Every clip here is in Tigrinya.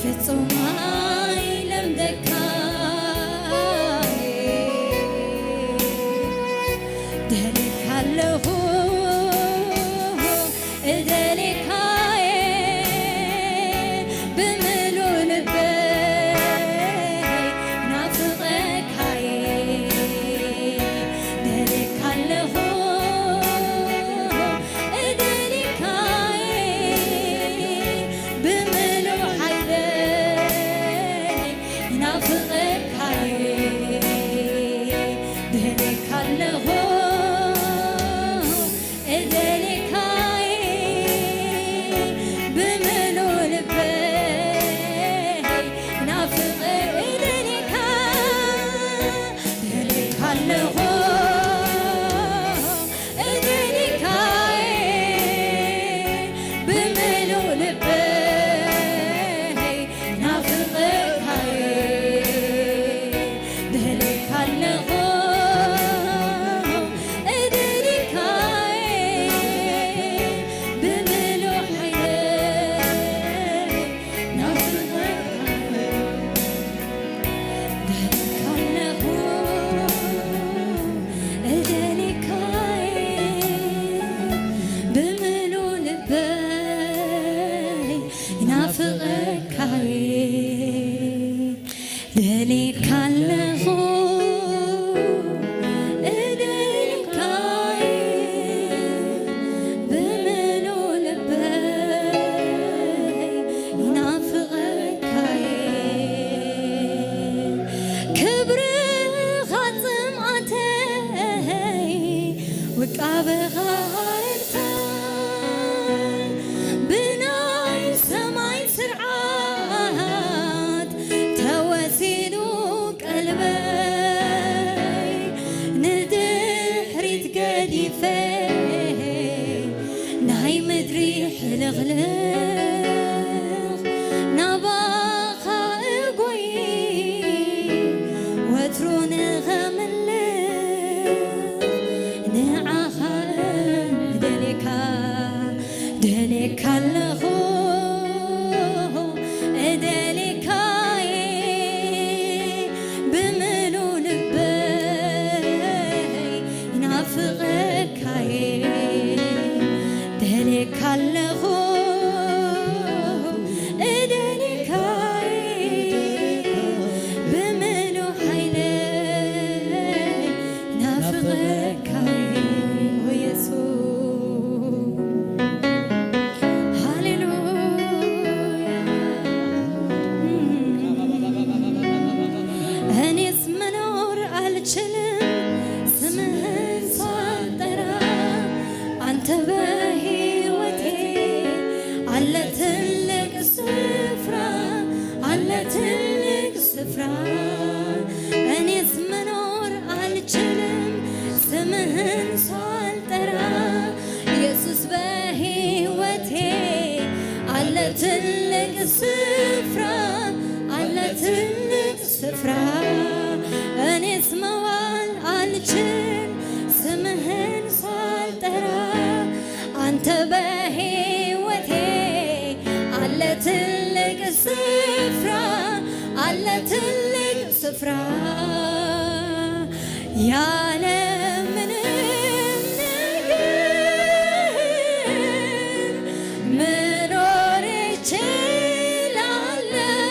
ፍጹም ኣይለምደካ ደሌካ ኣለኹ እደሌካየ ብምሉእ ልበይ ናፍቐካየ ደሌካ ኣለኹ እደሌካየ ብምሉእ ሓይለይ ናፍቐካየ ደሌካ ኣለኹ እደሌካየ ብምሉእ ልበይ ናፍቐ እደሌካ ደሌካ ኣለኹ እደሌካየ ብምሉእ ልበይ ናፍቐካየ ደሌካ ኣለኹ እደሌካየ ብምሉእ ሓይለይ ናፍቐካየ ደሌካ ኣለኹ እደሌካየ ብምሉእ ልበይ ናፍቐካየ ደሌካ ኣለኹ እደሌካየ ብምሉእ ልበይ ናፍቐካየ ክብርኻ ጽምኣተይ ውቃበኻ ሃረርታ ብናይ ሰማይ ስርዓት ተወሲኑ ቀልበይ ንድሕሪት ገዲፈ ናይ ምድሪ ሕልኽልኽ ናባኻ እጎይ ወትሩ ንኸምልኽ ንዓኻ እደሌካ ደሌካ ኣለኹ እደሌካየ ብምሉእ ልበይ ናፍቐካየ ደሌካ ኣለኹ እደሌካየ ብምሉእ ሓይለይ ናፍቐካየ ኦ የሱስ ሃሌሉያ እኔስ መኖር አልችልም ስምህን ሳልጠራ አንተ በህይወቴ አለ ትልቅ ስፍራ አለ ትልቅ ስፍራ እኔስ መኖር አልችልም ስምህን ሳልጠራ ኢየሱስ በህይወቴ አለ ትልቅ ስፍራ አለ ትልቅ ስፍራ እኔስ መዋል አልችል ስምህን ሳልጠራ አንተ በህይወቴ አለ ትልቅ ስፍራ አለ ትልቅ ስፍራ ያለ ምንም ነገር መኖር እችላለሁ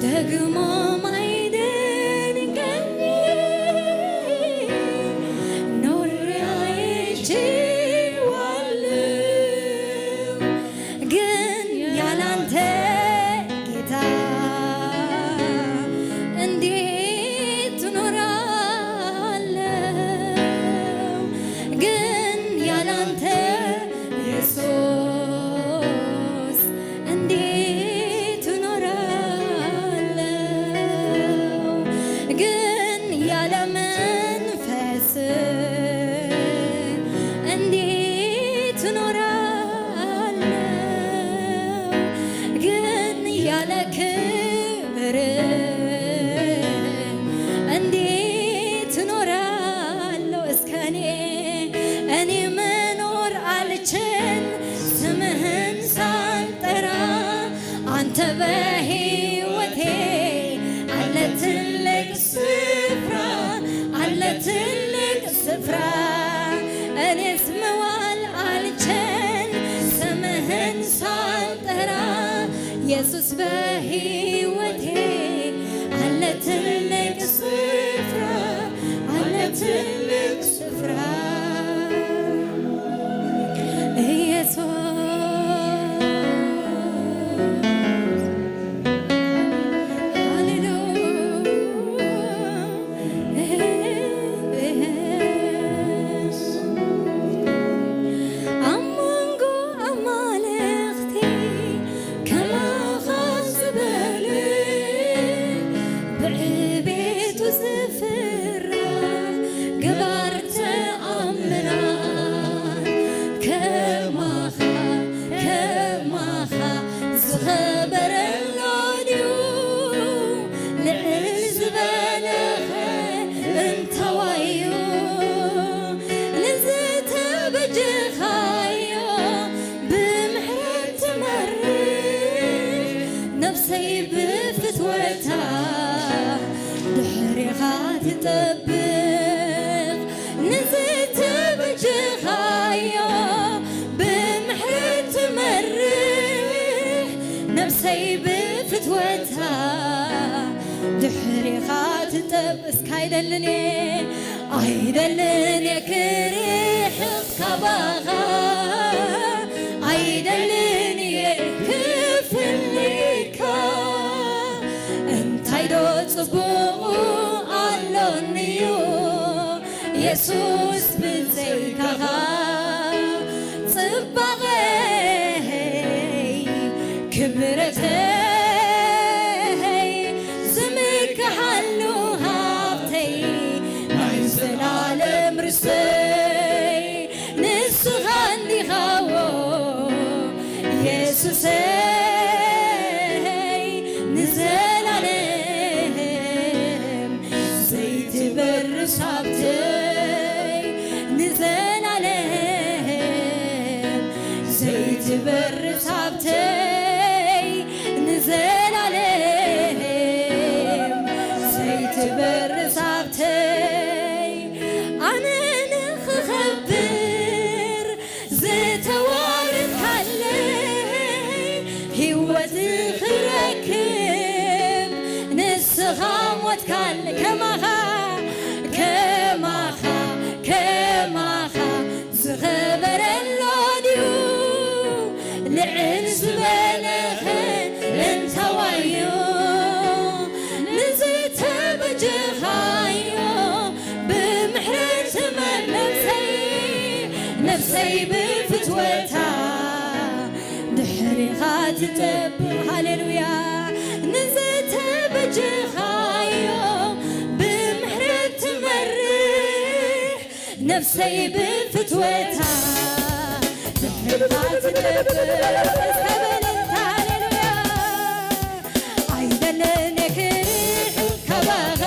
ደግሞ ማይደንቀኝ ኖሬ አይቼዋለሁ ግን ያላንተ ጌታ እንዴት ትኖራለህ በህይወቴ አለ ትልቅ ስፍራ፣ አለ ትልቅ ስፍራ። እኔስ መዋል አልችል ስምህን ሳልጠራ፣ ኢየሱስ በህይወቴ አለ ትልቅ ስፍራ፣ አለ ትልቅ ስፍራ። ኢየሱስ ሃሌሉያ። ኣብ መንጎ ኣማልኽቲ ከማኻ ዝበለ ብዕቤቱ ዝፍራሕ ገባር ተኣምራት ከማኻ፣ ከማኻ ዝኸበረ ኣሎ ድዩ? ልዕል ዝበለኸ እንተዋዩ ንዝተበጀኻዮ ብምሕረት ትመርሕ ነፍሰይ ብፍትወታ ድሕሬኻ ትጠብቕ። ንዝተበጀኻዮ ብምሕረት ትመርሕ ነፍሰይ ብፍትወታ ድሕሬኻ ትጠብ እስካ ኣይደልን እየ፣ ኣይደልን እየ ክርሕቕ ካባኻ፣ ኣይደልን እየ ክፍለየካ። እንታይ ዶ ጽቡቕ ኣሎኒ'ዩ የሱስ ብዘይካኻ? ጽባቐይ ክብረተይ ዝምክሓሉ ሃብተይ ናይ ዘላለም ርስተይ ንስኻ እንዲኻዎ የሱሰይ ንዘላለም ዘይትበርስ ሃብተይ ንዘላለም ዘይትበርስ ሃብተይ ንዘላለም ዘይትበርስ ሃብተይ ኣነ ንኽኸብር ዝተዋረድካለይ ህይወት ክረክብ ንስኻ ሞትካለይ ከማኻ ከማኻ ከማኻ ዝኸበረ ኣሎ ድዩ ልዕል ዝበለኸ እንተዋዩ ንዝተበጀኻዮ ብምሕረት ትመር ነፍሰይ ነፍሰይ ብፍትወታ ድሕሪኻ ትጠብቕ ሃሌሉያ ንዝተበጀኻዮ ብምሕረት ትመርሕ ነፍሰይ ብፍትወታ ድሕሪኻ ትጠብቕ እስከ በለልታ ሃሌሉያ ኣይደልን ክርሕቕ ካባኻ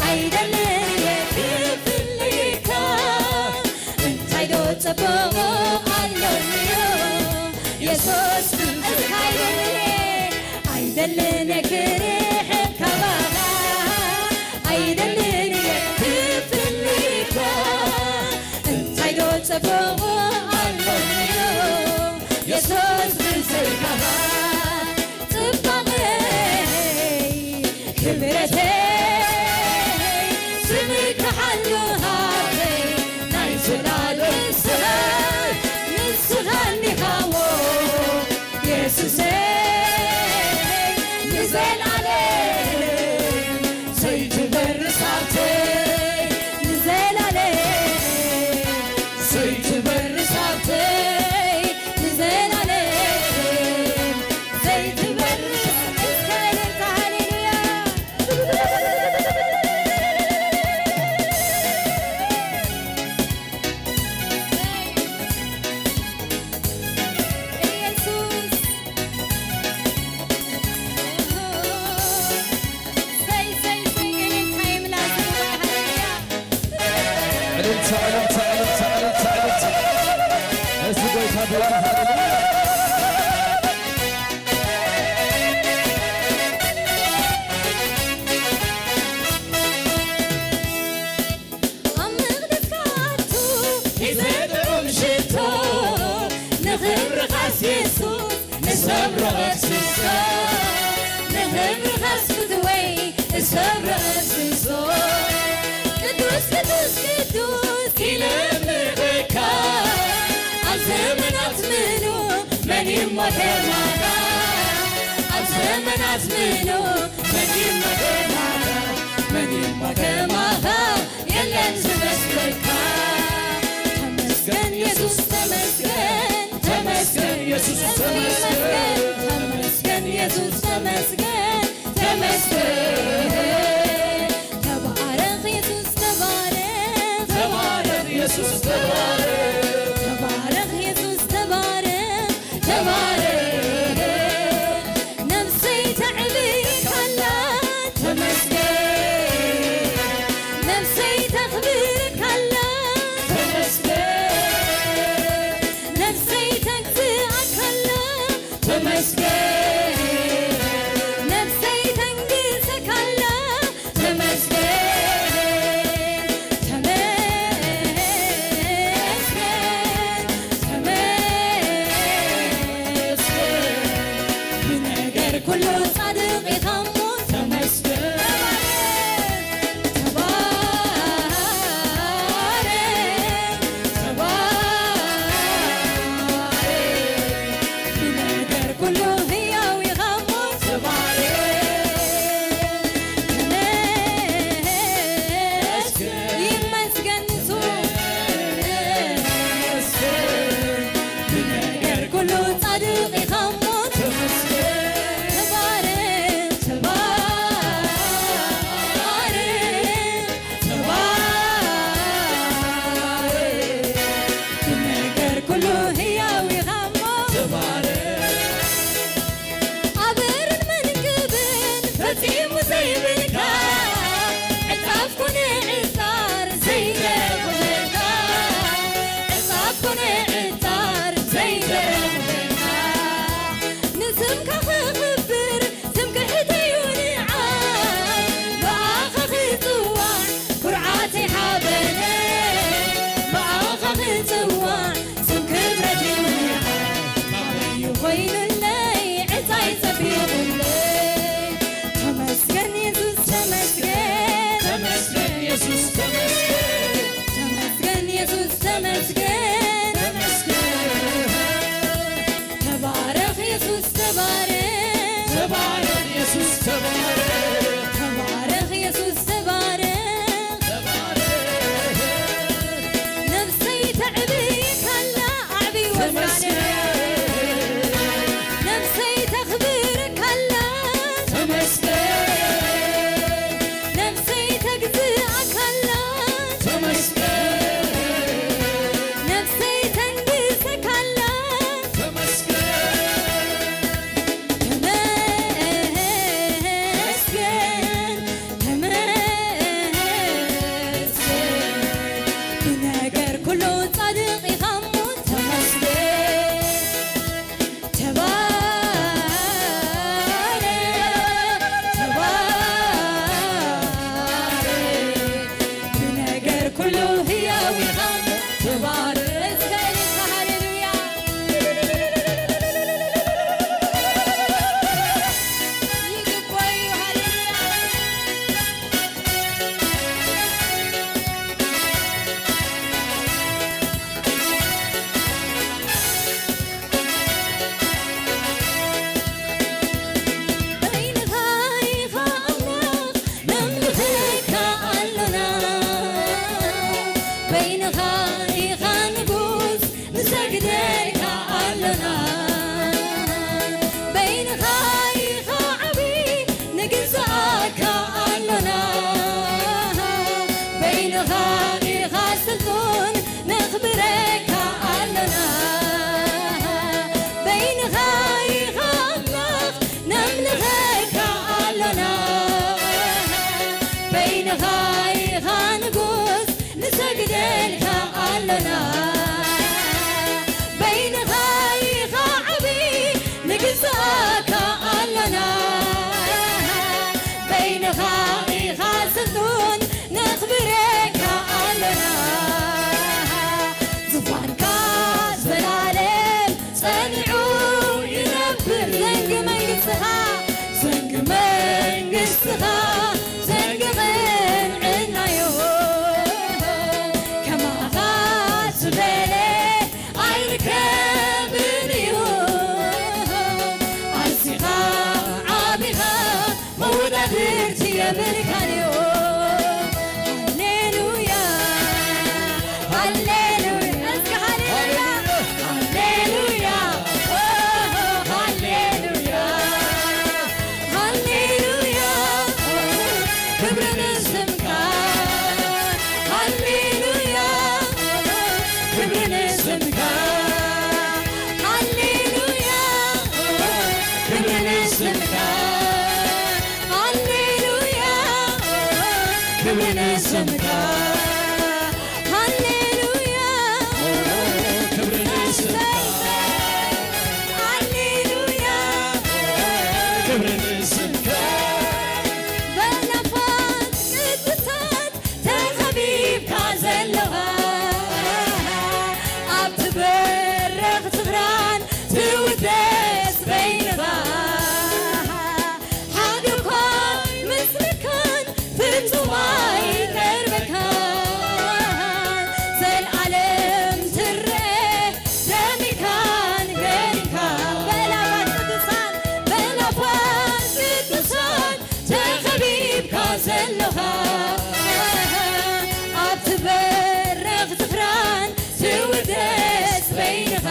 ኣይደልን ክፍለየካ እንታይ ዶ ጽቡቕ ኣሎኒ የሱስ እስከ ኣይደልን ኣይደልን ክርሕቕ ካባኻ ኣይደልን ክፍለየካ እንታይ ዶ ጽቡቕ ኣሎኒ የሱስ ብዘይካኻ ጽባቐይ ክብረተይ ስምክሓሉ ሃብተይ ናይ ዘላለም ስራይ ንስኻ እንዲኻዎ የሱሰይ ንዘላለም ዘይትበርስ ሃብተይ ንዘላለም ዘይትበርስ ሃብተይ ንዘላለም የሱስ ንሰብሮ ቀስሶ፣ ንኽብርኻስ ፍትወይ ንሰብሮ ቀስሶ። ቅዱስ ቅዱስ ቅዱስ ኢለ እምልኸካ፣ ኣብ ዘመናት ምሉ መን እሞ ከማኻ፣ ኣብ ዘመናት ምሉ መን እሞ ከማኻ፣ መን እሞ ከማኻ የለን ዝመስለካ። ተመስገን የሱስ ተመስገን፣ ተመስገን የሱስ ተመስገን፣ ተመስገን የሱስ ተመስገን፣ ተመስገን። ተባረኽ የሱስ ተባረኽ፣ ተባረኽ የሱስ ተባረኽ፣ ተባረኽ የሱስ ተባረኽ፣ ተባረኽ። ነፍሰይ ተዕብየካላ ተመስገን፣ ነፍሰይ ተኽብረካላ ተመስገን፣ ነፍሰይ ተግዝኣካላ ተመስገን፣ ነፍሰይ ተንግሰካላ ተመስገን፣ ተመስገን፣ ተመስገን። ብነገር ኩሉ ጻድቕ ኢኻ እሞ ተመስገን። ተባረኽ፣ ተባረኽ፣ ተባረኽ። ብነገር ኩሉ ህያው ኢኻ እሞ ተባረኽ። ይመስገን ንሱ። ብነገር ኩሉ ጻድቕ ኢኻ እሞ ተባረኽ፣ ተባረኽ፣ ተባረኽ። ብነገር ኩሉ ህያው ኢኻ እሞ ተባረኽ። ኣበርን መንቅብን ፈጺሙ ዘይብልካ፣ ዕጻፍ ኮነ ዕጻር ዘይተረኽበካ፣ ዕጻፍ ኮነ ዕጻር ዘይተረኽበካ፣ ንስምካ ክኽብር ትምክሕተይ እዩ ንዓይ፣ ብኣኻ ክጽዋዕ ኩርዓተይ ሓበነይ፣ ብኣኻ ክጽዋዕ ስም ክብረት እዩ ንዓይ። ካበይ ኮይኑለይ ዕጻይ ጸቢቑለይ። ተመስገን የሱስ ተመስገን። ተመስገን የሱስ ተመስገን። ተመስገን የሱስ ተመስገን። ተመስገን። ተባረኽ የሱስ ተባረኽ። ተባረኽ የሱስ ተባረኽ። ተባረኽ የሱስ ተባረኽ። ተባረኽ። ነፍሰይ ተዕብየካላ ኣዕብይ ወስራነ። ተመስገን። ክብርካን እዩ። ሃሌሉያ፣ ሃሌሉያ፣ እስኪ ሃሌሉያ፣ ሃሌሉያ፣ ሃሌሉያ፣ ኦ፣ ሃሌሉያ፣ ሃሌሉያ፣ ክብሪ ንስምካ። ሃሌሉያ፣ ክብሪ ንስምካ። ሃሌሉያ፣ ክብሪ ንስምካ። ሃሌሉያ፣ ክብሪ ንስምካ። ሃሌሉያ፣ ክብሪ ንስምካ። ሃሌሉያ፣ ክብሪ ንስምካ። በናፍቆት ቅዱሳን ተኸቢብካ ዘለኻ፣ ኣብቲ በረኽቲ ክራን ትውደስ በይንኻ። ሓደ እኳ ምስልካን ፍጹም ኣይቀርበካን፣ ዘልኣለም ትረአ ደሚካን ገሪካን። በላፋት ቅዱሳን፣ በላፋት ቅዱሳን ተኸቢብካ ዘለኻ፣ ኣብቲ በረኽቲ ክራን ትውደስ በይንኻ።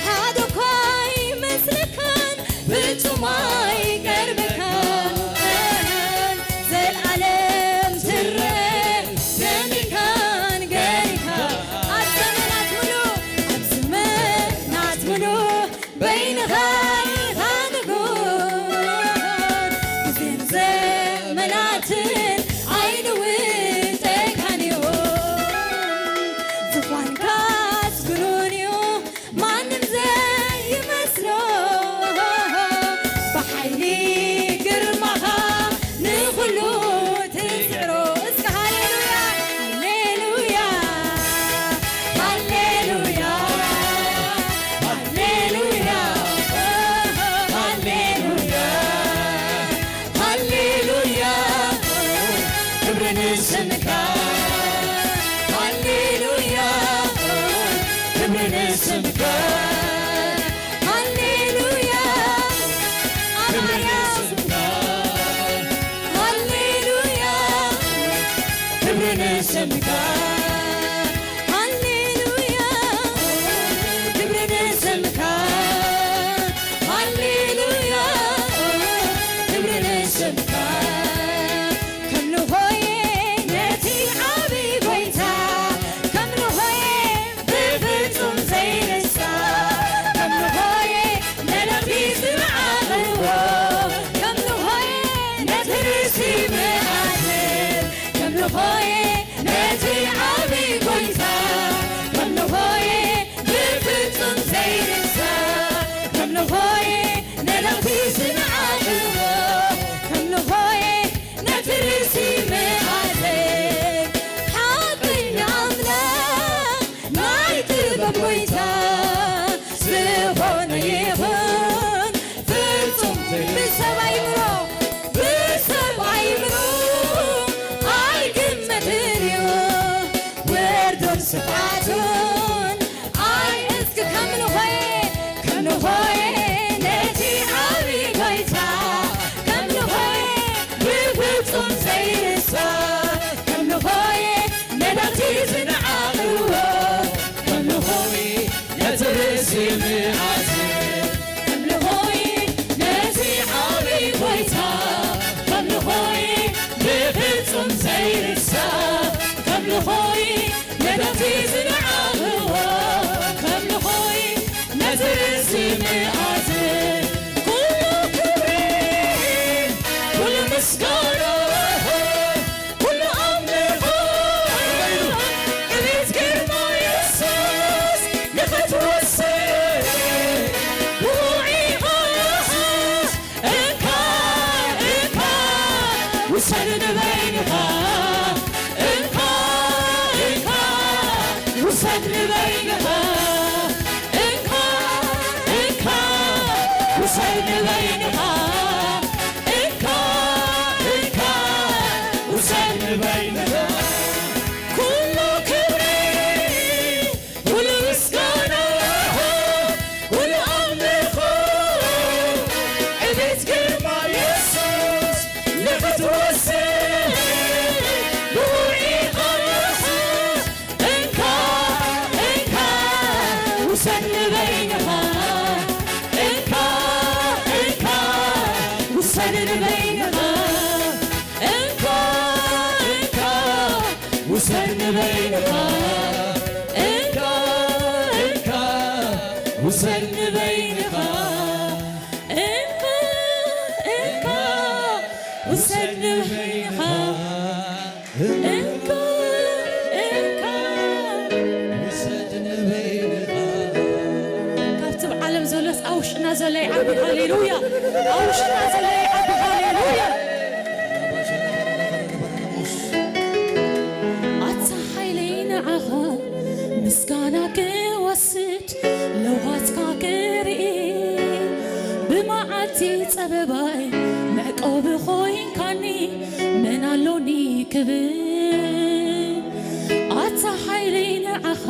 ሓደ እኳ ኣይመስለካን፣ ፍጹም ኣይቀርበካን፣ ዘልኣለም ትረአ ደሚካን ገሪካ። ኣብ ዘመናት ምሉእ፣ ኣብ ዘመናት ምሉእ በይንኻ ኢኻ ንጉስ፣ ግዜን ዘመናትን ኣይልውጠካን እዩ። ዝፋንካስ ግኑን እዩ፣ ማንም ዘይመስሎ፣ ብሓይሊ ግርማኻ ንኹሉ ትስዕሮ። እስከ ሃሌሉያ፣ ሃሌሉያ፣ ሃሌሉያ፣ ሃሌሉያ፣ ሃሌሉያ፣ ሃሌሉያ፣ ክብሪ ንስምካ። ሃሌሉያ፣ ክብሪ ንስምካ። ሃሌሉያ፣ ክብሪ ንስምካ። ሃሌሉያ፣ ክብሪ ንስምካ። ሃሌሉያ፣ ክብሪ ንስምካ። ሃሌሉያ፣ ክብሪ ንስምካ። ከምልኾየ ነቲ ዓቢ ጎይታ፣ ከምልኾየ ብፍጹም ዘይርሳ፣ ከምልኾየ መልእኽቲ ዝመዓቕዎ፣ ከምልኾየ ነቲ ርእሲ ምኣዝን፣ ከምልኾየ ነቲ ዓቢ ጎይታ፣ ከምልኾየ ብፍጹም ዘይርሳ፣ ከምልኾየ መልእኽቲ ዝመዓቕዎ፣ ከምልኾየ ነቲ ርእሲ ምኣዝን፣ ሓቀኛ ኣምላኽ ናይ ጥበብ ጎይታ ዝኾነ ይኹን ፍጹም ብሰብ ኣይምሮ፣ ብሰብ ኣይምሮ ኣይግመትን እዩ። ወርዱን ስፍሓቱን ኣይ እስኪ ከምልኾየ፣ ከምልኾየ ነቲ ዓቢ ጎይታ፣ ከምልኾየ ብፍጹም ዘይርሳ፣ ከምልኾየ መልእኽቲ ዝነዓቕዎ፣ ከምልኾየ ነቲ ርእሲ ምኣዝን፣ ከምልኾየ ነቲ ዓቢ ጎይታ፣ ከምልኾየ ብፍጹም ዘይርሳ፣ ከምልኾየ መልእኽቲ ዝነዓቕዎ፣ ከምልኾየ ነቲ ርእሲ ምኣዝን። ኩሉ ክብሪ፣ ኩሉ ምስጋና፣ ኩሉ ኣምልኾ፣ ዕቤት ግርማ የሱስ ንኽትወስድ ብቑዕ ኢኻ። እንካ፣ እንካ፣ ውሰድ ንበይንኻ። እንካ፣ እንካ፣ ውሰድ ንበይንኻ። እንካ፣ እንካ፣ ውሰድ ንበይንኻ። እንካ፣ እንካ፣ ውሰድ ንበይንኻ። ኩሉ ክብሪ፣ ኩሉ ምስጋና፣ ኩሉ ኣምልኾ፣ ዕቤት ግርማ የሱስ ውሰድ ንበይንኻ፣ እንካ፣ እንካ፣ ውሰድ ንበይንኻ፣ እንካ፣ እንካ፣ ውሰድ ንበይንኻ። ካብቲ ኣብ ዓለም ዘሎስ ኣብ ውሽጥና ዘሎ ይዓቢ፣ ሃሌሉያ። ኣብ ውሽጥና ዘሎ ይዓቢ፣ ሃሌሉያ። ኣታ ሓይለይ ንዓኻ ምስጋና ክወስድ፣ ለውሃትካ ክርኢ፣ ብመዓልቲ ጸበባይ መዕቆቢ ኮይንካኒ፣ መን ኣሎኒ ክብል። ኣታ ሓይለይ ንዓኻ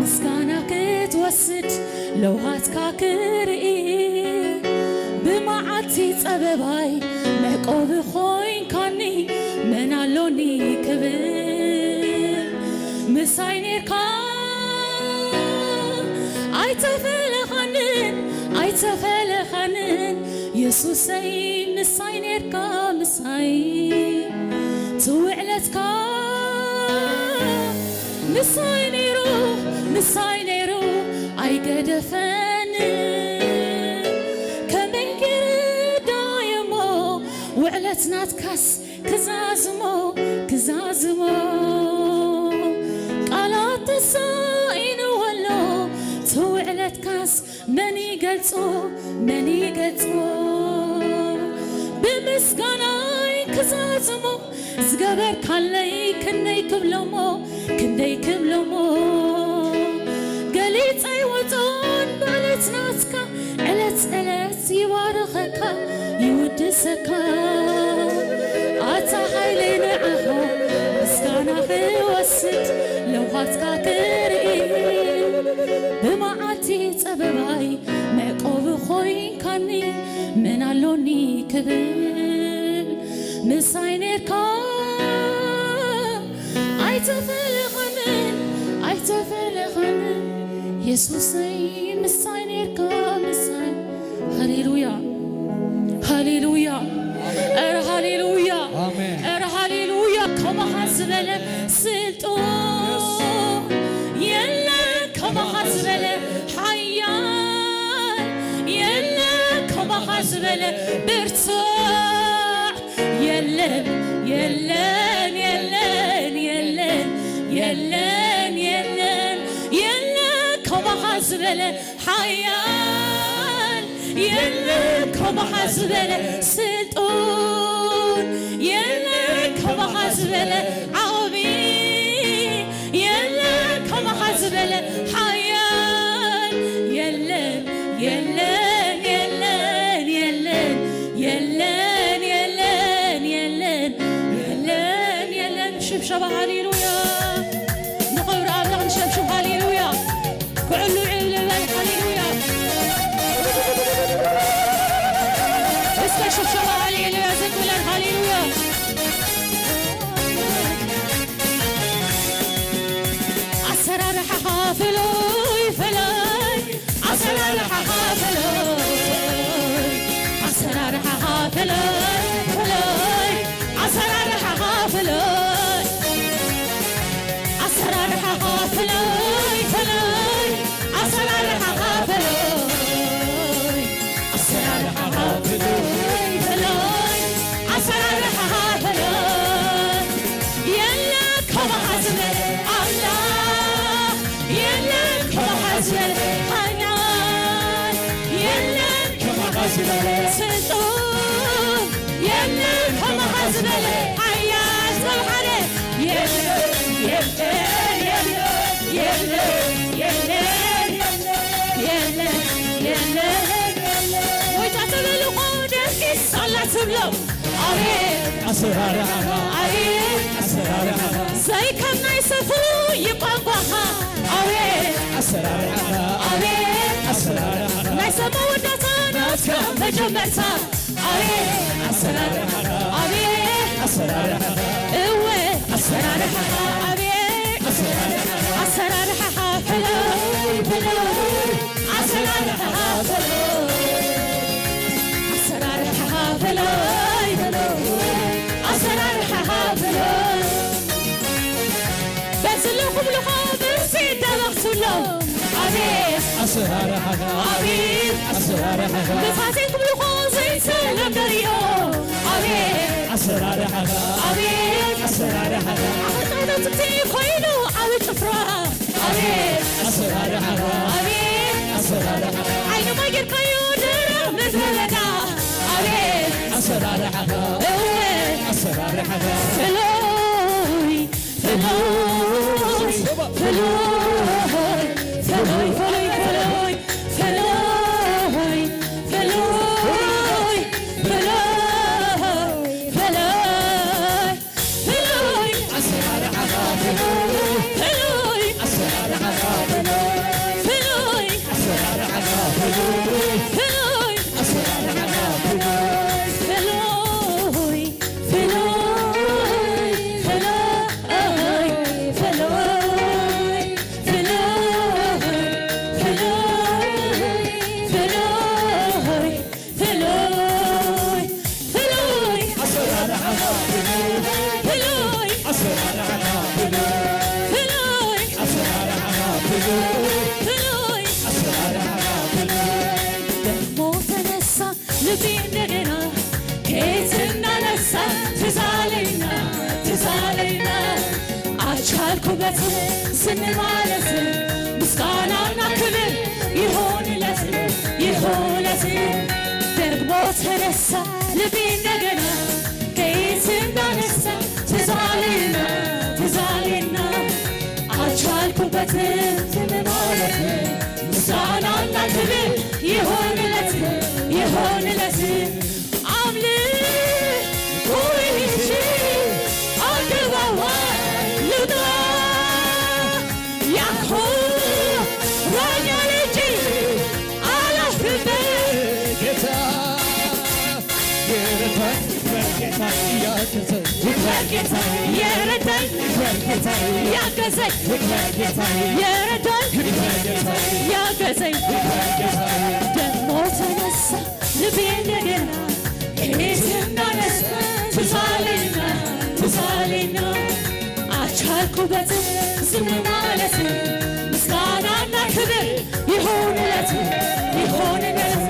ምስጋና ክትወስድ፣ ለውሃትካ ክርኢ፣ ብመዓልቲ ጸበባይ መዕቆቢ ኮይንካኒ፣ መን ኣሎኒ ክብል። ምሳይ ኔርካ ኣይተፈለኻንን፣ ኣይተፈለኻንን የሱሰይ፣ ምሳይ ኔርካ ምሳይ። ትውዕለትካ ምሳይ ነይሩ፣ ምሳይ ነይሩ ኣይገደፈንን። ከመይ ገይረ ዳየሞ ውዕለት ናትካስ ክዛዝሞ፣ ክዛዝሞ። ቃላት ተሳኢንዎ ኣሎ ትውዕለትካስ መን ይገልጾ፣ መን ይገልጾ? ብምስጋናይ ክዛዝሞ፣ ዝገበርካለይ ክንደይ ክብሎሞ፣ ክንደይ ክብሎሞ። ገሊጸ ኣይወጾን ብዕለት ናትካ፣ ዕለት ዕለት ይባርኸካ፣ ይውድሰካ። ኣታ ሓይለይ ንዓኻ ምስጋና ክወስድ፣ ለውሃትካ ክርኢ፣ ብመዓልቲ ጸበባይ መዕቆቢ ኮይንካኒ፣ መን ኣሎኒ ክብል። ምሳይ ኔርካ ኣይተፈለኻንን፣ ኣይተፈለኻንን የሱሰይ፣ ምሳይ ኔርካ ምሳይ። ሃሌሉያ፣ ሃሌሉያ፣ ኧረ ሃሌሉያ፣ ኣሜን። ኧረ ሃሌሉያ። ከማኻ ዝበለ ስልጡን የለን፣ ከማኻ ዝበለ ሓያል የለን፣ ከማኻ ዝበለ ብርቱዕ የለን፣ የለን፣ የለን፣ የለን፣ የለን፣ የለን፣ የለን ከማኻ ዝበለ ሓያል፣ የለን ከማኻ ዝበለ ስልጡን፣ የለን ከማኻ ዝበለ ዓቢ፣ የለን ከማኻ ዝበለ ሓያል፣ የለን፣ የለን፣ የለን፣ የለን፣ የለን፣ የለን፣ የለን፣ የለን፣ የለን። ሽብሸባ ሃሌሉያ። ንኽብሪ ኣምላኽ ንሸብሽብ ሃሌሉያ። ኩዕሉ ዕልል በል ሃሌሉያ። እስከ ሽብሸባ ሃሌሉያ ዝግ ብለን ሃሌሉያ። ኣሰራርሓኻ ፍሉይ ፍሉይ፣ ኣሰራርሓኻ ፍሉይ፣ ኣሰራርሓኻ ፍሉይ ፍሉይ፣ ኣሰራርሓኻ ፍሉይ፣ ኣሰራርሓኻ ፍሉይ ፍሉይ፣ ኣሰራርሓኻ ፍሉይ፣ ኣሰራርሓኻ ፍሉይ ፍሉይ፣ ኣሰራርሓኻ ፍሉይ። የለን ከማኻ ዝበለ ኣምላኽ፣ የለን ከማኻ ዝበለ ሓያል፣ የለን ከማኻ ዝበለ ስልጡን፣ የለን ከማኻ ዝበለ ሓያል። ሰብ ሓደ የለን፣ የለን፣ የለን፣ የለን፣ የለን፣ የለን፣ የለን፣ የለን፣ የለን። ጎይታ ተበልኾ ደቂስ ኣላ ትብሎ። ኣቤት ኣሰራርሓኻ፣ ኣቤት ኣሰራርሓኻ፣ ዘይከም ናይ ሰብ ፍሉይ ቋንቋኻ። ኣቤት ኣሰራርሓኻ፣ ኣቤት ኣሰራርሓኻ፣ ናይ ሰብ መወዳእታ ናትካ መጀመርታ። ኣቤት ኣሰራርሓኻ፣ ኣቤት ኣሰራርሓኻ፣ እወ ኣሰራርሓኻ፣ ኣቤት ኣሰራርሓኻ፣ ኣሰራርሓኻ ፍሉይ ፍሉይ፣ ኣሰራርሓኻ ፍሉይ፣ ኣሰራርሓኻ ፍሉይ ፍሉይ፣ ኣሰራርሓኻ ፍሉይ። በዚ ኣለኹም ልኾ ብርሲ ደበኽቱሎ። ኣቤት ኣሰራርሓኻ ኣቤት ኣሰራርሓኻ መፋቴ ክብልኾ ዘይተለምደ ሪኦ ኣቤት ኣሰራርሓኻ ኣቤት ኣሰራርሓኻ ኣኽጣውታ ትብቲ ኮይኑ ዓቢ ጭፍራ ኣቤት ኣሰራርሓኻ ኣቤት ኣሰራርሓኻ ዓይኒ ማይ ጌርካዮ ደረቕ ምድረ በዳ ኣቤት ኣሰራርሓኻ እወ ኣሰራርሓኻ ፍሎይ ፍሎይ ፍሎይ ፍሎይ ፍሎይ ፍሎይ ፍሎይ ፍሎይ ፍሎይ ፍሎይ ፍሉይ ፍሉይ ኣሰራርሓኻ ፍሉይ ፍሉይ ኣሰራርሓኻ ፍሉይ ፍሉይ ኣሰራርሓኻ ፍሉይ ፍሉይ ኣሰራርሓኻ ፍሉይ ደሞ ተነሳ ልቤ እንደገና ከየት እንዳነሳ ትዝ ኣለና ትዝ ኣለና ኣልቻልኩበትን ዝን ማለት ምስጋናና ክብር ይሆንለት ይሆንለት ደግሞ ተነሳ ልቤ እንደገና ከየት እንዳነሳ ትዝ ኣለና ትዝ ኣለና ኣልቻልኩበትን ዝን ማለት ምስጋናና ክብር ይሆንለት ይሆንለት ኣምልኮ ይዤ ኣደባባይ ልውጣ ያኮራኛል እንጂ አላፍርበት ጌታ የረዳኝ ይክበር ጌታ ያገዘኝ ይክበር ጌታ የረዳኝ ይክበር ጌታ ያገዘኝ ይክበር ጌታ የረዳኝ ይክበር ጌታ ያገዘኝ ይክበር ጌታ ደግሞ ተነሳ ልቤ እንደገና ከየት እንዳነሳ ትዝ አለና ትዝ አለና አልቻልኩበትም ዝም ማለት ምስጋናና ክብር ይሆንለት ይሆንለት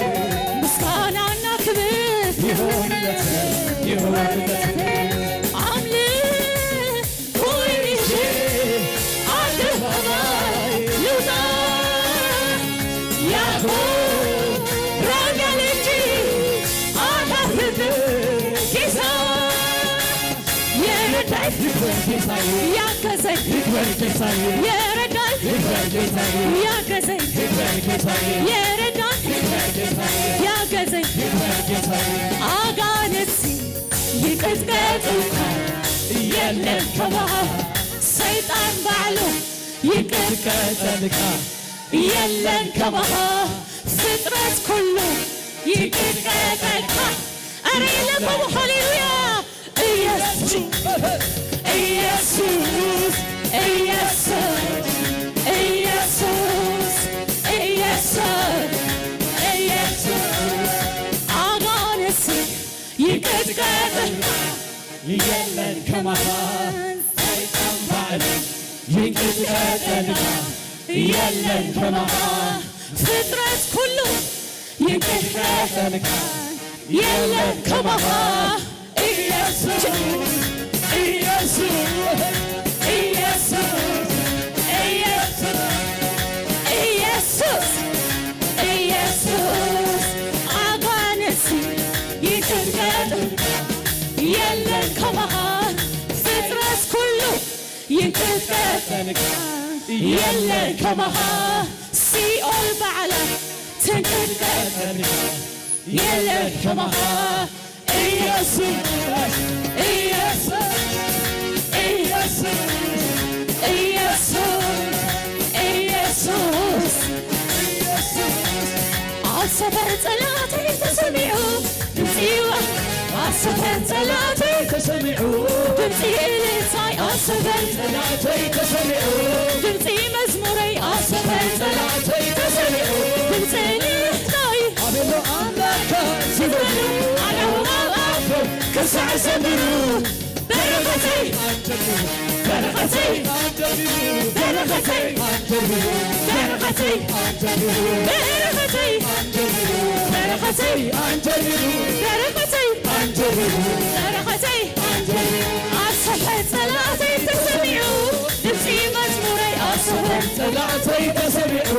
ምስጋናና ክብር ይሆንለት ይሆንለት አምልኮ ይዤ አደባባይ ልውጣ ያኮራኛል እንጂ አላፍርም ጌታ የረዳኝ ይክበር ጌታዬ ያገዘኝ ይክበር ጌታዬ የረዳኝ ይክበር ጌታዬ ያገዘኝ ይክበር ጌታዬ የረዳኝ ይክበር ጌታዬ ያገዘኝ ይክበር ጌታዬ አጋንንት ይቀጥቀጥ እንኳን የለም ከማህ ሰይጣን ባዕሉ ይቀጥቀጠልካ የለን ከማኻ ፍጥረት ኩሉ ይቀጥቀጠልካ ኧረ የለኩም ሃሌሉያ ኢየሱስ ኢየሱስ ኢየሱስ ኢየሱስ ኢየሱስ ኢየሱስ አጋንንት ይቀጥቀጥ የለን ከማኻ ሰይጣን ባዕሉ ይንቀጥቀጠልካ የለን ከማኻ ፍጥረት ኩሉ ይንቀጥቀጠልካ የለን ከማኻ ኢየሱስ ኢየሱስ ኢየሱስ ኢየሱስ ኢየሱስ ኢየሱስ ኣጋንንት ይንቀጥቀጥ የለን ከማኻ ፍጥረት ኩሉ ይንቀጥቀጥ የለን ከማኻ ሲኦል ባዕላ ትንቀጥቀጥ የለን ከማኻ ኢየሱስ ኢየሱስ ኢየሱስ ኢየሱስ ኢየሱስ ኢየሱስ ኣብ ሰፈር ጸላተይ ተሰሚዑ ድምጺ ኣብ ሰፈር ጸላተይ ተሰሚዑ ድምጺ እልልታይ ኣብ ሰፈር ጸላተይ ተሰሚዑ ድምጺ መዝሙረይ ኣብ ሰፈር ጸላተይ ተሰሚዑ ድምጺ እልልታይ ኣቤሎ ኣምላካ ዝበሉ ኣለዉ ኣብ ኣፎም ክሳዕ ዘምሩ በረኸተይ በረኸተይ በረኸተይ በረኸተይ በረኸተይ በረኸተይ በረኸተይ በረኸተይ ኣሰፈር ጸላእተይ ተሰሚዑ ድምጺ መዝሙረይ ኣሰፈር ጸላእተይ ተሰሚዑ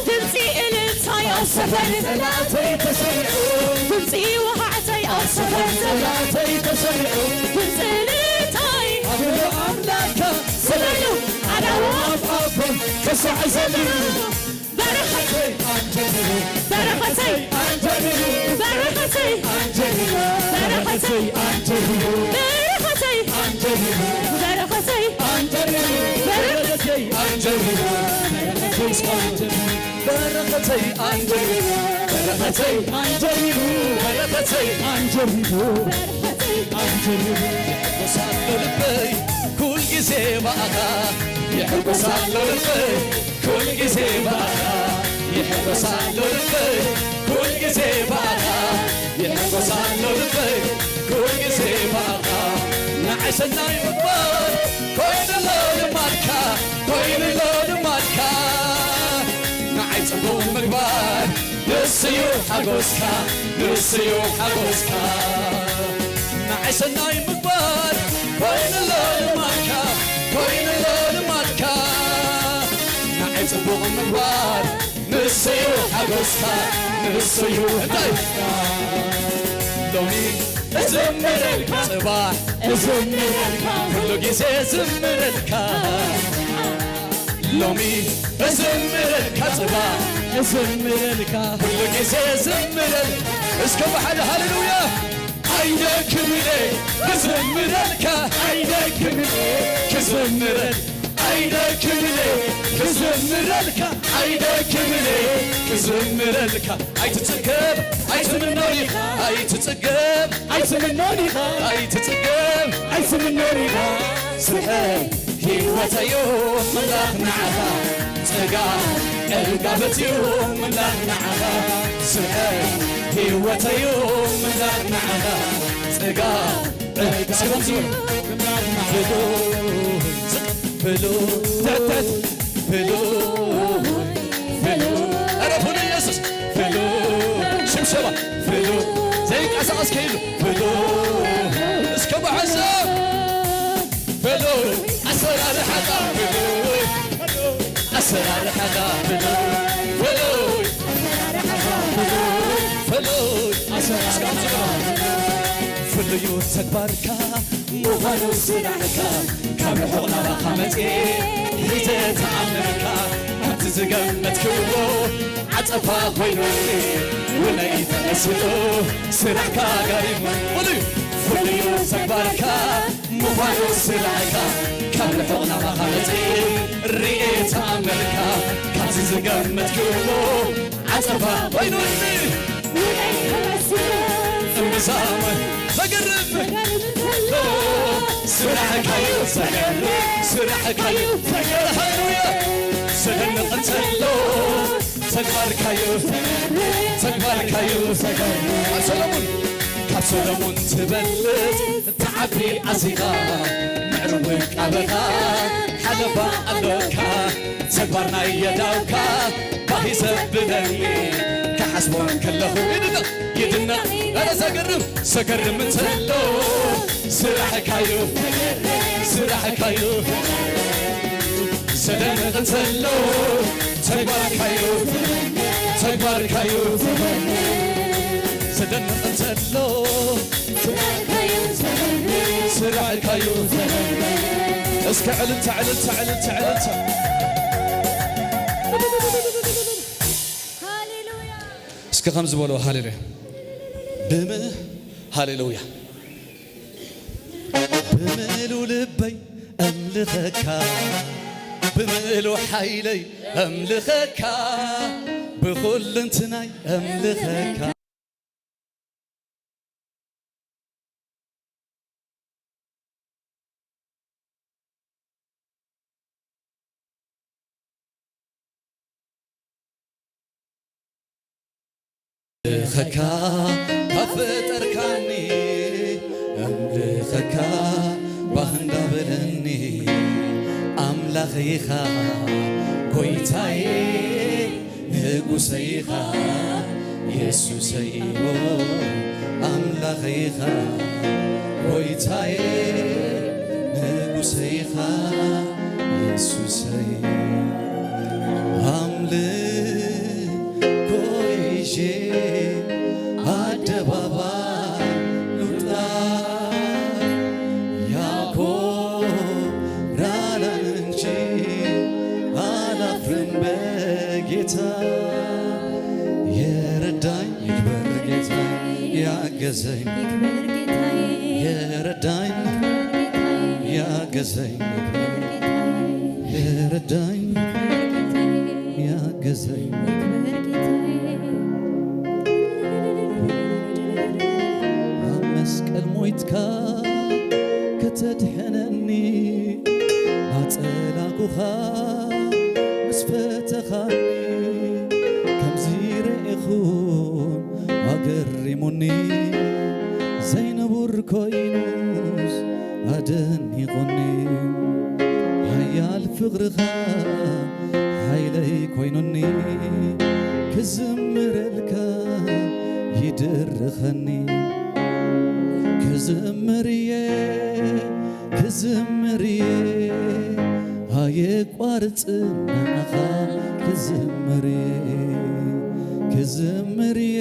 ድምጺ እልልታይ ኣሰፈር ጸላእተይ ተሰሚዑ ድምጺ ወሃዕተይ ኣሰፈር ጸላእተይ ተሰሚዑ ድምጺ እልልታይ ኣምልኹ ኣምላኽካ ስበሉ ኣዳዉ ኣፍኣፎም ክሳዕ ዘምሩ በረኸተይ ኣንጀሚሩ በረኸተይ ኣንጀሚሩ በረኸተይ ኣንጀሚሩ በረኸተይ ኣንጀሚሩ በረኸተይ ኣንጀሚሩ በረኸተይ ኣንጀሚሩ በረኸተይ ኣንጀሚሩ በረኸተይ ኣንጀሚሩ በረኸተይ ኣንጀሚሩ በረኸተይ ኣንጀሚሩ በረኸተይ ኣንጀሚሩ የሕጎሳሎ ልበይ ኩል ግዜ ብኣኻ የሕጎሳሎ ልበይ ኩል ግዜ ብኣኻ ይሕጎሳሎ ልበይ ኩል ግዜ ብኣኻ ይሕጎሳሎ ልበይ ኩል ግዜ ብኣኻ ንዓይ ሰናይ ምግባር ኮይኑሎ ልማድካ ኮይኑሎ ልማድካ ንዓይ ጽቡቕ ምግባር ንስዩ ሓጎስካ ንስዩ ሓጎስካ ንዓይ ሰናይ ምግባር ኮይኑሎ ልማድካ ኮይኑሎ ልማድካ ንዓይ ጽቡቕ ምግባር ንስዩ ሓጎስካ ንስዩ እንታይ ሎሚ እዝምረልካ ጽባሕ እዝምረልካ ኩሉ ግዜ እዝምረልካ ሎሚ እዝምረልካ ጽባሕ እዝምረልካ ኩሉ ግዜ እዝምረል እስከ ብሓደ ሃሌሉያ ኣይደክምነ ክዝምረልካ ኣይደክምነ ክዝምረል ኣይደክምነ ክዝምረልካ ኣይደክምነ ክዝምረልካ ኣይትጽገብ ኣይትምኖ ኢኻ ኣይትጽገብ ኣይትምኖ ኢኻ ኣይትጽገብ ኣይትምኖ ኢኻ ስርሐይ ህይወተዩ ምላኽ ንዓኻ ጽጋ ዕጋበትዩ ምላኽ ንዓኻ ስርሐይ ህይወተዩ ምላኽ ንዓኻ ጽጋ ዕጋበትዩ ብሉ ዝቅ ብሉ ተተት ብሉ ብሉ ኧረ ብሉ ኢየሱስ ብሉ ሽብሸባ ብሉ ዘይንቀሳቐስ ከይሉ ብሉ እስከ ብዓዛ ብሉ ኣሰራርሓኻ ብሉ ኣሰራርሓኻ ብሉ ብሉ ብሉ ኣሰራርሓኻ ፍሉዩ ተግባርካ ምዃኑ ስራሕካ ካብ ርሑቕ ናባኻ መጽኤ ሒዘ ተኣምርካ ካብቲ ዝገመትክዎ ዓጸፋ ኮይኑኒ ውነይ ተመሲጡ ስራሕካ ጋሪሙ ፍሉዩ ፍሉዩ ተግባርካ ምዃኑ ስራሕካ ካብ ርሑቕ ናባኻ መጽኤ ርኤ ተኣምርካ ካብቲ ዝገመትክዎ ዓጸፋ ኮይኑኒ ውነይ ተመሲጡ እምብዛም ዘገርም ስራሕካ እዩ ዘገርም ስራሕካ እዩ ዘገርም ሃሌሉያ ዘደንቕ እንተሎ ተግባርካ እዩ ተግባርካ እዩ ካብ ሰሎሙን ካብ ሰሎሙን ትበልጽ ትዓቢ ኣዚኻ ምዕሩግ ውቃበኻ ሓለፋ ኣሎካ ተግባር ናይ የዳውካ ባህ ዘብለኒ ክሓስቦ ከለኹ ይድነቕ ይድነቕ ኧረ ዘገርም ዘገርም እንተሎ ስራሕካዩ ስራሕካዩ ዘደንቕ እንተሎ ተግባርካዩ ተግባርካዩ ዘደንቕ እንተሎ ስራሕካዩ እስከ ዕልልታ ዕልልታ ዕልልታ ዕልልታ እስከ ከም ዝበሎ ሃሌሉያ ብም ሃሌሉያ ብምሉ ልበይ እምልኸካ ብምሉ ሓይለይ እምልኸካ ብኹልንትናይ እምልኸካ እምልኸካ ካብ ፈጠርካኒ እምልኸካ ባህ እንዳበለኒ ኣምላኸይኻ ጎይታዬ ንጉሰይኻ የሱሰይ ኣምላኸይኻ ጎይታዬ ንጉሰይኻ የሱሰይ ኣምልኮ ይዤ ኣደባባይ ልውጣ ያኮራናል እንጂ አላፍርም በጌታ የረዳኝ ይክበር ጌታ ያገዘኝ ይክበር ጌታዬ የረዳኝ ይክበር ጌታዬ ያገዘኝ ይክበር ጌታዬ የረዳኝ ይክበር ጌታዬ ያገዘኝ ይክበር ጌታዬ ኣብ መስቀል ሞይትካ ከተድሕነኒ ናጸላኩኻ ምስ ፈተኻኒ ከምዚ ርኢኹን ኣገሪሙኒ ዘይንቡር ኮይኑስ ኣደኒቑኒ ሓያል ፍቕርኻ ሓይለይ ኮይኑኒ ክዝምረልካ ይድርኸኒ ክዝምር እየ ክዝምር እየ ኣየቋርጽን ንዓኻ ክዝምር እየ ክዝምር እየ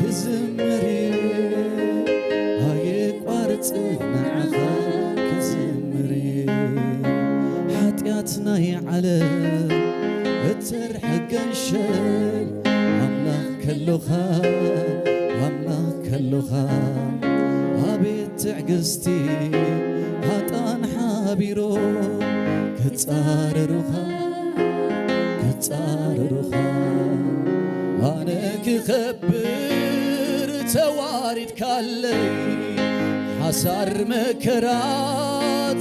ክዝምር እየ ኣየቋርጽን ንዓኻ ክዝምር እየ ሓጢኣት ናይ ዓለም እተርሕቅ ገንሸል ኣምላኽ ከሎኻ ኣምላኽ ከሎኻ ኣቤት ትዕግስቲ ሃጣን ሓቢሮ ክጻረሩኻ ክጻረሩኻ ኣነ ክኸብር ተዋሪድካለይ ሓሳር መከራ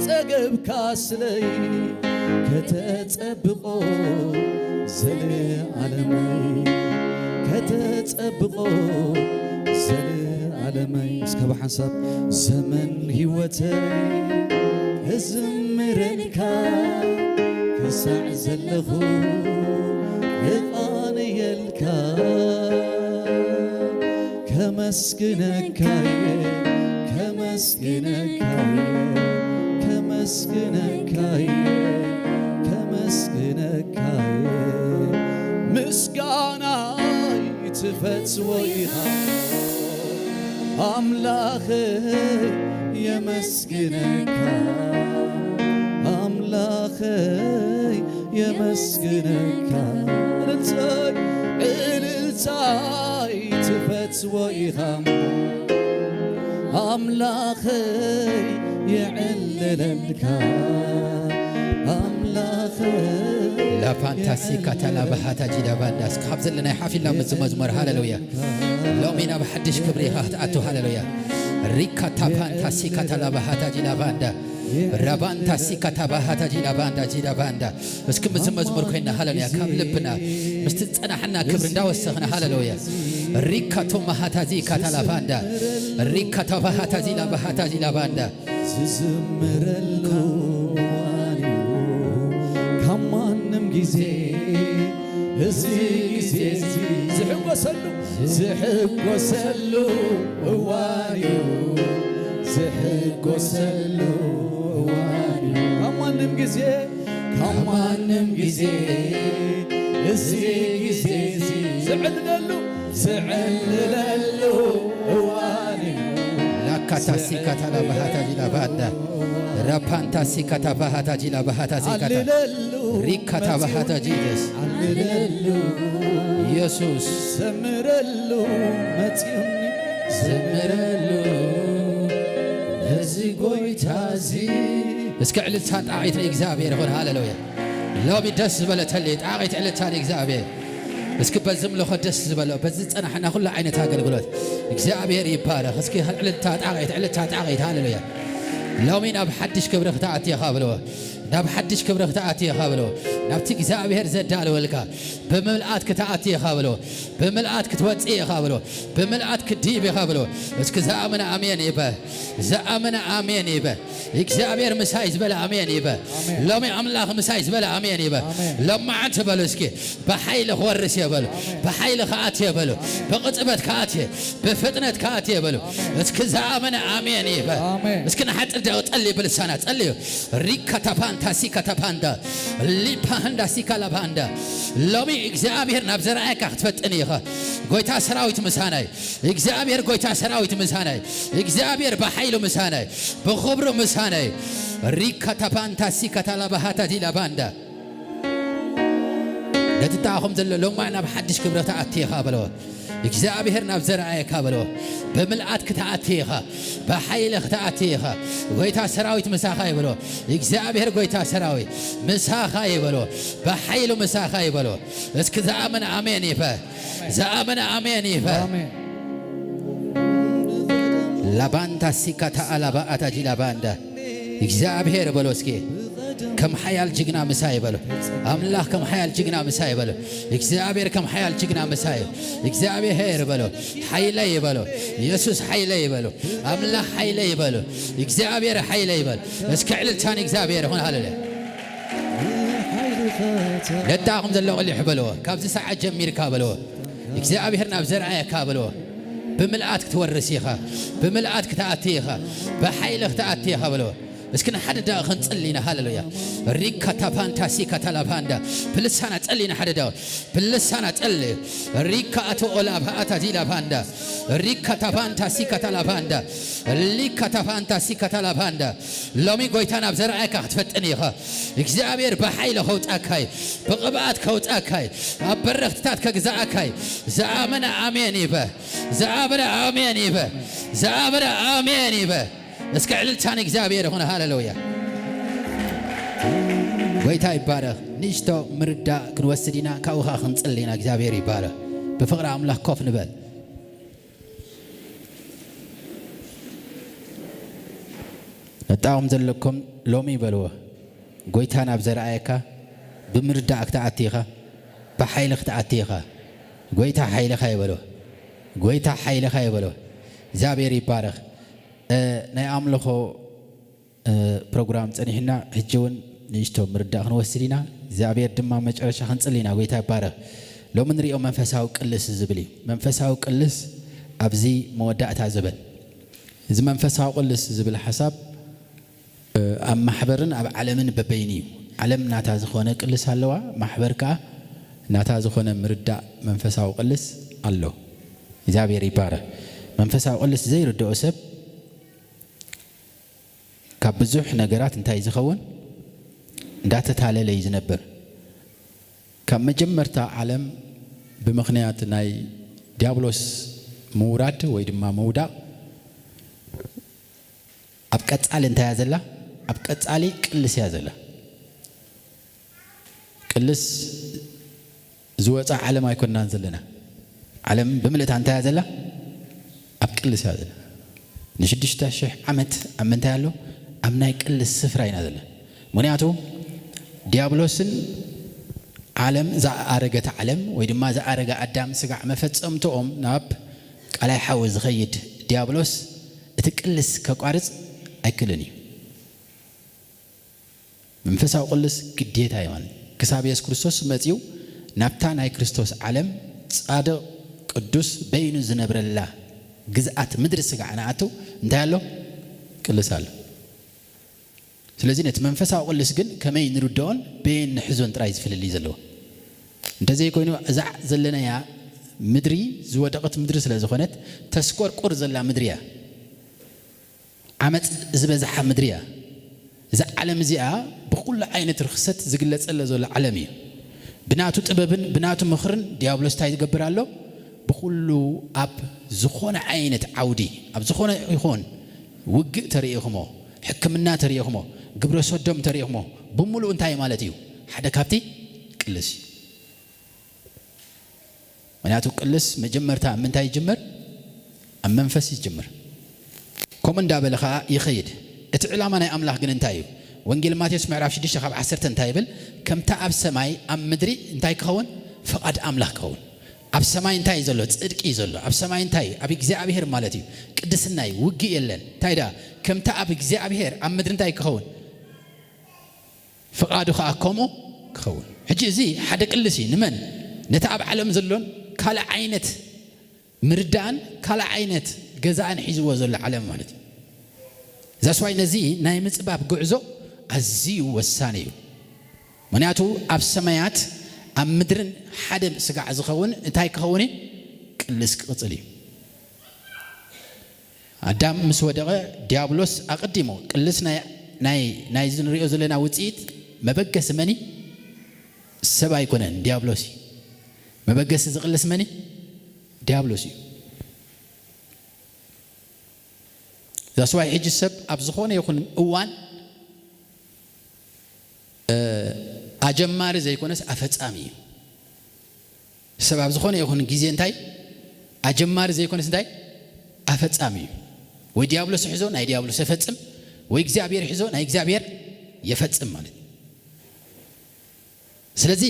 ጸገብካ ስለይ ከተጸብቆ ዘለዓለመይ ከተጸብቆ ዘለዓለመይ እስከ ብሓንሳብ ዘመን ህይወተይ እዝምረልካ ክሳዕ ዘለኹ እቓንየልካ ከመስግነካየ ከመስግነካየ ከመስግነካየ ከመስግነካየ ምስጋናይ ትፈትዎ ኢኻ ኣምላኸይ የመስግነካ ኣምላኸይ የመስግነካ እልልታይ እልልታይ ትፈትዎ ኢኻ ኣምላኸይ የዕልለልካ ኣምላኸይ ላፋንታሲ ካታላባሃታ ጂዳባንዳ እስኪ ካብዚ ለናይ ሓፊልና ምዚ መዝሙር ሃለሉያ ሎሚ ናብ ሓድሽ ክብሪ ኢኻ ክትኣቱ ሃለሉያ ሪካታፓንታሲ ካታላባሃታ ጂዳባንዳ ራባንታሲ ካታባሃታ ጂዳባንዳ ጂዳባንዳ እስኪ ምዚ መዝሙር ኮይና ሃለሉያ ካብ ልብና ምስቲ ዝጸናሕና ክብሪ እንዳወሰኽና ሃለሉያ ሪካቶማሃታዚ ካታላባንዳ ሪካታባሃታዚ ላባሃታዚ ላባንዳ ዝዝምረሉ እዋን እዩ ካብ ማንም ግዜ እዚ ግዜ እዚ ዝሕጎሰሉ ዝሕጎሰሉ እዋን እዩ ዝሕጎሰሉ እዋን እዩ ካብ ማንም ግዜ ካብ ማንም ግዜ እዚ ግዜ እዚ ዝዕልለሉ ዝዕልለሉ እዋን እዩ ላካታሲካታላባሃታጂላባንዳ ራፓንታሲካታባሃታጂላባሃታሲካታ ሪካታባሃታጂስ ኢየሱስ ዘምረሉ መጽዮኒ ዘምረሉ ነዚ ጎይታ እዚ እስከ ዕልልታ ጣዒት ንእግዚኣብሔር ይኹን ሃሌሉያ ሎሚ ደስ ዝበለተሊ ጣቒት ዕልልታ ንእግዚኣብሔር እስኪ በዚ ምልኾ ደስ ዝበሎ በዚ ዝጸናሕና ኩሉ ዓይነት ኣገልግሎት እግዚኣብሔር ይባረኽ እስኪ ዕልልታ ጣቒት ዕልልታ ጣቒት ሃሌሉያ ሎሚ ናብ ሓድሽ ክብሪ ክትኣቲ ኢኻ ብልዎ ናብ ሓድሽ ክብሪ ክትኣቲ ኢኻ በሎ። ናብቲ እግዚኣብሔር ዘዳለወልካ ብምልኣት ክትኣቲ ኢኻ በሎ። ብምልኣት ክትወጽእ ኢኻ በሎ። ብምልኣት ክትድይብ ኢኻ በሎ። እስኪ ዝኣመነ ኣሜን ይበ። ዝኣመነ ኣሜን ይበ። እግዚኣብሔር ምሳይ ዝበለ ኣሜን ይበ። ኣሜን። ሎሚ ኣምላኽ ምሳይ ዝበለ ኣሜን ይበ። ኣሜን። ሎማዓንቲ በሉ እስኪ፣ ብሓይሊ ክወርስ እየ በሉ። ኣሜን። ብሓይሊ ክኣት እየ በሉ። ኣሜን። ብቕጽበት ክኣት እየ፣ ብፍጥነት ክኣት እየ በሉ። ኣሜን። እስኪ ዝኣመነ ኣሜን ይበ። ኣሜን። እስኪ ንሓጢር ደቂቕ ጸልዩ ብልሳና ጸልዩ። ሪካታፓንታ ሲካታፓንዳ ሊፓንዳ ሲካላባንዳ። ሎሚ እግዚኣብሔር ናብ ዘርኣየካ ክትፈጥን ኢኻ። ጎይታ ሰራዊት ምሳናይ፣ እግዚኣብሔር ጎይታ ሰራዊት ምሳናይ፣ እግዚኣብሔር ብሓይሉ ምሳናይ፣ ብኽብሩ ምሳናይ። ሪካታፓንታ ሲካታላባሃታ ዲላባንዳ። ነቲ ተኣኹም ዘሎ ሎማ ናብ ሓድሽ ክብረት ኣቲ ኢኻ በሎ። እግዚኣብሔር ናብ ዘርኣየካ በሎ። ብምልኣት ክትኣቲ ኢኻ። ብሓይሊ ክትኣቲ ኢኻ። ጎይታ ሰራዊት ምሳኻ ይበሎ። እግዚኣብሔር ጎይታ ሰራዊት ምሳኻ ይበሎ። ብሓይሉ ምሳኻ ይበሎ። እስኪ ዝኣመነ ኣሜን ይበ። ዝኣመነ ኣሜን ይበ። ኣሜን። ላባንታ ሲካታ ኣላባ ኣታጂ ላባንዳ። እግዚኣብሔር በሎ እስኪ። ከም ሓያል ጅግና ምሳይ በሎ። ኣምላኽ ከም ሓያል ጅግና ምሳይ በሎ። እግዚኣብሔር ከም ሓያል ጅግና ምሳይ። እግዚኣብሔር በሎ። ሓይለይ በሎ። ኢየሱስ ሓይለይ በሎ። ኣምላኽ ሓይለይ በሎ። እግዚኣብሔር ሓይለይ በሎ። እስኪ ዕልልታን እግዚኣብሔር ይኹን። ሃሌሉያ። ነዳኹም ዘሎ ቕሊሕ በልዎ። ካብዚ ሰዓት ጀሚርካ በልዎ። እግዚኣብሔር ናብ ዘርኣየካ በልዎ። ብምልኣት ክትወርስ ኢኻ። ብምልኣት ክትኣቲ ኢኻ። ብሓይሊ ክትኣቲ ኢኻ በልዎ። እስኪ ንሓደ ደቂቕ ክንጽሊ ኢና። ሃሌሉያ። ሪካ ታፓንታ ሲካ ታላፓንዳ። ብልሳና ጸሊ ኢና ሓደ ደቂቕ። ብልሳና ጸሊ። ሪካ ኣቶ ኦላባ ኣታ ዲላፓንዳ። ሪካ ታፓንታ ሲካ ታላፓንዳ። ሊካ ታፓንታ ሲካ ታላፓንዳ። ሎሚ ጎይታ ናብ ዘርኣየካ ክትፈጥን ኢኻ። እግዚኣብሔር ብሓይሊ ከውጻካይ፣ ብቕብኣት ከውጻካይ፣ ኣብ በረኽትታት ከግዛኣካይ። ዝኣመነ ኣሜን ይበ። ዝኣመነ ኣሜን ይበ። ዝኣመነ ኣሜን ይበ። እስከ ዕልልታ ንእግዚኣብሔር ይኹን። ሃሌሉያ። ጎይታ ይባረኽ። ንእሽቶ ምርዳእ ክንወስድ ኢና፣ ካብኡ ኸዓ ክንጽሊ ኢና። እግዚኣብሔር ይባረኽ። ብፍቕሪ ኣምላኽ ኮፍ ንበል። ነጣቕም ዘለኩም ሎሚ በልዎ። ጎይታ ናብ ዘርኣየካ ብምርዳእ ክትኣቲ ኢኻ፣ ብሓይሊ ክትኣቲ ኢኻ። ጎይታ ሓይልኻ ይበሎ። ጎይታ ሓይልኻ ይበሎ። እግዚኣብሔር ይባረኽ። እ፣ ናይ ኣምልኾ፣ እ፣ ፕሮግራም ጸኒሕና፣ ሕጂ እውን ንእሽቶ ምርዳእ ክንወስድ ኢና። እግዚኣብሔር ድማ መጨረሻ ክንጽሊ ኢና። ጎይታ ይባረኽ። ሎሚ ንሪኦ መንፈሳዊ ቅልስ ዝብል እዩ። መንፈሳዊ ቅልስ ኣብዚ መወዳእታ ዘበን። እዚ መንፈሳዊ ቅልስ ዝብል ሓሳብ፣ እ፣ ኣብ ማሕበርን ኣብ ዓለምን በበይኑ እዩ። ዓለም ናታ ዝኾነ ቅልስ ኣለዋ፣ ማሕበር ከኣ ናታ ዝኾነ ምርዳእ መንፈሳዊ ቅልስ ኣሎ። እግዚኣብሔር ይባረኽ። መንፈሳዊ ቅልስ ዘይርድኦ ሰብ ካብ ብዙሕ ነገራት እንታይ ዝኸውን? እንዳተታለለ እዩ ዝነብር። ካብ መጀመርታ ዓለም ብምኽንያት ናይ ዲያብሎስ ምውራድ ወይ ድማ ምውዳቕ፣ ኣብ ቀጻሊ እንታይ እያ ዘላ? ኣብ ቀጻሊ ቅልስ እያ ዘላ። ቅልስ ዝወጻ ዓለም ኣይኮንናን ዘለና። ዓለም ብምልእታ እንታይ እያ ዘላ? ኣብ ቅልስ እያ ዘላ። ንሽዱሽተ ሽሕ ዓመት ኣብ ምንታይ ኣሎ? ኣብ ናይ ቅልስ ስፍራ ኢና ዘለና። ምኽንያቱ ዲያብሎስን ዓለም፣ ዝኣረገት ዓለም ወይ ድማ ዝኣረገ ኣዳም ስጋዕ መፈጸምትኦም ናብ ቃላይ ሓዊ ዝኸይድ ዲያብሎስ እቲ ቅልስ ከቋርጽ ኣይክእልን እዩ። መንፈሳዊ ቅልስ ግዴታ እዩ ማለት። ክሳብ የሱስ ክርስቶስ መጺኡ ናብታ ናይ ክርስቶስ ዓለም ጻድቕ ቅዱስ በይኑ ዝነብረላ ግዝኣት ምድሪ ስጋዕ ንኣቱ እንታይ ኣሎ? ቅልስ ኣሎ። ስለዚ ነቲ መንፈሳዊ ቅልስ ግን ከመይ ንርድኦን በየን ንሕዞን ጥራይ ዝፍልልይ ዘለዎ። እንተዘይኮይኑ እዛ ዘለናያ ምድሪ ዝወደቐት ምድሪ ስለ ዝኾነት ተስቆርቁር ዘላ ምድሪ እያ። ዓመጽ ዝበዝሓ ምድሪ እያ። እዛ ዓለም እዚኣ ብኹሉ ዓይነት ርኽሰት ዝግለጸለ ዘሎ ዓለም እዩ። ብናቱ ጥበብን ብናቱ ምኽርን ዲያብሎስ እንታይ ዝገብር ኣሎ? ብኹሉ ኣብ ዝኾነ ዓይነት ዓውዲ፣ ኣብ ዝኾነ ይኹን ውግእ ተርእኹሞ፣ ሕክምና ተርእኹሞ፣ ግብረ ሰዶም ተርእኹሞ፣ ብምሉኡ እንታይ ማለት እዩ? ሓደ ካብቲ ቅልስ እዩ። ምኽንያቱ ቅልስ መጀመርታ ኣብ ምንታይ ይጅምር? ኣብ መንፈስ ይጅምር። ከምኡ እንዳበለ ኸዓ ይኸይድ። እቲ ዕላማ ናይ ኣምላኽ ግን እንታይ እዩ? ወንጌል ማቴዎስ ምዕራፍ ሽዱሽተ ካብ ዓሰርተ እንታይ ይብል? ከምታ ኣብ ሰማይ ኣብ ምድሪ እንታይ ክኸውን? ፍቓድ ኣምላኽ ክኸውን። ኣብ ሰማይ እንታይ እዩ ዘሎ? ጽድቂ እዩ ዘሎ። ኣብ ሰማይ እንታይ እዩ? ኣብ እግዚኣብሔር ማለት እዩ። ቅድስና እዩ። ውግእ የለን። እንታይ ደኣ? ከምታ ኣብ እግዚኣብሔር ኣብ ምድሪ እንታይ ክኸውን? ፍቓዱ ኸኣ ከምኡ ክኸውን። ሕጂ እዚ ሓደ ቅልስ እዩ። ንመን? ነቲ ኣብ ዓለም ዘሎን ካልእ ዓይነት ምርዳእን ካልእ ዓይነት ገዛእን ሒዝዎ ዘሎ ዓለም ማለት እዩ። ዛስዋይ ነዚ ናይ ምጽባብ ጉዕዞ ኣዝዩ ወሳኒ እዩ። ምኽንያቱ ኣብ ሰማያት ኣብ ምድርን ሓደ ስጋዕ ዝኸውን እንታይ ክኸውን እዩ? ቅልስ ክቕጽል እዩ። ኣዳም ምስ ወደቐ ዲያብሎስ ኣቐዲሙ ቅልስ ናይ ናይ ናይዚ ንሪኦ ዘለና ውጽኢት መበገሲ መን እዩ? ሰብ ኣይኮነን፣ ዲያብሎስ እዩ። መበገሲ ዝቕልስ መን እዩ? ዲያብሎስ እዩ። ዛስዋይ ሕጂ ሰብ ኣብ ዝኾነ ይኹን እዋን ኣጀማሪ ዘይኮነስ ኣፈጻሚ እዩ። ሰብ ኣብ ዝኾነ ይኹን ግዜ እንታይ ኣጀማሪ ዘይኮነስ እንታይ ኣፈጻሚ እዩ። ወይ ዲያብሎስ ይሕዞ ናይ ዲያብሎስ የፈጽም፣ ወይ እግዚኣብሔር ይሕዞ ናይ እግዚኣብሔር የፈጽም ማለት እዩ። ስለዚ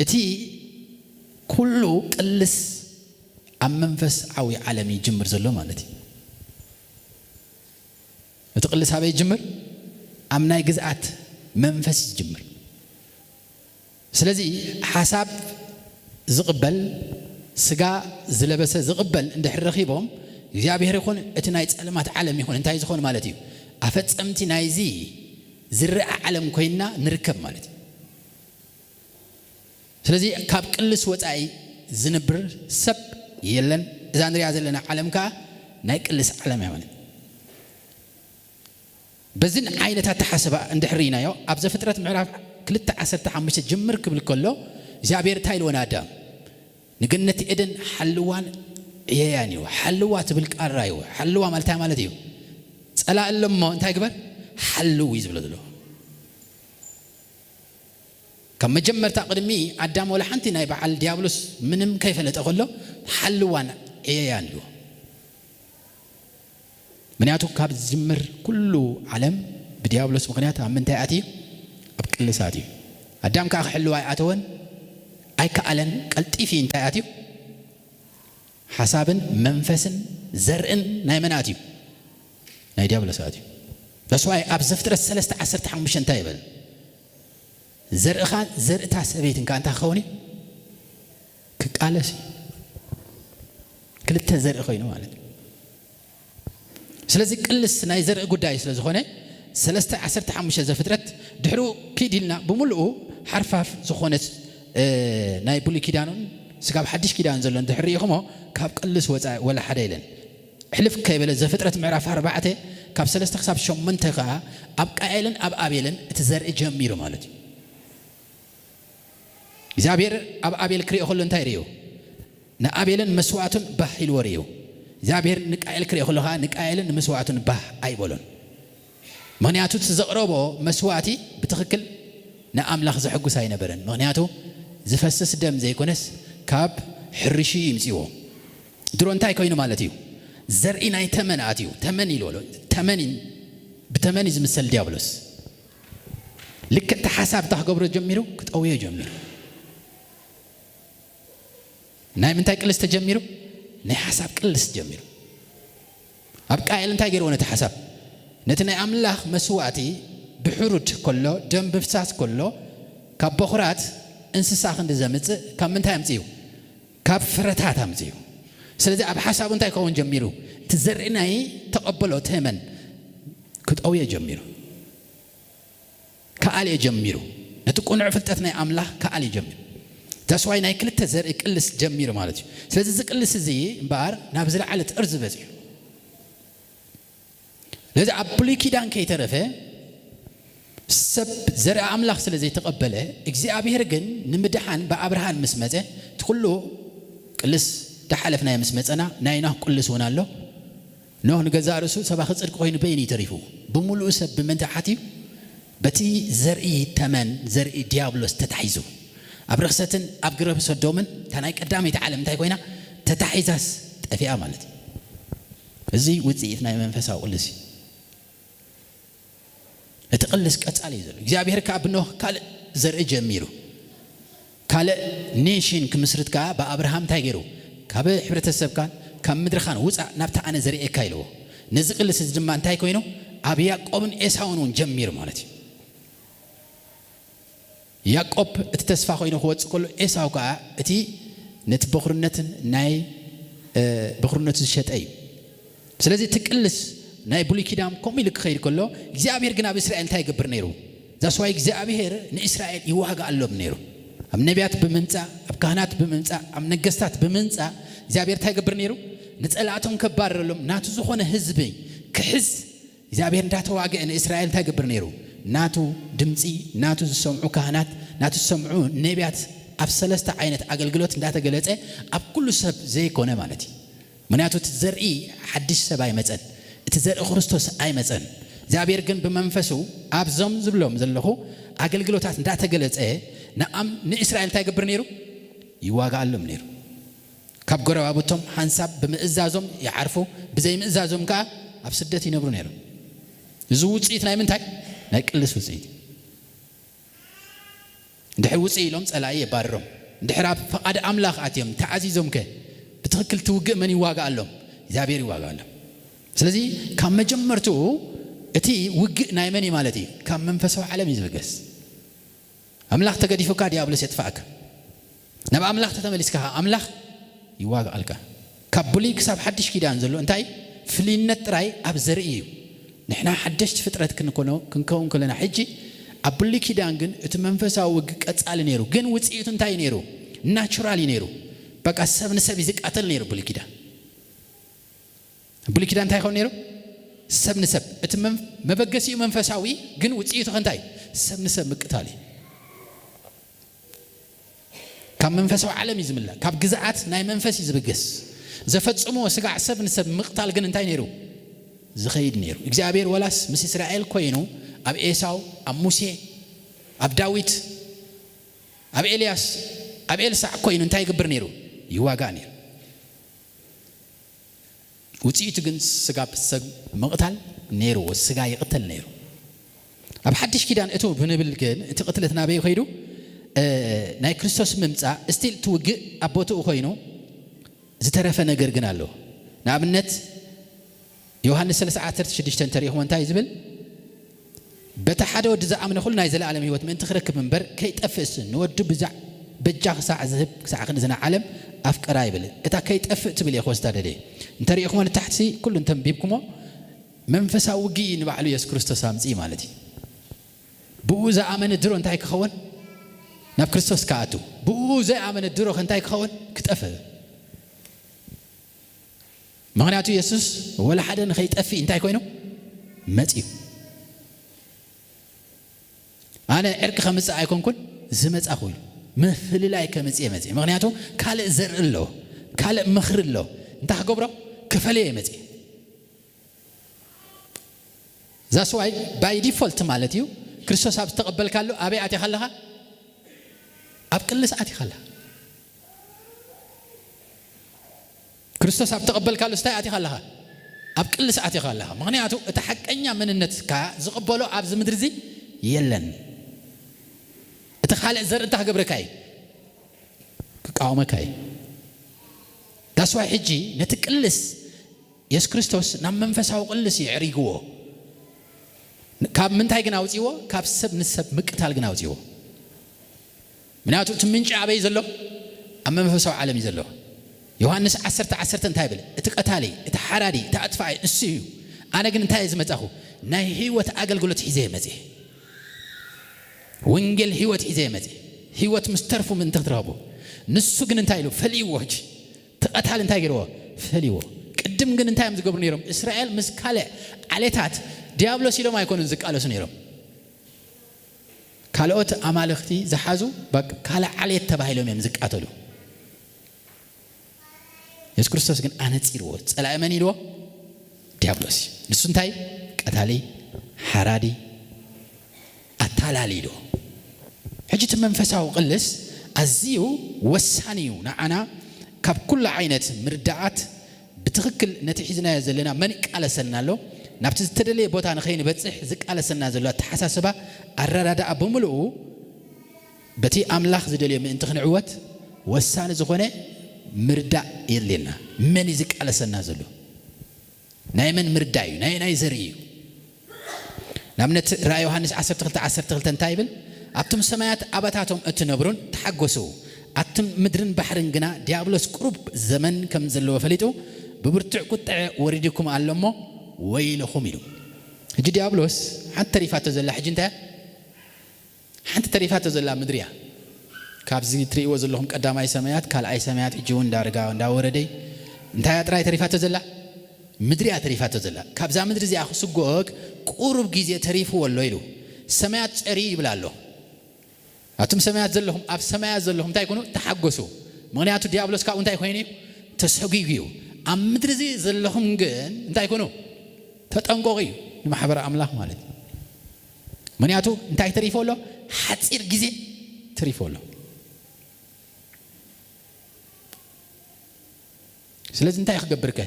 እቲ ኩሉ ቅልስ ኣብ መንፈሳዊ ዓለም ይጅምር ዘሎ ማለት እዩ። እቲ ቅልስ ኣበይ ይጅምር? ኣብ ናይ ግዝኣት መንፈስ ይጅምር። ስለዚ ሓሳብ ዝቕበል፣ ስጋ ዝለበሰ ዝቕበል እንድሕር ረኺቦም፣ እግዚኣብሔር ይኹን እቲ ናይ ጸለማት ዓለም ይኹን እንታይ ዝኾን ማለት እዩ? ኣፈጸምቲ ናይዚ ዝረኣ ዓለም ኮይንና ንርከብ ማለት እዩ። ስለዚ ካብ ቅልስ ወጻኢ ዝንብር ሰብ የለን። እዛ ንሪኣ ዘለና ዓለም ከኣ ናይ ቅልስ ዓለም እያ ማለት እዩ። በዝን ዓይነት ኣተሓስባ እንድሕር ርኢናዮ፣ ኣብ ዘፍጥረት ምዕራፍ ክልተ ዓሰርተ ሓሙሽተ ጅምር ክብል ከሎ እግዚኣብሔር እንታይ ኢልዎ ንኣዳም? ንገነት ኤደን ሓልዋን ዕየያን እዩ። ሓልዋ ትብል ቃል ራእይዎ። ሓልዋ ማለት እንታይ ማለት እዩ? ጸላእ ኣሎ እሞ እንታይ ግበር? ሓልው እዩ ዝብሎ ዘሎ። ካብ መጀመርታ ቅድሚ ኣዳም ወላ ሓንቲ ናይ በዓል ዲያብሎስ ምንም ከይፈለጠ ከሎ ሓልዋን ዕየያን እዩ። ምክንያቱ ካብ ዝጅምር ኩሉ ዓለም ብዲያብሎስ ምኽንያት ኣብ ምንታይ ኣትዩ? ኣብ ቅልስ ኣትዩ። ኣዳም ከኣ ክሕልው ኣይኣተወን፣ ኣይከኣለን። ቀልጢፊ እንታይ ኣትዩ? ሓሳብን መንፈስን ዘርእን ናይ መን ኣትዩ? ናይ ዲያብሎስ ኣትዩ። ዳስዋይ ኣብ ዘፍጥረት ሰለስተ ዓሰርተ ሓሙሽተ እንታይ ይብል? ዘርእኻ ዘርእታ ሰበይትን ከኣ እንታይ ክኸውን እዩ? ክቃለስ እዩ። ክልተ ዘርኢ ኮይኑ ማለት እዩ። ስለዚ ቅልስ ናይ ዘርኢ ጉዳይ ስለ ዝኾነ ሰለስተ ዓሰርተ ሓሙሽተ ዘፍጥረት ድሕሩ ኪድ ኢልና ብምልኡ ሓርፋፍ ዝኾነት እ፣ ናይ ብሉይ ኪዳኑን ስጋብ ሓድሽ ኪዳን ዘሎ እንድሕር ርኢኹሞ ካብ ቅልስ ወፃኢ ወላ ሓደ የለን። ሕልፍ ከይበለ ዘፍጥረት ምዕራፍ ኣርባዕተ ካብ ሰለስተ ክሳብ ሸሞንተ ከዓ ኣብ ቃኤልን ኣብ ኣቤልን እቲ ዘርኢ ጀሚሩ ማለት እዩ። እግዚኣብሔር ኣብ ኣቤል ክሪኦ ከሎ እንታይ ርእዩ? ንኣቤልን መስዋእቱን ባህ ኢልዎ ርእዩ። እግዚኣብሔር ንቃኤል ክሪኦ ከሎ ከዓ ንቃኤልን ንመስዋእቱን ባህ ኣይበሎን። ምክንያቱ እቲ ዘቕረቦ መስዋእቲ ብትኽክል ንኣምላኽ ዘሐጉስ ኣይነበረን። ምክንያቱ ዝፈስስ ደም ዘይኮነስ ካብ ሕርሹ ይምፅዎ። ድሮ እንታይ ኮይኑ ማለት እዩ? ዘርኢ ናይ ተመን ኣትዩ። ተመን ኢልዎ ኣሎ። ተመን ዩ-፣ ብተመን እዩ ዝምሰል ዲያብሎስ። ልክዕ እቲ ሓሳብ እንታይ ክገብሮ ጀሚሩ? ክጠውዮ ጀሚሩ። ናይ ምንታይ ቅልስ ተጀሚሩ? ናይ ሓሳብ ቅልስ ጀሚሩ። ኣብ ቃኤል እንታይ ገይርዎ ነቲ ሓሳብ? ነቲ ናይ ኣምላኽ መስዋእቲ ብሕሩድ ከሎ፣ ደም ብፍሳስ ከሎ፣ ካብ በኹራት እንስሳ ክንዲ ዘምጽእ ካብ ምንታይ ኣምጽኡ? ካብ ፍረታት ኣምጽኡ። ስለዚ ኣብ ሓሳቡ እንታይ ክኸውን ጀሚሩ? እቲ ዘርኢ ናይ ተቐበሎ ተመን ክጠውዮ ጀሚሩ። ክኣልዮ ጀሚሩ። ነቲ ቅኑዕ ፍልጠት ናይ ኣምላኽ ክኣልዮ ጀሚሩ። ተስዋይ ናይ ክልተ ዘርኢ ቅልስ ጀሚሩ ማለት እዩ። ስለዚ እዚ ቅልስ እዚ እምበኣር ናብ ዝለዓለ ጥርዚ በጺሑ። ነዚ ኣብ ብሉይ ኪዳን ከይተረፈ ሰብ ዘርኢ ኣምላኽ ስለ ዘይተቐበለ፣ እግዚኣብሔር ግን ንምድሓን ብኣብርሃን ምስ መጸ፣ እቲ ኩሉ ቅልስ ዳሓለፍናዮ ምስ መጸና፣ ናይ ኖህ ቅልስ እውን ኣሎ። ኖህ ንገዛእ ርእሱ ሰባኺ ጽድቂ ኮይኑ በይኑ እዩ ተሪፉ። ብምሉኡ ሰብ ብምንታይ ሓትዩ? በቲ ዘርኢ ተመን፣ ዘርኢ ዲያብሎስ ተታሒዙ። ኣብ ርኽሰትን ኣብ ግብረ ሰዶምን እታ ናይ ቀዳመይቲ ዓለም እንታይ ኮይና? ተታሒዛስ ጠፊኣ ማለት እዩ። እዚ ውጽኢት ናይ መንፈሳዊ ቅልስ እዩ። እቲ ቅልስ ቀጻሊ እዩ ዘሎ። እግዚኣብሔር ከኣ ብኖህ ካልእ ዘርኢ ጀሚሩ፣ ካልእ ኔሽን ክምስርት ከኣ ብኣብርሃም እንታይ ገይሩ? ካብ ሕብረተሰብካን ካብ ምድርኻን ውጻእ፣ ናብቲ ኣነ ዘርእየካ ኢልዎ። ነዚ ቅልስ እዚ ድማ እንታይ ኮይኑ? ኣብ ያዕቆብን ኤሳውን እውን ጀሚሩ ማለት እዩ። ያዕቆብ እቲ ተስፋ ኮይኑ ክወጽእ ከሎ፣ ኤሳው ከኣ እቲ ነቲ በኹርነትን ናይ በኹርነቱ ዝሸጠ እዩ። ስለዚ እቲ ቅልስ ናይ ብሉይ ኪዳን ከምኡ ኢሉ ክኸይድ ከሎ፣ እግዚኣብሔር ግን ኣብ እስራኤል እንታይ ይገብር ነይሩ? ዛስዋይ እግዚኣብሔር ንእስራኤል ይዋጋኣሎም ነይሩ። ኣብ ነቢያት ብምምጻእ፣ ኣብ ካህናት ብምምጻእ፣ ኣብ ነገስታት ብምምጻእ እግዚኣብሔር እንታይ ይገብር ነይሩ? ንጸላእቶም ከባረረሎም፣ ናቱ ዝኾነ ህዝቢ ክሕዝ እግዚኣብሔር እንዳተዋግአ ንእስራኤል እንታይ ይገብር ነይሩ? ናቱ ድምጺ፣ ናቱ ዝሰምዑ ካህናት፣ ናቱ ዝሰምዑ ነቢያት፣ ኣብ ሰለስተ ዓይነት ኣገልግሎት እንዳተገለጸ፣ ኣብ ኩሉ ሰብ ዘይኮነ ማለት እዩ። ምክንያቱ እቲ ዘርኢ ሓድሽ ሰብ ኣይመጸን፣ እቲ ዘርኢ ክርስቶስ ኣይመጸን። እግዚኣብሔር ግን ብመንፈሱ ኣብዞም ዝብሎም ዘለኹ ኣገልግሎታት እንዳተገለጸ ንኣም ንእስራኤል እንታይ ይገብር ነይሩ? ይዋጋኣሎም ነይሩ። ካብ ጎረባብቶም ሓንሳብ ብምእዛዞም ይዓርፉ፣ ብዘይምእዛዞም ከኣ ኣብ ስደት ይነብሩ ነይሮም። እዚ ውጽኢት ናይ ምንታይ? ናይ ቅልስ ውጽኢት። እንድሕር ውጽእ ኢሎም ጸላኢ የባርሮም። እንድሕር ኣብ ፈቓድ ኣምላኽ ኣትዮም ተኣዚዞም ከ ብትኽክል እቲ ውግእ መን ይዋጋኣሎም? እግዚኣብሔር ይዋጋኣሎም። ስለዚ ካብ መጀመርትኡ እቲ ውግእ ናይ መን እዩ ማለት እዩ? ካብ መንፈሳዊ ዓለም እዩ ዝብገስ። ኣምላኽ ተገዲፉካ ዲያብሎስ የጥፍኣካ። ናብ ኣምላኽ ተተመሊስካ ኸዓ ኣምላኽ ይዋግኣልካ። ካብ ብሉይ ክሳብ ሓድሽ ኪዳን ዘሎ እንታይ? ፍልይነት ጥራይ ኣብ ዘርኢ እዩ። ንሕና ሓደሽቲ ፍጥረት ክንኮኖ-፣ ክንከውን ከለና ሕጂ፣ ኣብ ብሉይ ኪዳን ግን እቲ መንፈሳዊ ውግእ ቀጻሊ ነይሩ። ግን ውጽኢቱ እንታይ እዩ ነይሩ? ናቹራል እዩ ነይሩ። በቃ ሰብ ንሰብ እዩ ዝቃተል ነይሩ ብሉይ ኪዳን። ብሉይ ኪዳን እንታይ ይኸውን ነይሩ? ሰብ ንሰብ። እቲ መን-፣ መበገሲኡ መንፈሳዊ ግን ውጽኢቱ ከ እንታይ? ሰብ ንሰብ ምቅታል እዩ። ካብ መንፈሳዊ ዓለም እዩ ዝምላእ። ካብ ግዝኣት ናይ መንፈስ እዩ ዝብገስ። ዘፈጽምዎ ስጋዕ ሰብ ንሰብ ምቕታል ግን እንታይ ነይሩ? ዝኸይድ ነይሩ። እግዚኣብሔር ወላስ ምስ እስራኤል ኮይኑ ኣብ ኤሳው፣ ኣብ ሙሴ፣ ኣብ ዳዊት፣ ኣብ ኤልያስ፣ ኣብ ኤልሳዕ ኮይኑ እንታይ ይገብር ነይሩ? ይዋጋእ ነይሩ። ውጽኢቱ ግን ስጋ ብሰብ ምቕታል ነይርዎ፣ ስጋ ይቕተል ነይሩ። ኣብ ሓድሽ ኪዳን እቱ ብንብል ግን እቲ ቅትለት ናበይ ከይዱ? እ፣ ናይ ክርስቶስ ምምጻእ ስቲል እቲ ውግእ ኣብ ቦትኡ ኮይኑ ዝተረፈ ነገር ግን ኣሎ። ንኣብነት ዮሃንስ ሰለስተ ዓሰርተ ሽዱሽተ እንተሪእኹም እንታይ እዩ ዝብል? በቲ ሓደ ወዲ ዝኣመነ ኩሉ ናይ ዘለኣለም ህይወት ምእንቲ ክረክብ እምበር ከይጠፍእስ ንወዱ ብዛ-፣ በጃ ክሳዕ ዝህብ ክሳዕ ክንድዚ ንዓለም ኣፍቀራ ይብል። እታ ከይጠፍእ ትብል እየ ክወስዳ ደልየ። እንተሪእኹሞ ንታሕትሲ ኩሉ እንተንቢብኩሞ መንፈሳዊ ውግእ እዩ ንባዕሉ የሱስ ክርስቶስ ኣምጽእ ማለት እዩ። ብኡ ዝኣመነ ድሮ እንታይ ክኸውን? ናብ ክርስቶስ ክኣቱ። ብኡ ዘይኣመነ ድሮ ከ እንታይ ክኸውን? ክጠፍእ። ምኽንያቱ የሱስ ወላ ሓደ ንኸይጠፍእ እንታይ ኮይኑ? መጺኡ። ኣነ ዕርቂ ከምጽእ ኣይኮንኩን ዝመጻኹ ኢሉ። ምፍልላይ ከምጽእ እየ መጺእ። ምኽንያቱ ካልእ ዘርኢ ኣሎ፣ ካልእ ምኽሪ ኣሎ። እንታይ ክገብሮ? ክፈልዮ እየ መጺእ። ዛስዋይ ባይ ዲፎልት ማለት እዩ። ክርስቶስ ኣብ ዝተቐበልካሉ ኣበይ ኣቲኻ ኣለኻ? ኣብ ቅልስ ኣቲኻ ኣለኻ። ክርስቶስ ኣብ ተቐበልካሉ ስታይ ኣቲኻ ኣለኻ? ኣብ ቅልስ ኣቲኻ ኣለኻ። ምኽንያቱ እቲ ሓቀኛ መንነትካ ዝቕበሎ ኣብዚ ምድሪ እዚ የለን። እቲ ካልእ ዘርኢ እንታይ ክገብረካ እዩ? ክቃወመካ እዩ። ዳስዋይ ሕጂ ነቲ ቅልስ የሱስ ክርስቶስ ናብ መንፈሳዊ ቅልስ እዩ ኣዕሪግዎ። ካብ ምንታይ ግን ኣውጺዎ? ካብ ሰብ ንሰብ ምቅታል ግን ኣውጺዎ። ምክንያቱ እቲ ምንጪ ኣበይ ዘሎ? ኣብ መንፈሳዊ ዓለም እዩ ዘሎ። ዮሃንስ ዓሰርተ ዓሰርተ እንታይ ይብል? እቲ ቀታሊ፣ እቲ ሓራዲ፣ እቲ ኣጥፋኢ እሱ እዩ። ኣነ ግን እንታይ እየ ዝመጻኹ? ናይ ህይወት ኣገልግሎት ሒዘ እየ መጺኤ። ወንጌል ህይወት ሒዘ እየ መጺኤ። ህይወት ምስ ተርፉ ምእንቲ ክትረኽቡ። ንሱ ግን እንታይ ኢሉ? ፈልይዎ ሕጂ። እቲ ቀታሊ እንታይ ገይርዎ? ፈልይዎ። ቅድም ግን እንታይ እዮም ዝገብሩ ነይሮም? እስራኤል ምስ ካልእ ዓሌታት ዲያብሎስ ኢሎም ኣይኮኑን ዝቃለሱ ነይሮም። ካልኦት ኣማልኽቲ ዝሓዙ በቃ ካልእ ዓሌት ተባሂሎም እዮም ዝቃተሉ። የሱስ ክርስቶስ ግን ኣነጺርዎ። ጸላኢ መን ኢልዎ? ዲያብሎስ እዩ። ንሱ እንታይ? ቀታሊ፣ ሓራዲ፣ ኣታላሊ ኢልዎ። ሕጂ እቲ መንፈሳዊ ቅልስ ኣዝዩ ወሳኒ እዩ ንዓና። ካብ ኩሉ ዓይነት ምርዳኣት ብትኽክል ነቲ ሒዝናዮ ዘለና መን ይቃለሰልና ኣሎ? ናብቲ ዝተደለየ ቦታ ንኸይንበጽሕ ዝቃለሰና ዘሎ ኣተሓሳስባ፣ ኣረዳድኣ ብምልኡ በቲ ኣምላኽ ዝደልዮ ምእንቲ ክንዕወት ወሳኒ ዝኾነ ምርዳእ የድልየና። መን እዩ ዝቃለሰና ዘሎ? ናይ መን ምርዳእ እዩ? ናይ ናይ ዘርኢ እዩ? ንኣብነት ራእይ ዮሃንስ ዓሰርተ ክልተ ዓሰርተ ክልተ እንታይ ይብል? ኣብቶም ሰማያት ኣባታቶም እትነብሩን ተሓጎሱ፣ ኣብቲ ምድርን ባሕርን ግና ዲያብሎስ ቁሩብ ዘመን ከም ዘለዎ ፈሊጡ ብብርቱዕ ቁጥዐ ወሪዱኩም ኣሎ እሞ ወይልኹም ኢሉ። ሕጂ ዲያብሎስ ሓንቲ ተሪፋቶ ዘላ ሕጂ እንታይ እያ? ሓንቲ ተሪፋቶ ዘላ ምድሪ እያ። ካብዚ ትርእይዎ ዘለኹም ቀዳማይ ሰማያት፣ ካልኣይ ሰማያት ሕጂ እውን እንዳርጋ እንዳወረደይ እንታይ እያ ጥራይ ተሪፋቶ ዘላ? ምድሪ እያ ተሪፋቶ ዘላ። ካብዛ ምድሪ እዚኣ ክስጎግ ቁሩብ ግዜ ተሪፍዎ ኣሎ ኢሉ። ሰማያት ጸሪ ይብል ኣሎ። ኣቱም ሰማያት ዘለኹም፣ ኣብ ሰማያት ዘለኹም እንታይ ኩኑ? ተሓጎሱ። ምኽንያቱ ዲያብሎስ ካብኡ እንታይ ኮይኑ እዩ? ተሰጒጉ እዩ። ኣብ ምድሪ እዚ ዘለኹም ግን እንታይ ኩኑ? ተጠንቀቑ እዩ ንማሕበረ ኣምላኽ ማለት እዩ። ምኽንያቱ እንታይ ተሪፎ ኣሎ? ሓጺር ግዜ ተሪፎ ኣሎ። ስለዚ እንታይ ክገብርከ?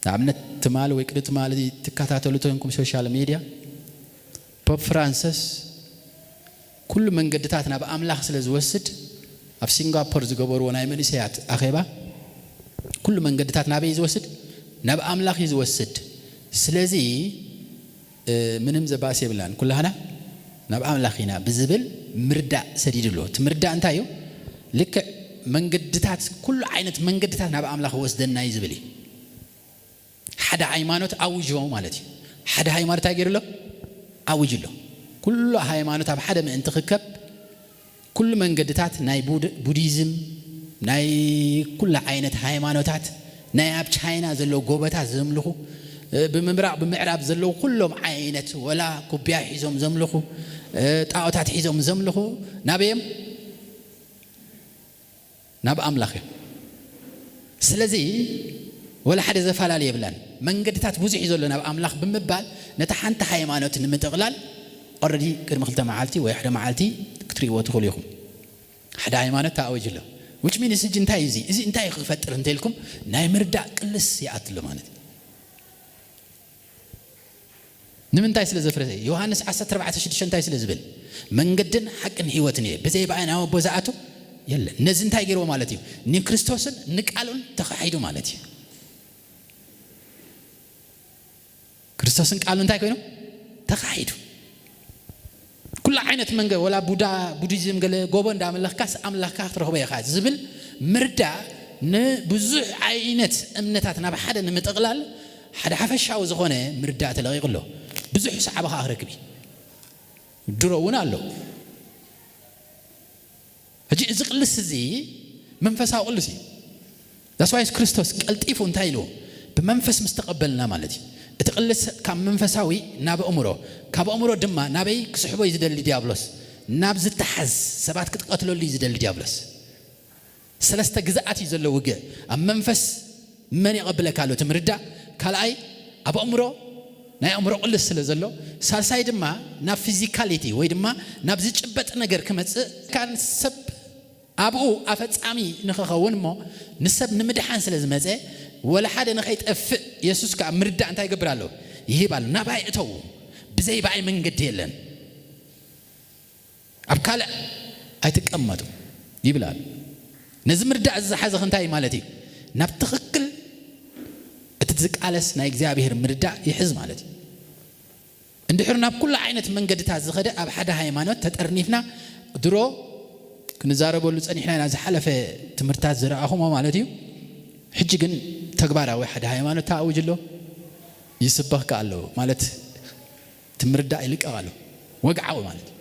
ንኣብነት ትማሊ ወይ ቅዲ ትማሊ ትከታተሉ ተንኩም ሶሻል ሚድያ ፖፕ ፍራንሰስ ኩሉ መንገድታት ናብ ኣምላኽ ስለ ዝወስድ ኣብ ሲንጋፖር ዝገበርዎ ናይ መንእሰያት ኣኼባ ኩሉ መንገድታት ናበይ እዩ ዝወስድ? ናብ ኣምላኽ እዩ ዝወስድ። ስለዚ እ፣ ምንም ዘባእስ የብላን። ኩላህና ናብ ኣምላኽ ኢና ብዝብል ምርዳእ ሰዲዱ ኣሎ። እቲ ምርዳእ እንታይ እዩ? ልክዕ መንገድታት፣ ኩሉ ዓይነት መንገድታት ናብ ኣምላኽ ወስደና እዩ ዝብል እዩ። ሓደ ሃይማኖት ኣውጆ ማለት እዩ። ሓደ ሃይማኖት እንታይ ገይሩ ኣሎ? ኣውጅ ኣሎ። ኩሉ ሃይማኖት ኣብ ሓደ ምእንቲ ክከብ ኩሉ መንገድታት ናይ ቡድ-፣ ቡዲዝም፣ ናይ ኩሉ ዓይነት ሃይማኖታት፣ ናይ ኣብ ቻይና ዘለዉ ጎቦታት ዘምልኹ፣ እ፣ ብምብራቕ ብምዕራብ ዘለዉ ኩሎም ዓይነት ወላ ኩቢያ ሒዞም ዘምልኹ፣ እ፣ ጣኦታት ሒዞም ዘምልኹ ናበዮም? ናብ ኣምላኽ እዮም። ስለዚ ወላ ሓደ ዘፈላለ የብላን። መንገድታት ብዙሕ እዩ ዘሎ ናብ ኣምላኽ ብምባል ነታ ሓንቲ ሃይማኖት ንምጥቕላል ኦረዲ ቅድሚ ክልተ መዓልቲ ወይ ሓደ መዓልቲ ክትርእይዎ ትኽእሉ ኢኹም። ሓደ ሃይማኖት ተኣወጅ ኣሎ። Which means ሕጂ እንታይ እዩ እዚ? እዚ እንታይ እዩ ክፈጥር እንተኢልኩም ናይ ምርዳእ ቅልስ ይኣቱ ኣሎ ማለት እዩ። ንምንታይ ስለ ዘፍረሰ? ዮሃንስ ዓሰርተ ኣርባዕተ ሽዱሽተ እንታይ ስለ ዝብል? መንገድን ሓቅን ህይወትን እየ፣ ብዘይ ብኣይ ናብ ኣቦ ዝኣቱ የለን። ነዚ እንታይ ገይርዎ ማለት እዩ? ንክርስቶስን ንቃሉን ተኻሒዱ ማለት እዩ። ክርስቶስን ቃሉ እንታይ ኮይኑ? ተኻሒዱ። ኩሉ ዓይነት መንገ-፣ ወላ ቡዳ፣ ቡዲዝም፣ ገለ ጎቦ እንዳመለኽካስ ኣምላኽካ ክትረኽቦ ኢኻ ዝብል ምርዳእ ንብዙሕ ዓይነት እምነታት ናብ ሓደ ንምጥቕላል ሓደ ሓፈሻዊ ዝኾነ ምርዳእ ተለቒቑ ኣሎ። ብዙሕ ሰዓቢ ኸዓ ክረክብ እዩ። ድሮ እውን ኣሎ። ሕጂ እዚ ቅልስ እዚ መንፈሳዊ ቅልስ እዩ። That's why የሱስ ክርስቶስ ቀልጢፉ እንታይ ኢሉ? ብመንፈስ ምስ ተቐበልና ማለት እዩ። እቲ ቅልስ ካብ መንፈሳዊ ናብ ኣእምሮ፣ ካብ ኣእምሮ ድማ ናበይ ክስሕቦ እዩ ዝደሊ ዲያብሎስ? ናብ ዝተሓዝ ሰባት ክትቀትለሉ እዩ ዝደሊ ዲያብሎስ። ሰለስተ ግዝኣት እዩ ዘሎ ውግእ። ኣብ መንፈስ መን የቐብለካ ኣሎ? እቲ ምርዳእ። ካልኣይ ኣብ ኣእምሮ፣ ናይ ኣእምሮ ቅልስ ስለ ዘሎ፣ ሳልሳይ ድማ ናብ ፊዚካሊቲ ወይ ድማ ናብ ዝጭበጥ ነገር ክመጽእ ካን ሰብ ኣብኡ ኣፈጻሚ ንኽኸውን እሞ ንሰብ ንምድሓን ስለ ዝመጸ ወላ ሓደ ንኸይጠፍእ የሱስ ከኣ ምርዳእ እንታይ ይገብር ኣሎ? ይህብ ኣሎ። ናባይ እተዉ፣ ብዘይ ብኣይ መንገዲ የለን፣ ኣብ ካልእ ኣይትቀመጡ ይብል ኣሎ። ነዚ ምርዳእ እዚ ዝሓዘ እንታይ ማለት እዩ? ናብ ትኽክል እቲ ዝቃለስ ናይ እግዚኣብሔር ምርዳእ ይሕዝ ማለት እዩ። እንድሕር ናብ ኩሉ ዓይነት መንገድታት ዝኸደ ኣብ ሓደ ሃይማኖት ተጠርኒፍና ድሮ ክንዛረበሉ ጸኒሕና ኢና ዝሓለፈ ትምህርትታት ዝረኣኹሞ ማለት እዩ። ሕጂ ግን ተግባራዊ ሓደ ሃይማኖት ተኣውጅ ኣሎ፣ ይስበኽ ከኣ ኣሎ ማለት እቲ ምርዳእ ይልቀቕ ኣሎ፣ ወግዓዊ ማለት እዩ።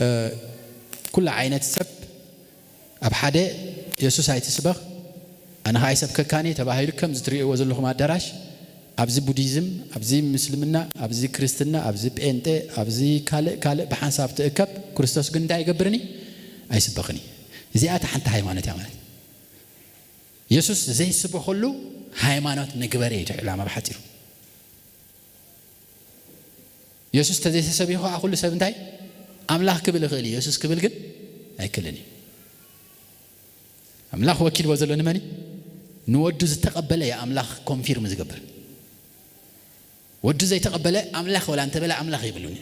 እ፣ ኩሉ ዓይነት ሰብ ኣብ ሓደ የሱስ ኣይትስበኽ፣ ኣነ ኸኣ ኣይሰብከካን እየ ተባሂሉ ከምዚ ትርእይዎ ዘለኹም ኣዳራሽ፣ ኣብዚ ቡዲዝም፣ ኣብዚ ምስልምና፣ ኣብዚ ክርስትና፣ ኣብዚ ጴንጤ፣ ኣብዚ ካልእ ካልእ ብሓንሳብ ትእከብ፣ ክርስቶስ ግን እንታይ ኣይገብርን እዩ? ኣይስበኽን እዩ። እዚኣ እታ ሓንቲ ሃይማኖት እያ ማለት። የሱስ ዘይስበኸሉ ሃይማኖት ንግበር እዩ እቲ ዕላማ ብሓጺሩ። የሱስ ተዘይተሰቢኹ ኸዓ ኩሉ ሰብ እንታይ ኣምላኽ ክብል ይኽእል እዩ። የሱስ ክብል ግን ኣይክልን እዩ። ኣምላኽ ወኪልዎ ዘሎ ንመን እዩ? ንወዱ ዝተቐበለ እዩ ኣምላኽ ኮንፊርም ዝገብር። ወዱ ዘይተቐበለ ኣምላኽ ወላ እንተበለ ኣምላኽ ይብሉን።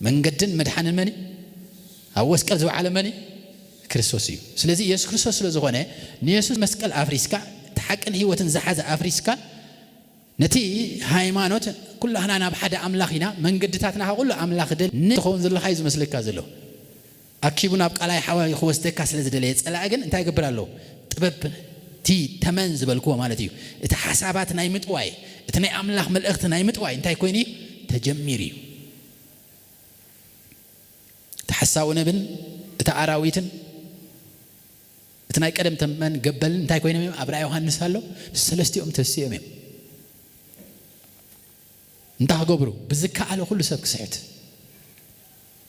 መንገድን መድሓንን መን እዩ? ኣብ ወስቀል ዝወዓለ መን እዩ? ክርስቶስ እዩ። ስለዚ ኢየሱስ ክርስቶስ ስለ ዝኾነ ንኢየሱስ መስቀል ኣፍሪስካ፣ እቲ ሓቅን ህይወትን ዝሓዘ ኣፍሪስካ፣ ነቲ ሃይማኖት ኩላህና ናብ ሓደ ኣምላኽ ኢና፣ መንገድታትና ኩሉ ኣምላኽ ደል ንኸውን ዘለኻ እዩ ዝመስለካ ዘሎ። ኣኪቡ ናብ ቃላይ ሓዋይ ክወስደካ ስለ ዝደለየ ጸላኢ ግን እንታይ ይገብር ኣሎ? ጥበብ እቲ ተመን ዝበልክዎ ማለት እዩ። እቲ ሓሳባት ናይ ምጥዋይ፣ እቲ ናይ ኣምላኽ መልእኽቲ ናይ ምጥዋይ እንታይ ኮይኑ እዩ? ተጀሚሩ እዩ። እቲ ሓሳዊ ነብን እቲ ኣራዊትን እቲ ናይ ቀደም ተመን ገበልን እንታይ ኮይኖም እዮም? ኣብ ራእይ ዮሃንስ ኣሎ፣ ሰለስቲኦም ተሲኦም እዮም። እንታይ ክገብሩ? ብዝከኣለ ኩሉ ሰብ ክስሕት።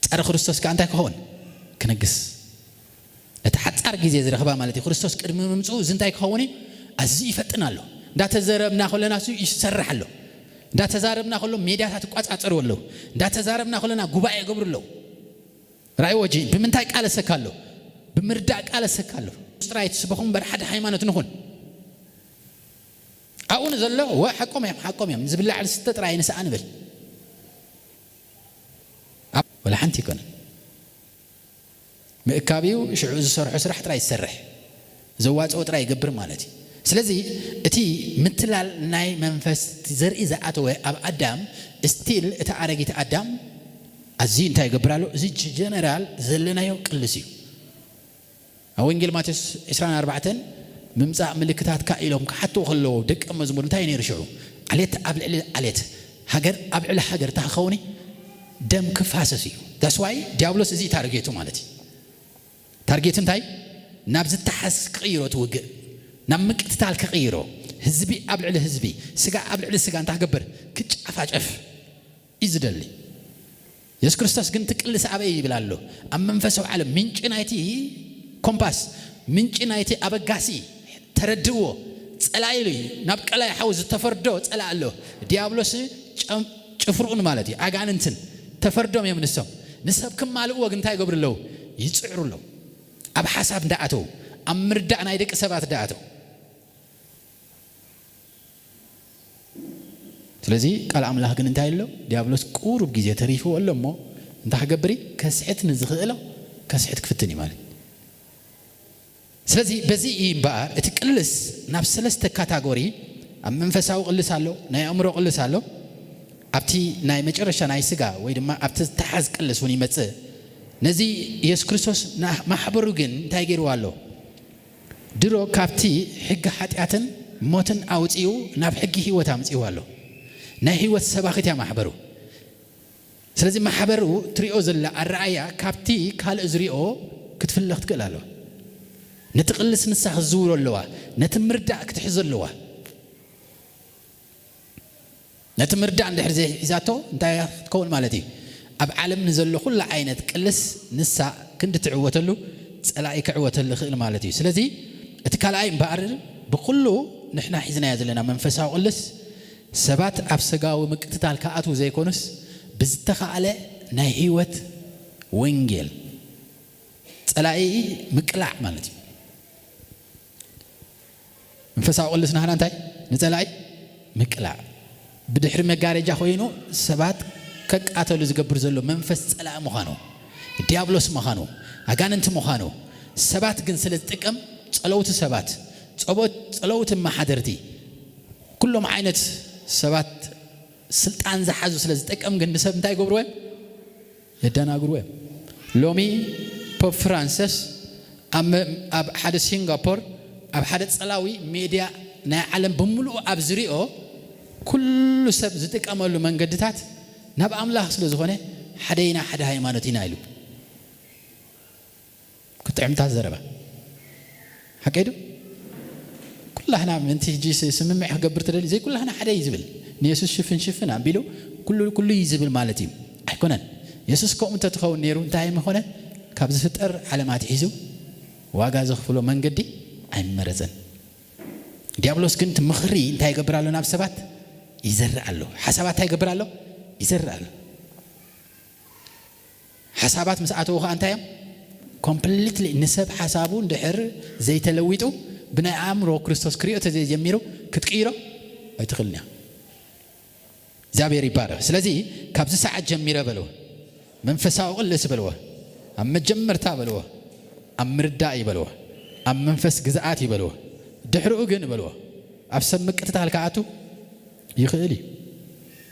ጸረ ክርስቶስ ከኣ እንታይ ክኸውን? ክነግስ። ነቲ ሓጻር ግዜ ዝረኽባ ማለት እዩ። ክርስቶስ ቅድሚ ምምጽኡ እዚ እንታይ ክኸውን እዩ? ኣዝዩ ይፈጥን ኣሎ። እንዳተዘረብና ከለና እሱ ይሰርሕ ኣሎ። እንዳተዛረብና ከሎ ሜድያታት ይቋጻጸሩ ኣለዉ። እንዳተዛረብና ከለና ጉባኤ ይገብሩ ኣለዉ። ራእይ ወጂ ብምንታይ ቃለሰካ ኣሎ? ብምርዳእ ቃለሰካ ኣሎ። ጥራይ ትስበኹ እምበር ሓደ ሃይማኖት ንኹን። ኣብኡ ንዘሎ ወ ሓቆም እዮም፣ ሓቆም እዮም። ዝብላዕ ዝስተ ጥራይ ንስኣ ንብል። ኣብ-፣ ወላ ሓንቲ ይኮነን። ምእካብ እዩ፣ ሽዑ ዝሰርሖ ስራሕ ጥራይ ዝሰርሕ። ዘዋጽኦ ጥራይ ይገብር ማለት እዩ። ስለዚ እቲ ምትላል ናይ መንፈስ ዘርኢ ዝኣተወ ኣብ ኣዳም፣ ስቲል እቲ ኣረጊት ኣዳም ኣዝዩ እንታይ ይገብር ኣሎ? እዚ ጀነራል ዘለናዮ ቅልስ እዩ። ኣብ ወንጌል ማቴዎስ ዕስራን ኣርባዕተን ምምጻእ ምልክታትካ ኢሎም ክሓትዎ ከለዉ ደቀ መዝሙር እንታይ ነይሩ ሽዑ? ዓሌት ኣብ ልዕሊ ዓሌት፣ ሃገር ኣብ ልዕሊ ሃገር እንታይ ክኸውን እዩ? ደም ክፋሰስ እዩ። ዳስ ዋይ ዲያብሎስ እዚ ታርጌቱ ማለት እዩ። ታርጌቱ እንታይ? ናብ ዝተሓዝ ክቕይሮ ትውግእ፣ ናብ ምቅትታል ክቕይሮ፣ ህዝቢ ኣብ ልዕሊ ህዝቢ፣ ስጋ ኣብ ልዕሊ ስጋ እንታይ ክገብር? ክጫፋጨፍ እዩ ዝደሊ። የሱስ ክርስቶስ ግን ትቅልስ ኣበይ ይብል ኣሎ? ኣብ መንፈሳዊ ዓለም ምንጪ ናይቲ ኮምፓስ፣ ምንጪ ናይቲ ኣበጋሲ ተረድእዎ። ጸላኢ ኢሉ እዩ። ናብ ቀላይ ሓዊ ዝተፈርዶ ጸላኢ ኣሎ። ዲያብሎስ ጨም-፣ ጭፍርኡን ማለት እዩ፣ ኣጋንንትን ተፈርዶም እዮም ንሶም። ንሰብ ክማልእዎ ግን እንታይ ይገብሩ ኣለዉ? ይጽዕሩ ኣለዉ። ኣብ ሓሳብ እንዳኣተዉ፣ ኣብ ምርዳእ ናይ ደቂ ሰባት እንዳኣተዉ። ስለዚ ቃል ኣምላኽ ግን እንታይ ኣሎ? ዲያብሎስ ቁሩብ ግዜ ተሪፍዎ ኣሎ እሞ እንታይ ክገብር እዩ? ከስሕት ንዝኽእሎ ከስሕት ክፍትን እዩ ማለት እዩ። ስለዚ በዚ እዩ እምበኣር እቲ ቅልስ ናብ ሰለስተ ካታጎሪ፣ ኣብ መንፈሳዊ ቅልስ ኣሎ፣ ናይ ኣእምሮ ቅልስ ኣሎ፣ ኣብቲ ናይ መጨረሻ ናይ ስጋ ወይ ድማ ኣብቲ ዝተሓዝ ቅልስ እውን ይመጽእ። ነዚ ኢየሱስ ክርስቶስ ና-፣ ማሕበሩ ግን እንታይ ገይርዎ ኣሎ? ድሮ ካብቲ ሕጊ ሓጢኣትን ሞትን ኣውጺኡ ናብ ሕጊ ህይወት ኣምጺእዎ ኣሎ። ናይ ህይወት ሰባኺት እያ ማሕበሩ። ስለዚ ማሕበሩ ትሪኦ ዘላ ኣረኣያ ካብቲ ካልእ ዝሪኦ ክትፍለ ክትክእል ኣለዋ። ነቲ ቅልስ ንሳ ክትዝውሮ ኣለዋ። ነቲ ምርዳእ ክትሕዞ ኣለዋ። ነቲ ምርዳእ እንድሕር ዘይሒዛቶ እንታይ ክትከውን ማለት እዩ? ኣብ ዓለም ንዘሎ ኩሉ ዓይነት ቅልስ ንሳ ክንዲ ትዕወተሉ ጸላኢ ክዕወተሉ ይኽእል ማለት እዩ። ስለዚ እቲ ካልኣይ እምበኣር ብኩሉ ንሕና ሒዝናዮ ዘለና መንፈሳዊ ቅልስ ሰባት ኣብ ስጋዊ ምቅትታል ክኣትዉ ዘይኮኑስ ብዝተኻእለ ናይ ህይወት ወንጌል ጸላኢ ምቅላዕ ማለት እዩ። መንፈሳዊ ቅልስ ናህና እንታይ? ንጸላኢ ምቅላዕ። ብድሕሪ መጋረጃ ኮይኑ ሰባት ከቃተሉ ዝገብር ዘሎ መንፈስ ጸላኢ ምዃኑ፣ ዲያብሎስ ምዃኑ፣ ኣጋንንቲ ምዃኑ፣ ሰባት ግን ስለ ዝጥቀም ጸለውቲ ሰባት፣ ጸቦት-፣ ጸለውቲ መሓደርቲ፣ ኩሎም ዓይነት ሰባት ስልጣን ዝሓዙ ስለ ዝጥቀም ግን ንሰብ እንታይ ይገብርዎ እዮም? የደናግርዎ እዮም። ሎሚ ፖፕ ፍራንሰስ ኣብ መ-፣ ኣብ ሓደ ሲንጋፖር ኣብ ሓደ ጸላዊ ሜድያ ናይ ዓለም ብምሉኡ ኣብ ዝሪኦ ኩሉ ሰብ ዝጥቀመሉ መንገድታት ናብ ኣምላኽ ስለ ዝኾነ ሓደ ኢና፣ ሓደ ሃይማኖት ኢና ኢሉ። ክጥዕምታት ዘረባ። ሓቀይ ዶ? ኩላህና ምንቲ ሕጂ ስ-፣ ስምምዕ ክገብር ተደልዩ፣ ዘይኩላህና ሓደ እዩ ዝብል። ንየሱስ ሽፍን ሽፍን ኣቢሉ ኩሉ፣ ኩሉ እዩ ዝብል ማለት እዩ። ኣይኮነን። የሱስ ከምኡ እንተትኸውን ነይሩ እንታይ ምኾነ? ካብ ዝፍጠር ዓለም ኣትሒዙ ዋጋ ዘኽፍሎ መንገዲ ኣይመረጸን። ዲያብሎስ ግን እቲ ምኽሪ እንታይ ይገብር ኣሎ? ናብ ሰባት ይዘርእ ኣሎ። ሓሳባት እንታይ ይገብር ኣሎ? ይዘርእ ኣሎ። ሓሳባት ምስ ኣተዉ ኸኣ እንታይ እዮም? ኮምፕሊትሊ ንሰብ ሓሳቡ እንድሕር ዘይተለዊጡ፣ ብናይ ኣእምሮ ክርስቶስ ክሪኦ ተዘይጀሚሩ ክትቅይሮ ኣይትኽእልን እያ። እግዚኣብሔር ይባረኽ። ስለዚ ካብዚ ሰዓት ጀሚረ በልዎ፣ መንፈሳዊ ቅልስ በልዎ፣ ኣብ መጀመርታ በልዎ፣ ኣብ ምርዳእ ይበልዎ፣ ኣብ መንፈስ ግዝኣት ይበልዎ፣ ድሕሪኡ ግን በልዎ፣ ኣብ ሰብ ምቅትታል ክኣቱ ይኽእል እዩ።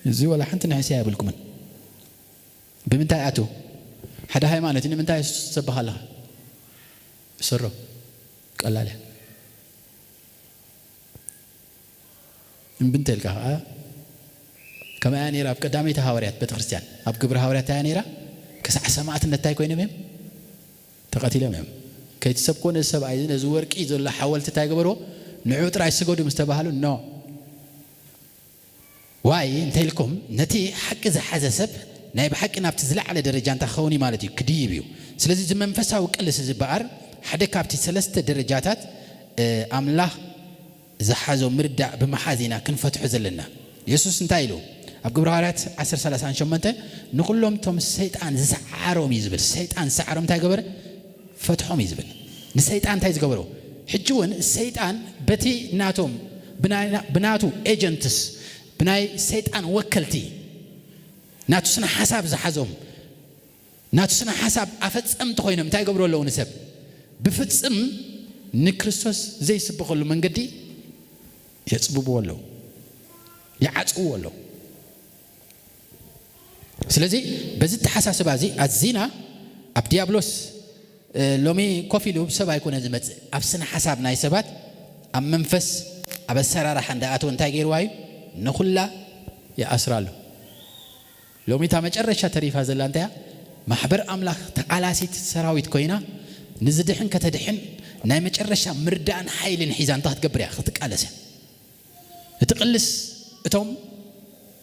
እዚ ወላ ሓንቲ ንሕስያ የብልኩምን። ብምንታይ ኣቱ? ሓደ ሃይማኖት እዩ። ንምንታይ የሱስ ትሰብኽ ኣለኻ? እሰሮ ቀላል እያ። እምቢ እንተልካ ኸዓ፣ ከመይ እያ ነይራ ኣብ ቀዳመይቲ ሃዋርያት ቤተክርስትያን? ኣብ ግብሪ ሃዋርያት እንታይ እያ ነይራ? ክሳዕ ሰማዕትነት እንታይ ኮይኖም እዮም? ተቐቲሎም እዮም። ከይትሰብኮ ነዚ ሰብኣይ እዚ፣ ነዚ ወርቂ ዘሎ ሓወልቲ እንታይ ገበርዎ? ንዑ ጥራይ ስገዱ ምስ ተባህሉ፣ ኖ። ዋይ እንተ ኢልኩም፣ ነቲ ሓቂ ዝሓዘ ሰብ ናይ ብሓቂ ናብቲ ዝለዓለ ደረጃ እንታይ ክኸውን እዩ ማለት እዩ? ክድይብ እዩ። ስለዚ እዚ መንፈሳዊ ቅልስ ዝበኣር ሓደ ካብቲ ሰለስተ ደረጃታት፣ እ፣ ኣምላኽ ዝሓዞ ምርዳእ ብምሓዝ ኢና ክንፈትሖ ዘለና። የሱስ እንታይ ኢሉ? ኣብ ግብረ ሃዋርያት ዓሰርተ ሰላሳ ሸሞንተ፣ ንኹሎም እቶም ሰይጣን ዝሰዓሮም እዩ ዝብል። ሰይጣን ዝሰዓሮም እንታይ ገበረ? ፈትሖም እዩ ዝብል። ንሰይጣን እንታይ ዝገበሮ? ሕጂ እውን ሰይጣን በቲ ናቶም፣ ብናይ-፣ ብናቱ ኤጀንትስ፣ ብናይ ሰይጣን ወከልቲ፣ ናቱ ስነ ሓሳብ ዝሓዞም፣ ናቱ ስነ ሓሳብ ኣፈጸምቲ ኮይኖም እንታይ ይገብሩ ኣለዉ? ንሰብ ብፍጽም ንክርስቶስ ዘይስበኸሉ መንገዲ የጽብብዎ ኣለዉ፣ ይዓጽውዎ ኣለዉ። ስለዚ በዚ ኣተሓሳስባ እዚ ኣዚና ኣብ ዲያብሎስ፣ እ፣ ሎሚ ኮፍ ኢሉ ሰብ ኣይኮነ ዝመጽእ። ኣብ ስነ ሓሳብ ናይ ሰባት፣ ኣብ መንፈስ፣ ኣብ ኣሰራርሓ እንዳኣተወ እንታይ ገይርዋ እዩ? ንኹላ ይኣስራ ኣሎ። ሎሚ እታ መጨረሻ ተሪፋ ዘላ እንታይ እያ? ማሕበር ኣምላኽ ተቓላሲት ሰራዊት ኮይና፣ ንዝድሕን ከተድሕን ናይ መጨረሻ ምርዳእን ሓይልን ሒዛ እንታይ ክትገብር እያ? ክትቃለስ እያ። እቲ ቅልስ፣ እቶም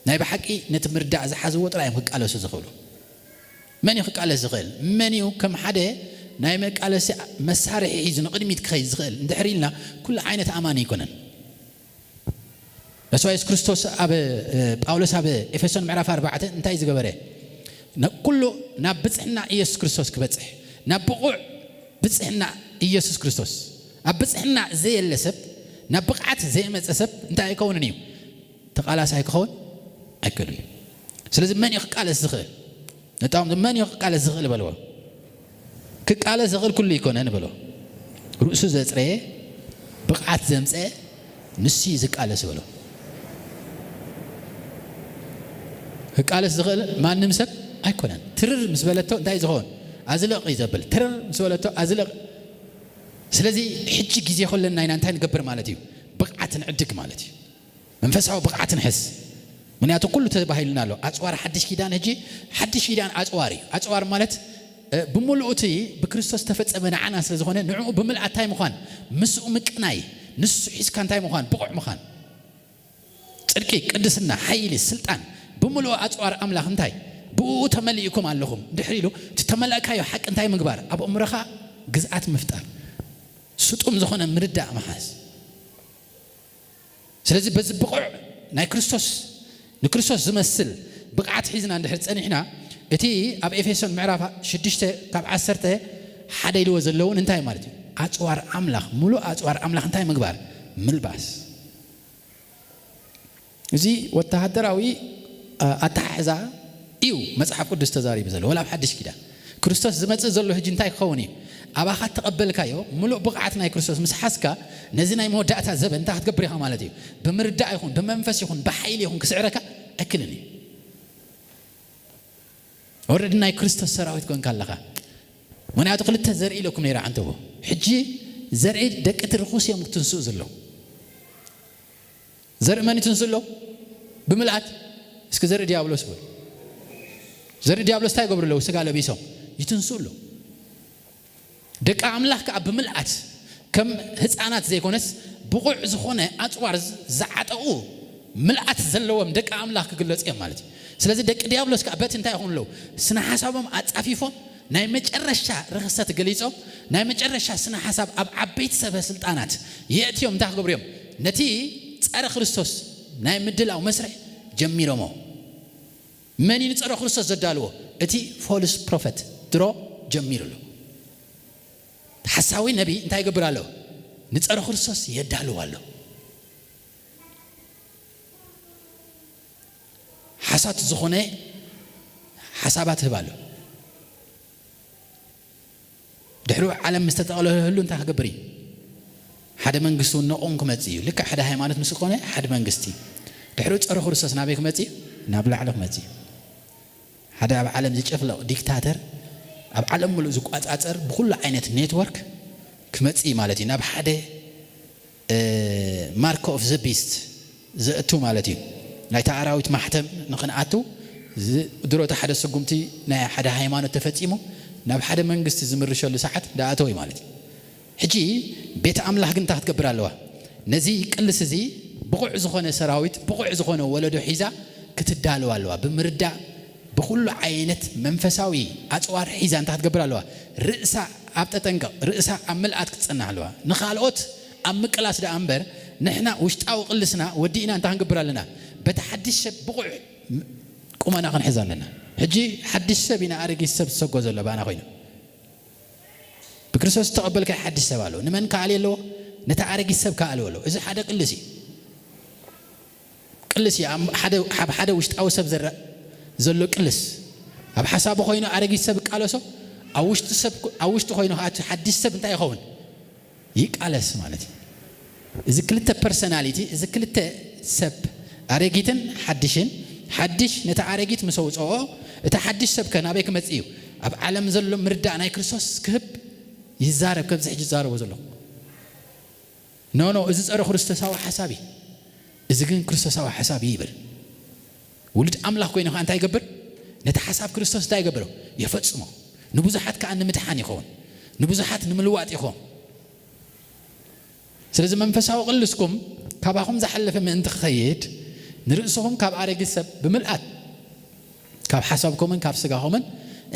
ናይ ብሓቂ ነቲ ምርዳእ ዝሓዝዎ ጥራይ እዮም ክቃለሱ ዝኽእሉ። መን እዩ ክቃለስ ዝኽእል? መን እዩ ከም ሓደ ናይ መቃለሲ መሳርሒ ሒዙ ንቕድሚት ክኸይድ ዝኽእል? እንድሕር ኢልና፣ ኩሉ ዓይነት ኣማኒ ኣይኮነን። በስዋ የሱስ ክርስቶስ ኣብ፣ እ፣ ጳውሎስ ኣብ ኤፌሶን ምዕራፍ ኣርባዕተ እንታይ ዝገበረ? ነ-፣ ኩሉ ናብ ብጽሕና ኢየሱስ ክርስቶስ ክበጽሕ፣ ናብ ብቑዕ ብጽሕና ኢየሱስ ክርስቶስ። ኣብ ብጽሕና ዘየለ ሰብ፣ ናብ ብቕዓት ዘየመጸ ሰብ እንታይ ኣይከውንን እዩ? ተቓላሳይ ክኸውን ኣይክእልን እዩ። ስለዚ መን እዩ ክቃለስ ዝኽእል? ነጣም መን እዩ ክቃለስ ዝኽእል በልዎ። ክቃለስ ዝኽእል ኩሉ ይኮነን በሎ። ርእሱ ዘጽረየ፣ ብቕዓት ዘምጸ፣ ንሱ እዩ ዝቃለስ በሎ። ክቃለስ ዝኽእል ማንም ሰብ ኣይኮነን። ትርር ምስ በለቶ እንታይ ዝኸውን? ኣዝልቕ እዩ ዘብል። ትርር ምስ በለቶ ኣዝልቕ። ስለዚ ሕጂ ግዜ ከለና ኢና እንታይ ንገብር ማለት እዩ? ብቕዓት ንዕድግ ማለት እዩ። መንፈሳዊ ብቕዓት ንሕዝ። ምክንያቱ ኩሉ ተባሂሉና ኣሎ። ኣጽዋር ሓድሽ ኪዳን፣ ሕጂ ሓድሽ ኪዳን ኣጽዋር እዩ። ኣጽዋር ማለት፣ እ፣ ብምሉኡ እቲ ብክርስቶስ ዝተፈጸመ ንዓና ስለ ዝኾነ፣ ንዕኡ ብምልኣት እንታይ ምዃን? ምስኡ ምቅናይ፣ ንሱ ሒዝካ እንታይ ምዃን? ብቑዕ ምዃን። ጽድቂ፣ ቅድስና፣ ሓይሊ፣ ስልጣን፣ ብምሉኡ ኣጽዋር ኣምላኽ እንታይ? ብእኡ ተመሊእኩም ኣለኹም። ድሕሪ ኢሉ፣ እቲ ተመላእካዮ ሓቂ እንታይ ምግባር? ኣብ እምሮኻ ግዝኣት ምፍጣር። ስጡም ዝኾነ ምርዳእ ምሓዝ። ስለዚ በዚ ብቑዕ ናይ ክርስቶስ፣ ንክርስቶስ ዝመስል ብቕዓት ሒዝና እንድሕር ጸኒሕና፣ እቲ ኣብ ኤፌሶን ምዕራፍ ሽዱሽተ ካብ ዓሰርተ ሓደ ኢልዎ ዘለውን እንታይ ማለት እዩ? ኣጽዋር ኣምላኽ፣ ሙሉእ ኣጽዋር ኣምላኽ እንታይ ምግባር? ምልባስ። እዚ ወተሃደራዊ፣ እ፣ ኣተሓሕዛ እዩ መጽሓፍ ቅዱስ ተዛሪቡ ዘሎ፣ ወላ ኣብ ሓድሽ ኪዳን። ክርስቶስ ዝመጽእ ዘሎ ሕጂ እንታይ ክኸውን እዩ? ኣባኻ እተቐበልካዮ ምሉእ ብቕዓት ናይ ክርስቶስ ምስ ሓዝካ፣ ነዚ ናይ መወዳእታ ዘበን እንታይ ክትገብር ኢኻ ማለት እዩ? ብምርዳእ ይኹን፣ ብመንፈስ ይኹን፣ ብሓይሊ ይኹን ክስዕረካ ኣይክልን እዩ። ኦረዲ ናይ ክርስቶስ ሰራዊት ኮንካ ኣለኻ። ምኽንያቱ ክልተ ዘርኢ ኢለኩም ነይረ ዓንተቦ። ሕጂ ዘርኢ ደቂ እቲ ርኹስ እዮም ክትንስኡ ዘለዉ። ዘርኢ መን ይትንስኡ ኣለዉ? ብምልኣት። እስኪ ዘርኢ ዲያብሎስ በሉ። ዘርኢ ዲያብሎስ እንታይ ይገብሩ ኣለዉ? ስጋ ለቢሶም ይትንስኡ ኣለዉ። ደቂ ኣምላኽ ከኣ ብምልኣት ከም ህፃናት ዘይኮነስ ብቑዕ ዝኾነ ኣፅዋር ዝዓጠቑ ምልኣት ዘለዎም ደቂ ኣምላኽ ክግለጹ እዮም ማለት እዩ። ስለዚ ደቂ ዲያብሎስ ከኣ በቲ እንታይ ይኾኑ ኣለዉ? ስነ ሓሳቦም ኣጻፊፎም ናይ መጨረሻ ርኽሰት ገሊጾም ናይ መጨረሻ ስነ ሓሳብ ኣብ ዓበይቲ ሰበ ስልጣናት የእትዮም እንታይ ክገብሩ እዮም? ነቲ ጸረ ክርስቶስ ናይ ምድላው መስርሕ ጀሚሮሞ። መን እዩ ንጸረ ክርስቶስ ዘዳልዎ? እቲ ፎልስ ፕሮፌት ድሮ ጀሚሩ ኣሎ። ሓሳዊ ነቢ እንታይ ይገብር ኣሎ? ንጸረ ክርስቶስ የዳልው ኣሎ። ሓሳት ዝኾነ ሓሳባት ህብ ኣሎ። ድሕሩ ዓለም ምስ ተጠቕለለሉ እንታይ ክገብር እዩ? ሓደ መንግስቲ እውን ነቑን ክመጽእ እዩ። ልክዕ ሓደ ሃይማኖት ምስ ዝኾነ ሓደ መንግስቲ። ድሕሩ ጸረ ክርስቶስ ናበይ ክመጽእ እዩ? ናብ ላዕሊ ክመጽእ እዩ። ሓደ ኣብ ዓለም ዝጨፍለቕ ዲክታተር፣ ኣብ ዓለም ሙሉእ ዝቋጻጸር ብኹሉ ዓይነት ኔትወርክ ክመጽእ እዩ ማለት እዩ። ናብ ሓደ ማርክ ኦፍ ዘ ቢስት ዘእቱ ማለት እዩ። ናይታ ኣራዊት ማሕተም ንኽንኣቱ ዝ- ድሮ እቲ ሓደ ስጉምቲ ናይ ሓደ ሃይማኖት ተፈጺሙ ናብ ሓደ መንግስቲ ዝምርሸሉ ሰዓት ዳኣተወ እዩ ማለት እዩ። ሕጂ ቤተ ኣምላኽ ግን እንታይ ክትገብር ኣለዋ? ነዚ ቅልስ እዚ ብቑዕ ዝኾነ ሰራዊት፣ ብቑዕ ዝኾነ ወለዶ ሒዛ ክትዳለዋ ኣለዋ። ብምርዳእ ብኹሉ ዓይነት መንፈሳዊ ኣጽዋር ሒዛ እንታይ ክትገብር ኣለዋ? ርእሳ ኣብ ተጠንቀቕ፣ ርእሳ ኣብ ምልኣት ክትጸንሕ ኣለዋ። ንኻልኦት ኣብ ምቅላስ ደኣ እምበር ንሕና ውሽጣዊ ቅልስና ወዲእና እንታይ ክንገብር ኣለና? በቲ ሓድሽ ሰብ ብቑዕ ቁመና ክንሕዝ ኣለና። ሕጂ ሓድሽ ሰብ ኢና ኣረጊት ሰብ ዝሰጎ ዘሎ ባና ኮይኑ። ብክርስቶስ ዝተቐበልካዮ ሓድሽ ሰብ ኣሎ። ንመን ከኣልዮ ኣለዎ? ነቲ ኣረጊት ሰብ ከኣልዮ ኣለዎ። እዚ ሓደ ቅልስ እዩ። ቅልስ እዩ። ኣብ ሓደ፣ ኣብ ሓደ ውሽጣዊ ሰብ ዝረእ ዘሎ ቅልስ። ኣብ ሓሳቡ ኮይኑ ኣረጊት ሰብ ይቃለሶ፣ ኣብ ውሽጢ ሰብ፣ ኣብ ውሽጢ ኮይኑ ከዓ እቲ ሓድሽ ሰብ እንታይ ይኸውን? ይቃለስ ማለት እዩ። እዚ ክልተ ፐርሰናሊቲ፣ እዚ ክልተ ሰብ፣ ኣረጊትን ሓድሽን፣ ሓድሽ ነቲ ኣረጊት ምስ ኣውፅኦ፣ እቲ ሓድሽ ሰብ ከ ናበይ ክመፅእ እዩ? ኣብ ዓለም ዘሎ ምርዳእ ናይ ክርስቶስ ክህብ ይዛረብ፣ ከምዚ ሕጂ ዝዛረቦ ዘለኹ። ኖ፣ ኖ፣ እዚ ጸረ ክርስቶሳዊ ሓሳብ እዩ። እዚ ግን ክርስቶሳዊ ሓሳብ እዩ ይብል። ውሉድ ኣምላኽ ኮይኑ ኸዓ እንታይ ይገብር? ነቲ ሓሳብ ክርስቶስ እንታይ ይገብሮ? የፈጽሞ። ንብዙሓት ከኣ ንምድሓን ይኸውን። ንብዙሓት ንምልዋጥ ይኸውን። ስለዚ መንፈሳዊ ቅልስኩም ካባኹም ዝሓለፈ ምእንቲ ክኸይድ ንርእስኹም ካብ ኣረጊት ሰብ ብምልኣት ካብ ሓሳብኩምን ካብ ስጋኹምን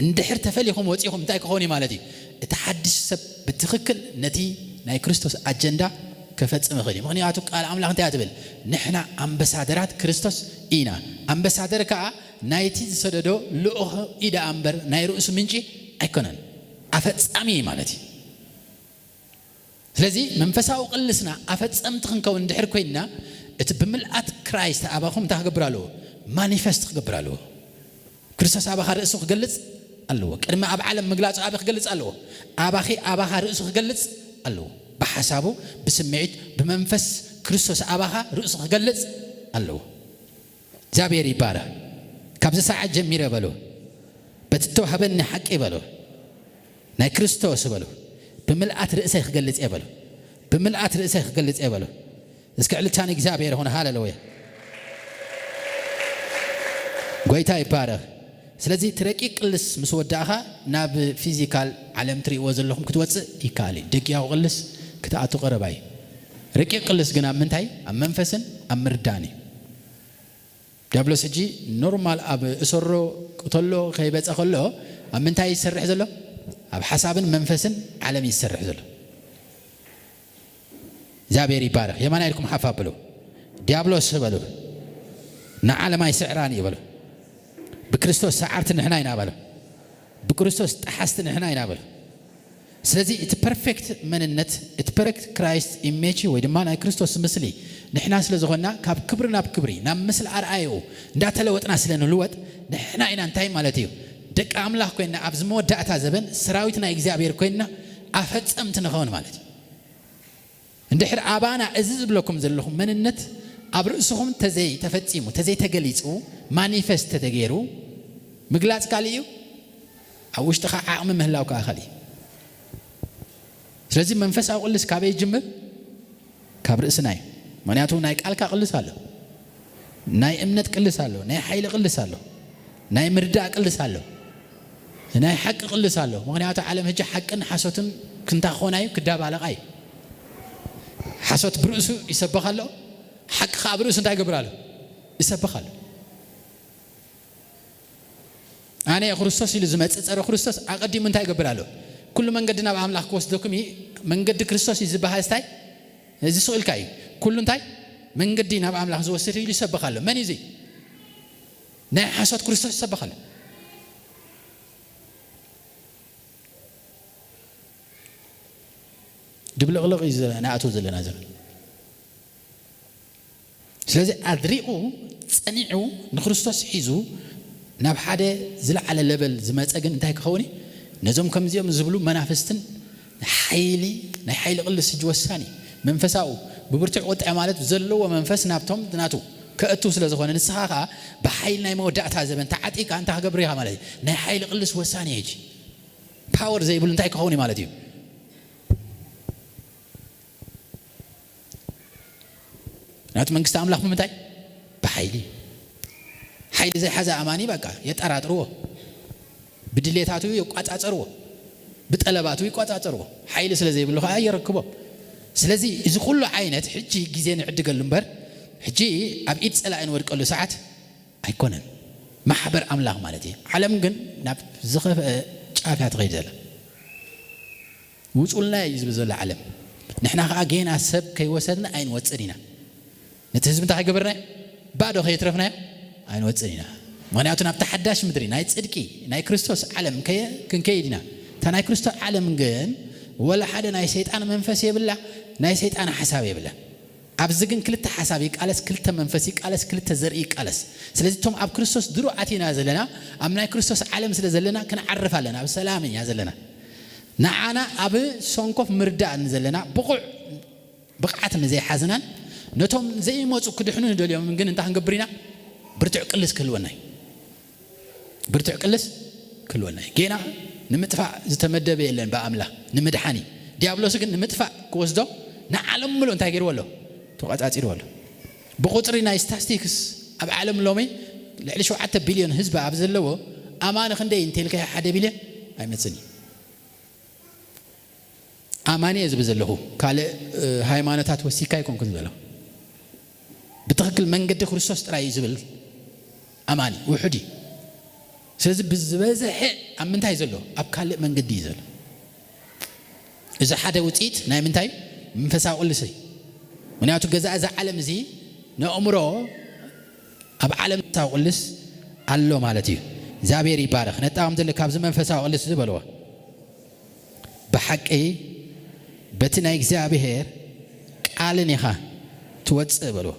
እንድሕር ተፈሊኹም ወጺኹም እንታይ ክኸውን እዩ ማለት እዩ? እቲ ሓድሽ ሰብ ብትኽክል ነቲ ናይ ክርስቶስ ኣጀንዳ ከፈጽም ይኽእል እዩ። ምኽንያቱ ቃል ኣምላኽ እንታይ እያ ትብል? ንሕና ኣምበሳደራት ክርስቶስ ኢና። ኣምበሳደር ከኣ ናይቲ ዝሰደዶ ልኡኽ ኢዳ እምበር ናይ ርእሱ ምንጪ ኣይኮነን። ኣፈጻሚ እዩ ማለት እዩ። ስለዚ መንፈሳዊ ቅልስና ኣፈጸምቲ ክንከውን እንድሕር ኮይንና እቲ ብምልኣት ክራይስት ኣባኹም እንታይ ክገብር ኣለዎ? ማኒፈስት ክገብር ኣለዎ። ክርስቶስ ኣባኻ ርእሱ ክገልጽ ኣለዎ። ቅድሚ ኣብ ዓለም ምግላጹ ኣበይ ክገልጽ ኣለዎ? ኣባኺ ኣባኻ ርእሱ ክገልጽ ኣለዎ። ብሓሳቡ፣ ብስምዒት፣ ብመንፈስ ክርስቶስ ኣባኻ ርእሱ ክገልጽ ኣለዎ። እግዚኣብሔር ይባረኽ። ካብዚ ሰዓት ጀሚረ በሉ በቲ እተዋህበኒ ሓቂ በሉ ናይ ክርስቶስ በሉ ብምልኣት ርእሰይ ክገልጽ እየ በሉ ብምልኣት ርእሰይ ክገልጽ እየ በሉ። እስኪ ዕልልታ ንእግዚኣብሔር ይኹን። ሃሌሉያ ጎይታ ይባረኽ። ስለዚ እቲ ረቂቅ ቅልስ ምስ ወዳእኻ ናብ ፊዚካል ዓለም ትርእይዎ ዘለኹም ክትወፅእ ይከኣል እዩ። ደቂያዊ ቅልስ ክትኣቱ ቀረባ እዩ። ረቂቅ ቅልስ ግን ኣብ ምንታይ? ኣብ መንፈስን ኣብ ምርዳን እዩ። ዲያብሎስ ሕጂ ኖርማል ኣብ እሰሮ ቅተሎ ከይበፀ ከሎ ኣብ ምንታይ ይሰርሕ ዘሎ? ኣብ ሓሳብን መንፈስን ዓለም ይሰርሕ ዘሎ። እግዚኣብሔር ይባረኽ። የማና ኢልኩም ሓፍ ኣብሉ። ዲያብሎስ በሉ ንዓለም ኣይስዕራን እዩ በሉ። ብክርስቶስ ሰዓርቲ ንሕና ኢና በሉ። ብክርስቶስ ጠሓስቲ ንሕና ኢና በሉ። ስለዚ እቲ ፐርፌክት መንነት እቲ ፐርፌክት ክራይስት ኢሜጅ ወይ ድማ ናይ ክርስቶስ ምስሊ ንሕና ስለ ዝኾንና ካብ ክብሪ ናብ ክብሪ ናብ ምስሊ ኣርኣይኡ እንዳተለወጥና ስለ ንልወጥ ንሕና ኢና እንታይ ማለት እዩ ደቂ ኣምላኽ ኮይንና ኣብዚ መወዳእታ ዘበን ሰራዊት ናይ እግዚኣብሔር ኮይንና ኣፈጸምቲ ንኸውን ማለት እዩ። እንድሕር ኣባና እዚ ዝብለኩም ዘለኹ መንነት ኣብ ርእስኹም ተዘይ ተፈጺሙ ተዘይ ተገሊጹ ማኒፈስት ተተገይሩ ምግላጽ ካልእ እዩ። ኣብ ውሽጥኻ ዓቕሚ ምህላው ከዓ ካልእ እዩ። ስለዚ መንፈሳዊ ቅልስ ካበይ ይጅምር? ካብ ርእስና እዩ። ምክንያቱ ናይ ቃልካ ቅልስ ኣሎ፣ ናይ እምነት ቅልስ ኣሎ፣ ናይ ሓይሊ ቅልስ ኣሎ፣ ናይ ምርዳእ ቅልስ ኣሎ፣ ናይ ሓቂ ቅልስ ኣሎ። ምክንያቱ ዓለም ሕጂ ሓቅን ሓሶትን ክንታ ክኾና እዩ ክዳባለቃ እዩ። ሓሶት ብርእሱ ይሰበኽ ኣሎ፣ ሓቂ ከዓ ብርእሱ እንታይ ይገብር ኣሎ? ይሰበኽ ኣሎ። ኣነ ክርስቶስ ኢሉ ዝመጽእ ጸረ ክርስቶስ ኣቐዲሙ እንታይ ይገብር ኣሎ? ኩሉ መንገዲ ናብ ኣምላኽ ክወስደኩም እዩ። መንገዲ ክርስቶስ እዩ ዝበሃል ስታይ እዚ ስቕ ኢልካ እዩ። ኩሉ እንታይ መንገዲ ናብ ኣምላኽ ዝወስድ ኢሉ ይሰበኽ ኣሎ። መን እዩ እዚ? ናይ ሓሶት ክርስቶስ ይሰበኽ ኣሎ። ድብልቕልቕ እዩ ዘ- ንኣትዎ ዘለና ዘመን። ስለዚ ኣድሪቑ ጸኒዑ ንክርስቶስ ሒዙ ናብ ሓደ ዝለዓለ ለበል ዝመጸ ግን እንታይ ክኸውን እዩ? ነዞም ከምዚኦም ዝብሉ መናፍስትን ሓይሊ ናይ ሓይሊ ቅልስ ሕጂ ወሳኒ እዩ። መንፈሳዊ ብብርቱዕ ቁጥዐ ማለት ዘለዎ መንፈስ ናብቶም ናቱ ከእቱ ስለ ዝኾነ ንስኻ ኸዓ ብሓይሊ ናይ መወዳእታ ዘበን ተዓጢቃ እንታይ ክገብር ኢኻ ማለት እዩ? ናይ ሓይሊ ቅልስ ወሳኒ እዩ። ሕጂ ፓወር ዘይብሉ እንታይ ክኸውን እዩ ማለት እዩ? ናቱ መንግስቲ ኣምላኽ ብምንታይ? ብሓይሊ። ሓይሊ ዘይሓዘ ኣማኒ በቃ የጠራጥርዎ፣ ብድሌታቱ ይቋጻጸርዎ፣ ብጠለባቱ ይቋጻጸርዎ። ሓይሊ ስለ ዘይብሉ ከዓ የረክቦም። ስለዚ እዚ ኩሉ ዓይነት ሕጂ ግዜ ንዕድገሉ እምበር ሕጂ ኣብ ኢድ ጸላኢ ንወድቀሉ ሰዓት ኣይኮነን። ማሕበር ኣምላኽ ማለት እዩ። ዓለም ግን ናብ ዝኸፍአ ጫፍ እያ ትኸይድ ዘላ። ውጹልና እዩ ዝብል ዘሎ ዓለም። ንሕና ከዓ ጌና ሰብ ከይወሰድና ኣይንወፅን ኢና። ነቲ ህዝቢ እንታይ ከይገበርናዮ? ባዶ ከየትረፍናዮ ኣይንወፅን ኢና። ምኽንያቱ ናብቲ ሓዳሽ ምድሪ ናይ ፅድቂ ናይ ክርስቶስ ዓለም ከየ- ክንከይድ ኢና። እታ ናይ ክርስቶስ ዓለም ግን ወላ ሓደ ናይ ሰይጣን መንፈስ የብላ፣ ናይ ሰይጣን ሓሳብ የብላ። ኣብዚ ግን ክልተ ሓሳብ ይቃለስ፣ ክልተ መንፈስ ይቃለስ፣ ክልተ ዘርኢ ይቃለስ። ስለዚ እቶም ኣብ ክርስቶስ ድሮ ኣቲና ዘለና ኣብ ናይ ክርስቶስ ዓለም ስለ ዘለና ክንዓርፍ ኣለና፣ ኣብ ሰላም እያ ዘለና። ንዓና ኣብ ሰንኮፍ ምርዳእ ንዘለና ብቑዕ ብቕዓት ንዘይሓዝናን ነቶም ዘይመፁ ክድሕኑ ንደልዮም ግን እንታይ ክንገብር ኢና? ብርቱዕ ቅልስ ክህልወና እዩ። ብርቱዕ ቅልስ ክህልወና እዩ። ጌና ንምጥፋእ ዝተመደበ የለን ብኣምላኽ ንምድሓን እዩ። ዲያብሎስ ግን ንምጥፋእ ክወስዶ ንዓለም ምሉእ እንታይ ገይርዎ ኣሎ? ተቋጻጺርዎ ኣሎ። ብቑጽሪ ናይ ስታስቲክስ ኣብ ዓለም ሎሚ ልዕሊ ሸውዓተ ቢልዮን ህዝቢ ኣብ ዘለዎ ኣማኒ ክንደይ እንተልካዮ ሓደ ቢልዮን ኣይመጽን እዩ። ኣማኒ እየ ዝብል ዘለኹ፣ ካልእ ሃይማኖታት ወሲካ ኣይኮንኩን ዘለኹ። ብትኽክል መንገዲ ክርስቶስ ጥራይ እዩ ዝብል ኣማኒ ውሑድ እዩ። ስለዚ ብዝበዝሐ ኣብ ምንታይ ዘሎ? ኣብ ካልእ መንገዲ እዩ ዘሎ። እዚ ሓደ ውፅኢት ናይ ምንታይ? መንፈሳዊ ቅልስ እዩ። ምክንያቱ ገዛ እዚ ዓለም እዚ ነእምሮ ኣብ ዓለም መንፈሳዊ ቅልስ ኣሎ ማለት እዩ። እግዚኣብሔር ይባረክ። ነጣቕም ዘሎ ካብዚ መንፈሳዊ ቅልስ ዝበልዎ ብሓቂ በቲ ናይ እግዚኣብሔር ቃልን ኢኻ ትወፅእ በልዎ።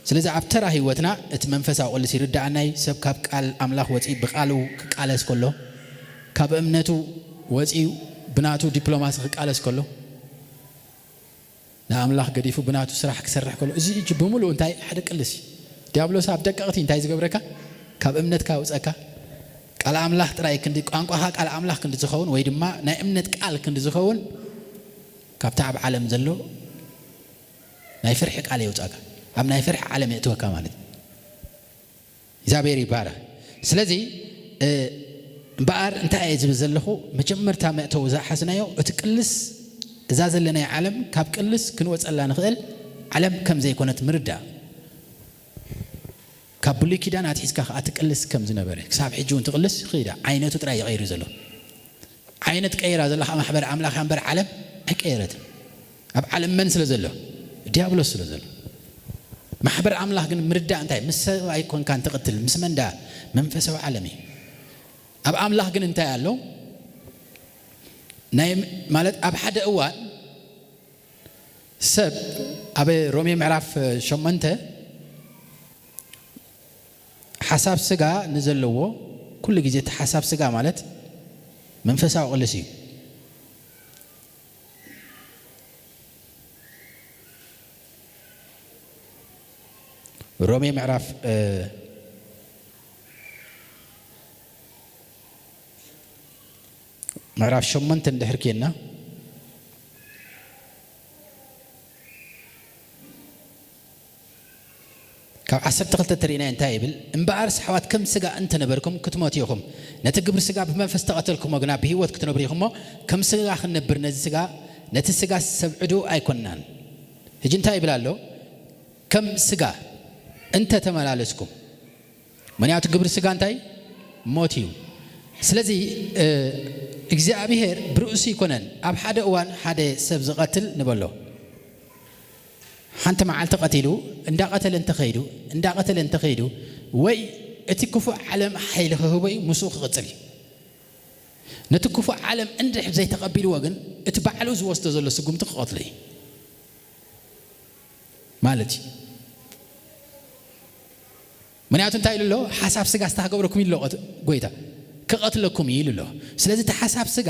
ስለዚ ኣብ ተራ ህይወትና እቲ መንፈሳዊ ቅልስ ይርዳኣናይ። ሰብ ካብ ቃል ኣምላኽ ወፂ ብቃሉ ክቃለስ ከሎ፣ ካብ እምነቱ ወፂ ብናቱ ዲፕሎማሲ ክቃለስ ከሎ፣ ንኣምላኽ ገዲፉ ብናቱ ስራሕ ክሰርሕ ከሎ፣ እዚ እጅ ብምሉእ እንታይ ሓደ ቅልስ እዩ። ዲያብሎስ ኣብ ደቀቕቲ እንታይ ዝገብረካ? ካብ እምነትካ ኣውፀካ። ቃል ኣምላኽ ጥራይ ክንዲ ቋንቋኻ ቃል ኣምላኽ ክንዲ ዝኸውን ወይ ድማ ናይ እምነት ቃል ክንዲ ዝኸውን ካብታ ኣብ ዓለም ዘሎ ናይ ፍርሒ ቃል የውፃካ፣ ኣብ ናይ ፍርሒ ዓለም የእትወካ ማለት እዩ። እግዚኣብሔር ይባረክ። ስለዚ እምበኣር እንታይ እየ ዝብል ዘለኹ? መጀመርታ መእተዊ ዝሓዝናዮ እቲ ቅልስ፣ እዛ ዘለናይ ዓለም ካብ ቅልስ ክንወፀላ ንኽእል ዓለም ከም ዘይኮነት ምርዳእ። ካብ ብሉይ ኪዳን ኣትሒዝካ ከዓ ትቅልስ ከም ዝነበረ ክሳብ ሕጂ እውን ትቅልስ ይኽእዳ ዓይነቱ ጥራይ ይቀይሩ ዘሎ። ዓይነት ቀይራ ዘላ ከዓ ማሕበር ኣምላኽ እያ እምበር ዓለም ኣይቀየረትን። ኣብ ዓለም መን ስለ ዘሎ? ዲያብሎስ ስለ ዘሎ። ማሕበር ኣምላኽ ግን ምርዳእ እንታይ? ምስ ሰብ ኣይኮንካን ትቕትል፣ ምስ መን ደኣ? መንፈሳዊ ዓለም እዩ። ኣብ ኣምላኽ ግን እንታይ ኣሎ? ናይ ማለት ኣብ ሓደ እዋን ሰብ ኣብ ሮሜ ምዕራፍ ሸሞንተ ሓሳብ ስጋ ንዘለዎ ኩሉ ግዜ እቲ ሓሳብ ስጋ ማለት መንፈሳዊ ቅልስ እዩ። ሮሜ ምዕራፍ ምዕራፍ ሸሞንተ እንድሕር ኬና ካብ ዓሰርተ ክልተ ተሪእና እንታይ ይብል? እምበኣርስ ኣሕዋት ከም ስጋ እንተነበርኩም ክትሞቱ ኢኹም። ነቲ ግብሪ ስጋ ብመንፈስ ተቐተልኩሞ ግና ብህይወት ክትነብሩ ኢኹም እሞ ከም ስጋ ክንነብር ነዚ ስጋ ነቲ ስጋ ሰብዕዱ ኣይኮንናን። ሕጂ እንታይ ይብል ኣሎ? ከም ስጋ እንተ ተመላለስኩም ምክንያቱ ግብሪ ስጋ እንታይ? ሞት እዩ። ስለዚ እግዚኣብሔር ብርእሱ ይኮነን ኣብ ሓደ እዋን ሓደ ሰብ ዝቐትል ንበሎ። ሓንቲ መዓልቲ ቀቲሉ እንዳቐተለ እንተኸይዱ እንዳቐተለ እንተኸይዱ ወይ እቲ ክፉእ ዓለም ሓይሊ ክህቦ እዩ ምስኡ ክቕፅል እዩ። ነቲ ክፉእ ዓለም እንድሕር ዘይተቐቢልዎ ግን እቲ ባዕሉ ዝወስዶ ዘሎ ስጉምቲ ክቐትሎ እዩ ማለት እዩ። ምክንያቱ እንታይ ኢሉ ኣሎ? ሓሳብ ስጋ ዝተሃገብረኩም ኢሉ ኣሎ። ጎይታ ክቐትለኩም እዩ ኢሉ ኣሎ። ስለዚ እቲ ሓሳብ ስጋ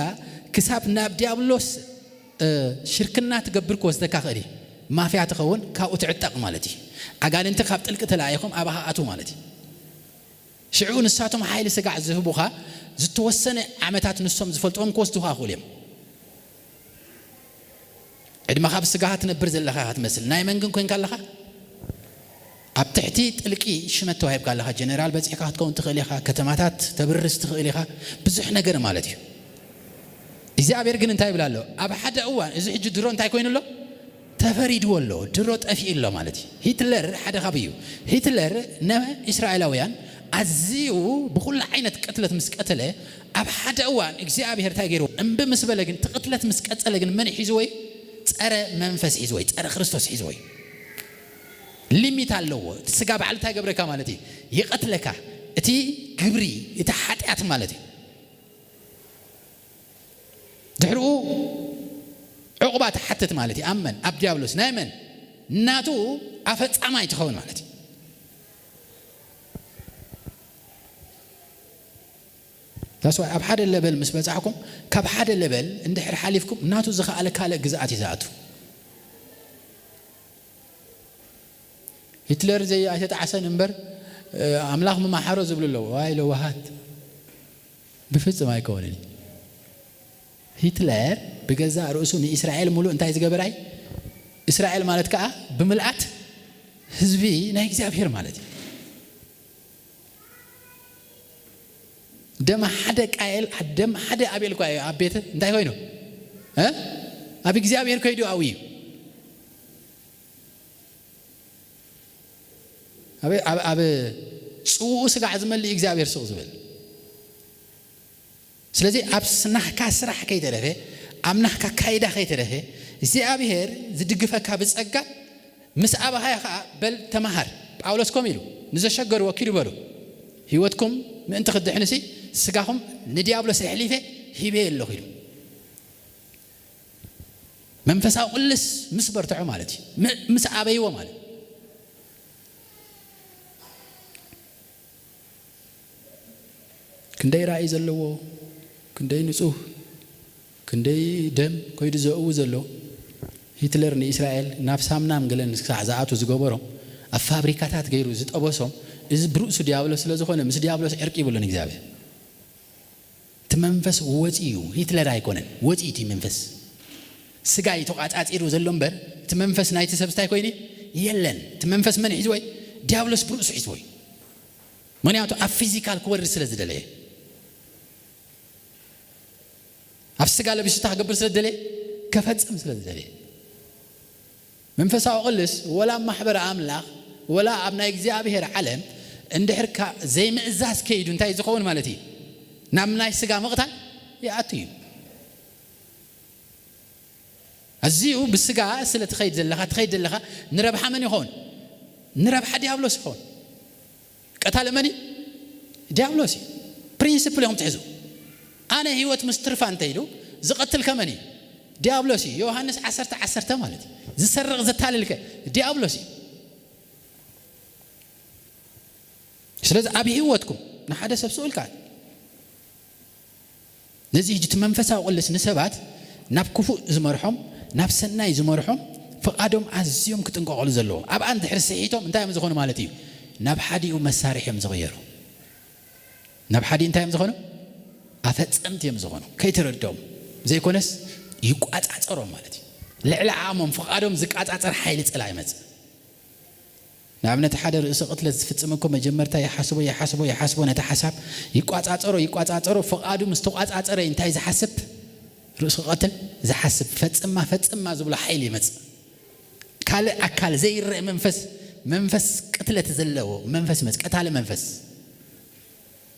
ክሳብ ናብ ዲያብሎስ ሽርክና ትገብር ክወስደካ ክእል እዩ። ማፍያ ትኸውን፣ ካብኡ ትዕጠቕ ማለት እዩ። ኣጋንንቲ ካብ ጥልቂ ተለኣይኹም ኣባኻ ኣትዉ ማለት እዩ። ሽዑ ንሳቶም ሓይሊ ስጋዕ ዝህቡኻ ዝተወሰነ ዓመታት ንሶም ዝፈልጥዎም ክወስዱኻ ክእሉ እዮም። ዕድመኻ ብስጋኻ ትነብር ዘለኻ ኢኻ ትመስል። ናይ መን ግን ኮንካ ኣለኻ? ኣብ ትሕቲ ጥልቂ ሽመት ተዋሂብካ ኣለኻ። ጀነራል በጺሕካ ክትከውን ትኽእል ኢኻ። ከተማታት ተብርስ ትኽእል ኢኻ። ብዙሕ ነገር ማለት እዩ። እግዚኣብሔር ግን እንታይ ይብል ኣሎ? ኣብ ሓደ እዋን፣ እዚ ሕጂ ድሮ እንታይ ኮይኑ ኣሎ? ተፈሪድዎ ኣሎ። ድሮ ጠፊኡ ኣሎ ማለት እዩ። ሂትለር ሓደ ካብ እዩ። ሂትለር ንእስራኤላውያን ኣዝዩ ብኹሉ ዓይነት ቅትለት ምስ ቀተለ፣ ኣብ ሓደ እዋን እግዚኣብሔር እንታይ ገይርዎ? እምቢ ምስ በለ ግን፣ እቲ ቅትለት ምስ ቀጸለ ግን መን ሒዝዎ እዩ? ጸረ መንፈስ ሒዝዎ እዩ። ጸረ ክርስቶስ ሒዝዎ እዩ። ሊሚት ኣለዎ። እቲ ስጋ ባዕሉ እንታይ ገብረካ ማለት እዩ? ይቐትለካ። እቲ ግብሪ፣ እቲ ሓጢኣት ማለት እዩ። ድሕርኡ ዕቑባ ትሓትት ማለት እዩ። ኣብ መን? ኣብ ዲያብሎስ። ናይ መን? ናቱ ኣፈጻማይ ትኸውን ማለት እዩ። ዳስ ዋይ ኣብ ሓደ ለበል ምስ በጻሕኩም፣ ካብ ሓደ ለበል እንድሕር ሓሊፍኩም፣ ናቱ ዝኸኣለ ካልእ ግዝኣት እዩ ዝኣቱ። ሂትለር ዘይ ኣይተጣዕሰን እምበር፣ ኣምላኽ ምማሓሮ ዝብሉ ኣለዉ። ዋይ ለዋሃት፣ ብፍጹም ኣይከውንን እዩ። ሂትለር ብገዛእ ርእሱ ንእስራኤል ሙሉእ እንታይ ዝገበራይ? እስራኤል ማለት ከኣ ብምልኣት ህዝቢ ናይ እግዚኣብሔር ማለት እዩ። ደም ሓደ ቃየል፣ ደም ሓደ ኣቤል እኳ እዩ ኣብ ቤት እንታይ ኮይኑ? እ? ኣብ እግዚኣብሔር ከይዱ ኣብዩ። ኣብ፣ ኣብ፣ ኣብ ጽውኡ ስጋዕ ዝመልእ እግዚኣብሔር ስቕ ዝብል። ስለዚ ኣብ ስ-፣ ናህካ ስራሕ ከይተረፈ፣ ኣብ ናህካ ካይዳ ከይተረፈ፣ እግዚኣብሔር ዝድግፈካ ብጸጋ ምስ ኣባኻያ ኸኣ በል ተመሃር። ጳውሎስ ከምኡ ኢሉ፣ "ንዘሸገሩ ወኪዱ በሉ፣ ህይወትኩም ምእንቲ ክድሕንሲ ስጋኹም ንዲያብሎስ ኣሕሊፈ ሂበ ኣለኹ" ኢሉ። መንፈሳዊ ቅልስ ምስ በርትዖ ማለት እዩ። ም-፣ ምስ ኣበይዎ ማለት። ክንደይ ራእይ ዘለዎ፣ ክንደይ ንጹህ፣ ክንደይ ደም ከይዱ ዘእዊ ዘሎ። ሂትለር ንእስራኤል ናብ ሳምናም ገለን ክሳዕ ዝኣቱ ዝገበሮም፣ ኣብ ፋብሪካታት ገይሩ ዝጠበሶም፣ እዚ ብርእሱ ዲያብሎስ ስለ ዝኾነ፣ ምስ ዲያብሎስ ዕርቂ ይብሉን እግዚኣብሔር። እቲ መንፈስ ወፂኡ እዩ፣ ሂትለር ኣይኮነን። ወፂኡ እቲ መንፈስ። ስጋ እዩ ተቋጻጺሩ ዘሎ እምበር፣ እቲ መንፈስ ናይቲ ሰብ እንታይ ኮይኑ? የለን። እቲ መንፈስ መን ሒዝዎ እዩ? ዲያብሎስ ብርእሱ ሒዝዎ እዩ። ምክንያቱ ኣብ ፊዚካል ክወርድ ስለ ዝደለየ፣ ኣብ ስጋ ለቢሱ እንታይ ክገብር ስለ ዝደለየ? ከፈጽም ስለ ዝደለየ። መንፈሳዊ ቅልስ ወላ ኣብ ማሕበረ ኣምላኽ፣ ወላ ኣብ ናይ እግዚኣብሔር ዓለም እንድሕር ካ-፣ ዘይምእዛዝ ከይዱ እንታይ ዝኸውን ማለት እዩ? ናብ ናይ ስጋ ምቕታል ይኣቱ እዩ። ኣዝዩ ብስጋ ስለ ትኸይድ ዘለኻ፣ ትኸይድ ዘለኻ ንረብሓ መን ይኸውን? ንረብሓ ዲያብሎስ ይኸውን። ቀታሊ መን እዩ? ዲያብሎስ እዩ። ፕሪንስፕል ኢኹም ትሕዙ። ኣነ ህይወት ምስ ትርፋ እንተ ኢሉ ዝቐትል ከመን እዩ? ዲያብሎስ እዩ። ዮሃንስ ዓሰርተ ዓሰርተ ማለት እዩ። ዝሰርቕ ዘታልልከ ዲያብሎስ እዩ። ስለዚ ኣብ ህይወትኩም ንሓደ ሰብ ስኡልካ ነዚ ሕጂ እቲ መንፈሳዊ ቅልስ ንሰባት ናብ ክፉእ ዝመርሖም፣ ናብ ሰናይ ዝመርሖም፣ ፍቓዶም ኣዝዮም ክጥንቀቐሉ ዘለዎም። ኣብኣ እንድሕር ስሒቶም እንታይ እዮም ዝኾኑ ማለት እዩ? ናብ ሓዲኡ መሳርሒ እዮም ዝቕየሩ። ናብ ሓዲኡ እንታይ እዮም ዝኾኑ? ኣፈጸምቲ እዮም ዝኾኑ። ከይተረድኦም ዘይኮነስ ይቋጻጸሮም ማለት እዩ። ልዕሊ ዓቕሞም ፍቓዶም ዝቃጻጸር ሓይሊ ጽላእ ይመጽእ። ንኣብነት ሓደ ርእሲ ቅትለት ዝፍጽም እኮ መጀመርታ ይሓስቦ፣ ይሓስቦ፣ ይሓስቦ፣ ነቲ ሓሳብ ይቋጻጸሮ፣ ይቋጻጸሮ፣ ፍቓዱ ምስ ተቋጻጸረ እንታይ ዝሓስብ? ርእሱ ክቐትል ዝሓስብ፣ ፈጽማ፣ ፈጽማ ዝብሎ ሓይሊ ይመጽእ። ካልእ ኣካል ዘይረአ መንፈስ፣ መንፈስ ቅትለት ዘለዎ መንፈስ ይመጽእ፣ ቀታሊ መንፈስ።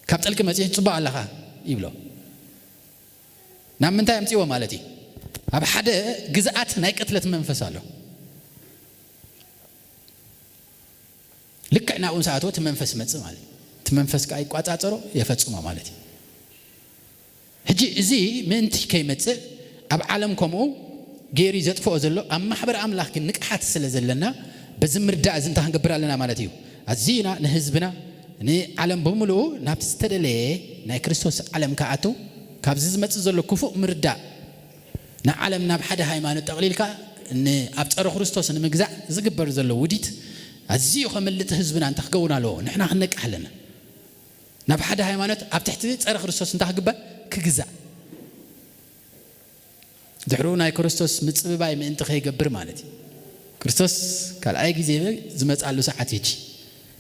ካብ ጥልቂ መጺኡ "ጽቡቕ ኣለኻ" ይብሎ። ናብ ምንታይ ኣምጺዎ ማለት እዩ? ኣብ ሓደ ግዝኣት ናይ ቅትለት መንፈስ ኣሎ። ልክዕ ናብኡ ምስ ኣተወ እቲ መንፈስ ይመጽእ ማለት እዩ። እቲ መንፈስ ከኣ ይቋጻጸሮ፣ የፈጽሞ ማለት እዩ። ሕጂ እዚ ምእንቲ ከይመጽእ ኣብ ዓለም ከምኡ ገይሩ ዘጥፍኦ ዘሎ፣ ኣብ ማሕበር ኣምላኽ ግን ንቕሓት ስለ ዘለና፣ በዚ ምርዳእ እዚ እንታይ ክንገብር ኣለና ማለት እዩ? ኣዚና ንህዝብና፣ ንዓለም ብምልኡ ናብቲ ዝተደለየ ናይ ክርስቶስ ዓለም ክኣቱ፣ ካብዚ ዝመጽእ ዘሎ ክፉእ ምርዳእ፣ ንዓለም ናብ ሓደ ሃይማኖት ጠቕሊልካ ን-፣ ኣብ ጸረ ክርስቶስ ንምግዛእ ዝግበር ዘሎ ውዲት ኣዝዩ ከምልጥ ህዝብና እንታይ ክኸውን ኣለዎ? ንሕና ክንነቅሕ ኣለና። ናብ ሓደ ሃይማኖት ኣብ ትሕቲ ጸረ ክርስቶስ እንታይ ክግበር? ክግዛእ። ድሕሩ ናይ ክርስቶስ ምጽብባይ ምእንቲ ከይገብር ማለት እዩ። ክርስቶስ ካልኣይ ግዜ ዝመጻሉ ሰዓት ይቺ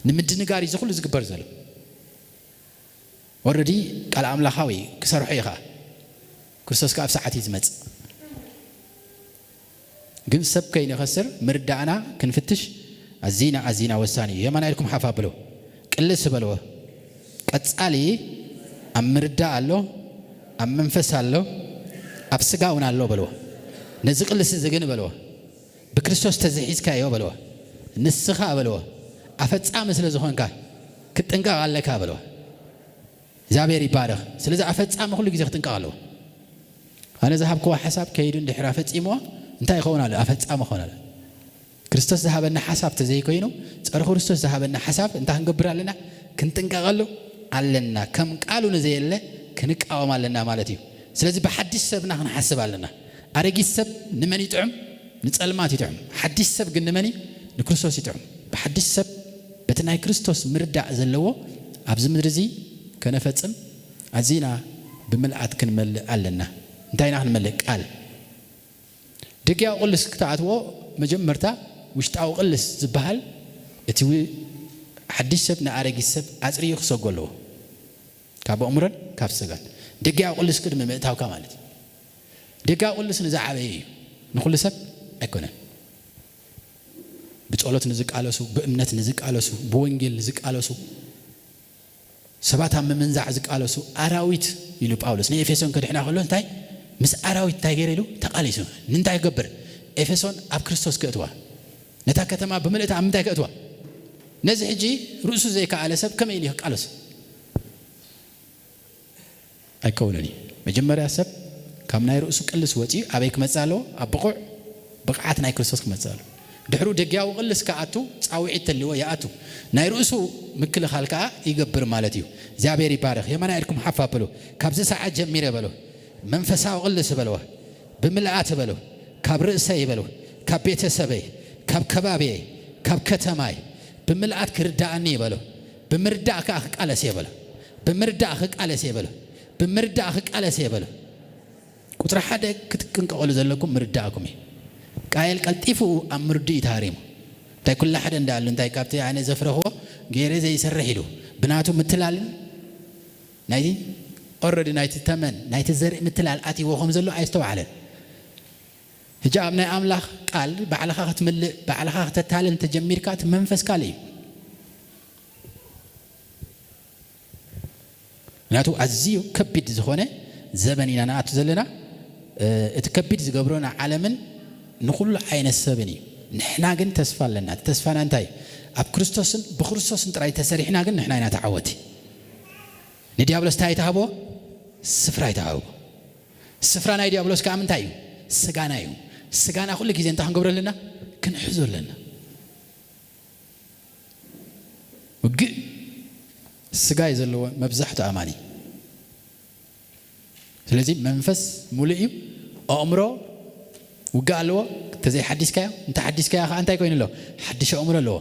ንምድንጋር እዩ እዚ ኩሉ ዝግበር ዘሎ። ኦረዲ ቃል ኣምላኻዊ ክሰርሖ እዩ ኸዓ። ክርስቶስ ከኣ ኣብ ሰዓት እዩ ዝመጽእ። ግን ሰብ ከይንኸስር ምርዳእና ክንፍትሽ ኣዚና ኣዚና ወሳኒ እዩ። የማና ኢልኩም ሓፍ ኣብሉ። ቅልስ በልዎ። ቀጻሊ ኣብ ምርዳእ ኣሎ፣ ኣብ መንፈስ ኣሎ፣ ኣብ ስጋ እውን ኣሎ በልዎ። ነዚ ቅልስ እዚ ግን በልዎ። ብክርስቶስ ተዘሒዝካዮ በልዎ። ንስኻ በልዎ። ኣፈጻሚ ስለ ዝኾንካ ክትጥንቀቕ ኣለካ በልዎ። እግዚኣብሔር ይባረኽ። ስለዚ ኣፈጻሚ ኩሉ ግዜ ክጥንቀቕ ኣለዎ። ኣነ ዝሃብክዎ ሓሳብ ከይዱ እንድሕር ኣፈጺምዎ እንታይ ይኸውን ኣሎ? ኣፈጻሚ ክኸውን ኣሎ። ክርስቶስ ዝሃበና ሓሳብ ተዘይኮይኑ፣ ጸረ ክርስቶስ ዝሃበና ሓሳብ እንታይ ክንገብር ኣለና? ክንጥንቀቐሉ ኣለና። ከም ቃሉ ንዘየለ ክንቃወም ኣለና ማለት እዩ። ስለዚ ብሓድሽ ሰብና ክንሓስብ ኣለና። ኣረጊት ሰብ ንመን ይጥዕም? ንጸልማት ይጥዕም። ሓድሽ ሰብ ግን ንመን እዩ? ንክርስቶስ ይጥዕም። ብሓድሽ ሰብ በቲ ናይ ክርስቶስ ምርዳእ ዘለዎ ኣብዚ ምድሪ እዚ ከነፈጽም ኣዚና ብምልኣት ክንመልእ ኣለና። እንታይ ኢና ክንመልእ? ቃል። ደጊያዊ ቅልስ ክትኣትዎ መጀመርታ ውሽጣዊ ቅልስ ዝበሃል እቲ ው-፣ ሓድሽ ሰብ ንኣረጊት ሰብ ኣጽርዩ ክሰጎ ኣለዎ። ካብ ኣእምሮን ካብ ስጋን። ደጊያዊ ቅልስ ቅድሚ ምእታውካ ማለት እዩ። ደጊያዊ ቅልስ ንዝዓበየ እዩ። ንኹሉ ሰብ ኣይኮነን። ብጸሎት ንዝቃለሱ፣ ብእምነት ንዝቃለሱ፣ ብወንጌል ንዝቃለሱ፣ ሰባት ኣብ ምምንዛዕ ዝቃለሱ ኣራዊት ኢሉ ጳውሎስ ንኤፌሶን ክድሕና ከሎ እንታይ ምስ ኣራዊት እንታይ ገይረ ኢሉ ተቃሊሱ። ንምንታይ ክገብር? ኤፌሶን ኣብ ክርስቶስ ክእትዋ፣ ነታ ከተማ ብምልእታ ኣብ ምንታይ ክእትዋ? ነዚ ሕጂ ርእሱ ዘይከኣለ ሰብ ከመይ ኢሉ ክቃለሱ? ኣይከውንን እዩ። መጀመርያ ሰብ ካብ ናይ ርእሱ ቅልስ ወፂኡ ኣበይ ክመፅእ ኣለዎ? ኣብ ብቑዕ ብቕዓት ናይ ክርስቶስ ክመፅእ ኣለዎ። ድሕሩ ደጊያዊ ቅልስ ክኣቱ ፃውዒት ተልዎ ይኣቱ። ናይ ርእሱ ምክልኻል ከዓ ይገብር ማለት እዩ። እግዚኣብሔር ይባረኽ። የማና ኢድኩም ሓፍ ኣብሉ። ካብዚ ሰዓት ጀሚረ በሉ። መንፈሳዊ ቅልስ በልዎ። ብምልኣት በልዎ። ካብ ርእሰይ በልዎ። ካብ ቤተሰበይ፣ ካብ ከባቢየ፣ ካብ ከተማይ ብምልኣት ክርዳእኒ በልዎ። ብምርዳእ ከዓ ክቃለስ እየ በልዎ። ብምርዳእ ክቃለስ እየ በልዎ። ብምርዳእ ክቃለስ እየ በልዎ። ቁጽሪ ሓደ ክትጥንቀቐሉ ዘለኩም ምርዳእኩም እዩ። ቃየል ቀልጢፉ ኣብ ምርድኡ እዩ ተሃሪሙ። እንታይ ኩላ ሓደ እንዳኣሉ፣ እንታይ ካብቲ ኣነ ዘፍረኽዎ ገይረ ዘይሰርሕ ኢሉ ብናቱ ምትላልን ናይቲ ኦረዲ ናይቲ ተመን ናይቲ ዘርኢ ምትላል ኣትይዎ ከም ዘሎ ኣይስተውዓለን። ሕጂ ኣብ ናይ ኣምላኽ ቃል ባዕልኻ ክትምልእ፣ ባዕልኻ ክተታልል እንተጀሚርካ፣ እቲ መንፈስ ካልእ እዩ። ምክንያቱ ኣዝዩ ከቢድ ዝኾነ ዘበን ኢና ንኣቱ ዘለና። እ፣ እቲ ከቢድ ዝገብሮ ንዓለምን ንኹሉ ዓይነት ሰብን እዩ። ንሕና ግን ተስፋ ኣለና። እቲ ተስፋና እንታይ? ኣብ ክርስቶስን ብክርስቶስን ጥራይ ተሰሪሕና ግን ንሕና ኢና ተዓወቲ። ንዲያብሎስ እንታይ ኣይትሃብዎ? ስፍራ ኣይትሃብዎ። ስፍራ ናይ ዲያብሎስ ከዓ ምንታይ እዩ? ስጋና እዩ። ስጋና ኩሉ ግዜ እንታይ ክንገብሮ ኣለና? ክንሕዞ ኣለና። ውግእ ስጋ እዩ ዘለዎ መብዛሕትኡ ኣማኒ። ስለዚ መንፈስ ሙሉእ እዩ። ኣእምሮ ውግእ ኣለዎ። እንተዘይሓዲስካዮ፣ እንተሓዲስካዮ ከዓ እንታይ ኮይኑ ኣሎ? ሓድሽ ኣእምሮ ኣለዎ።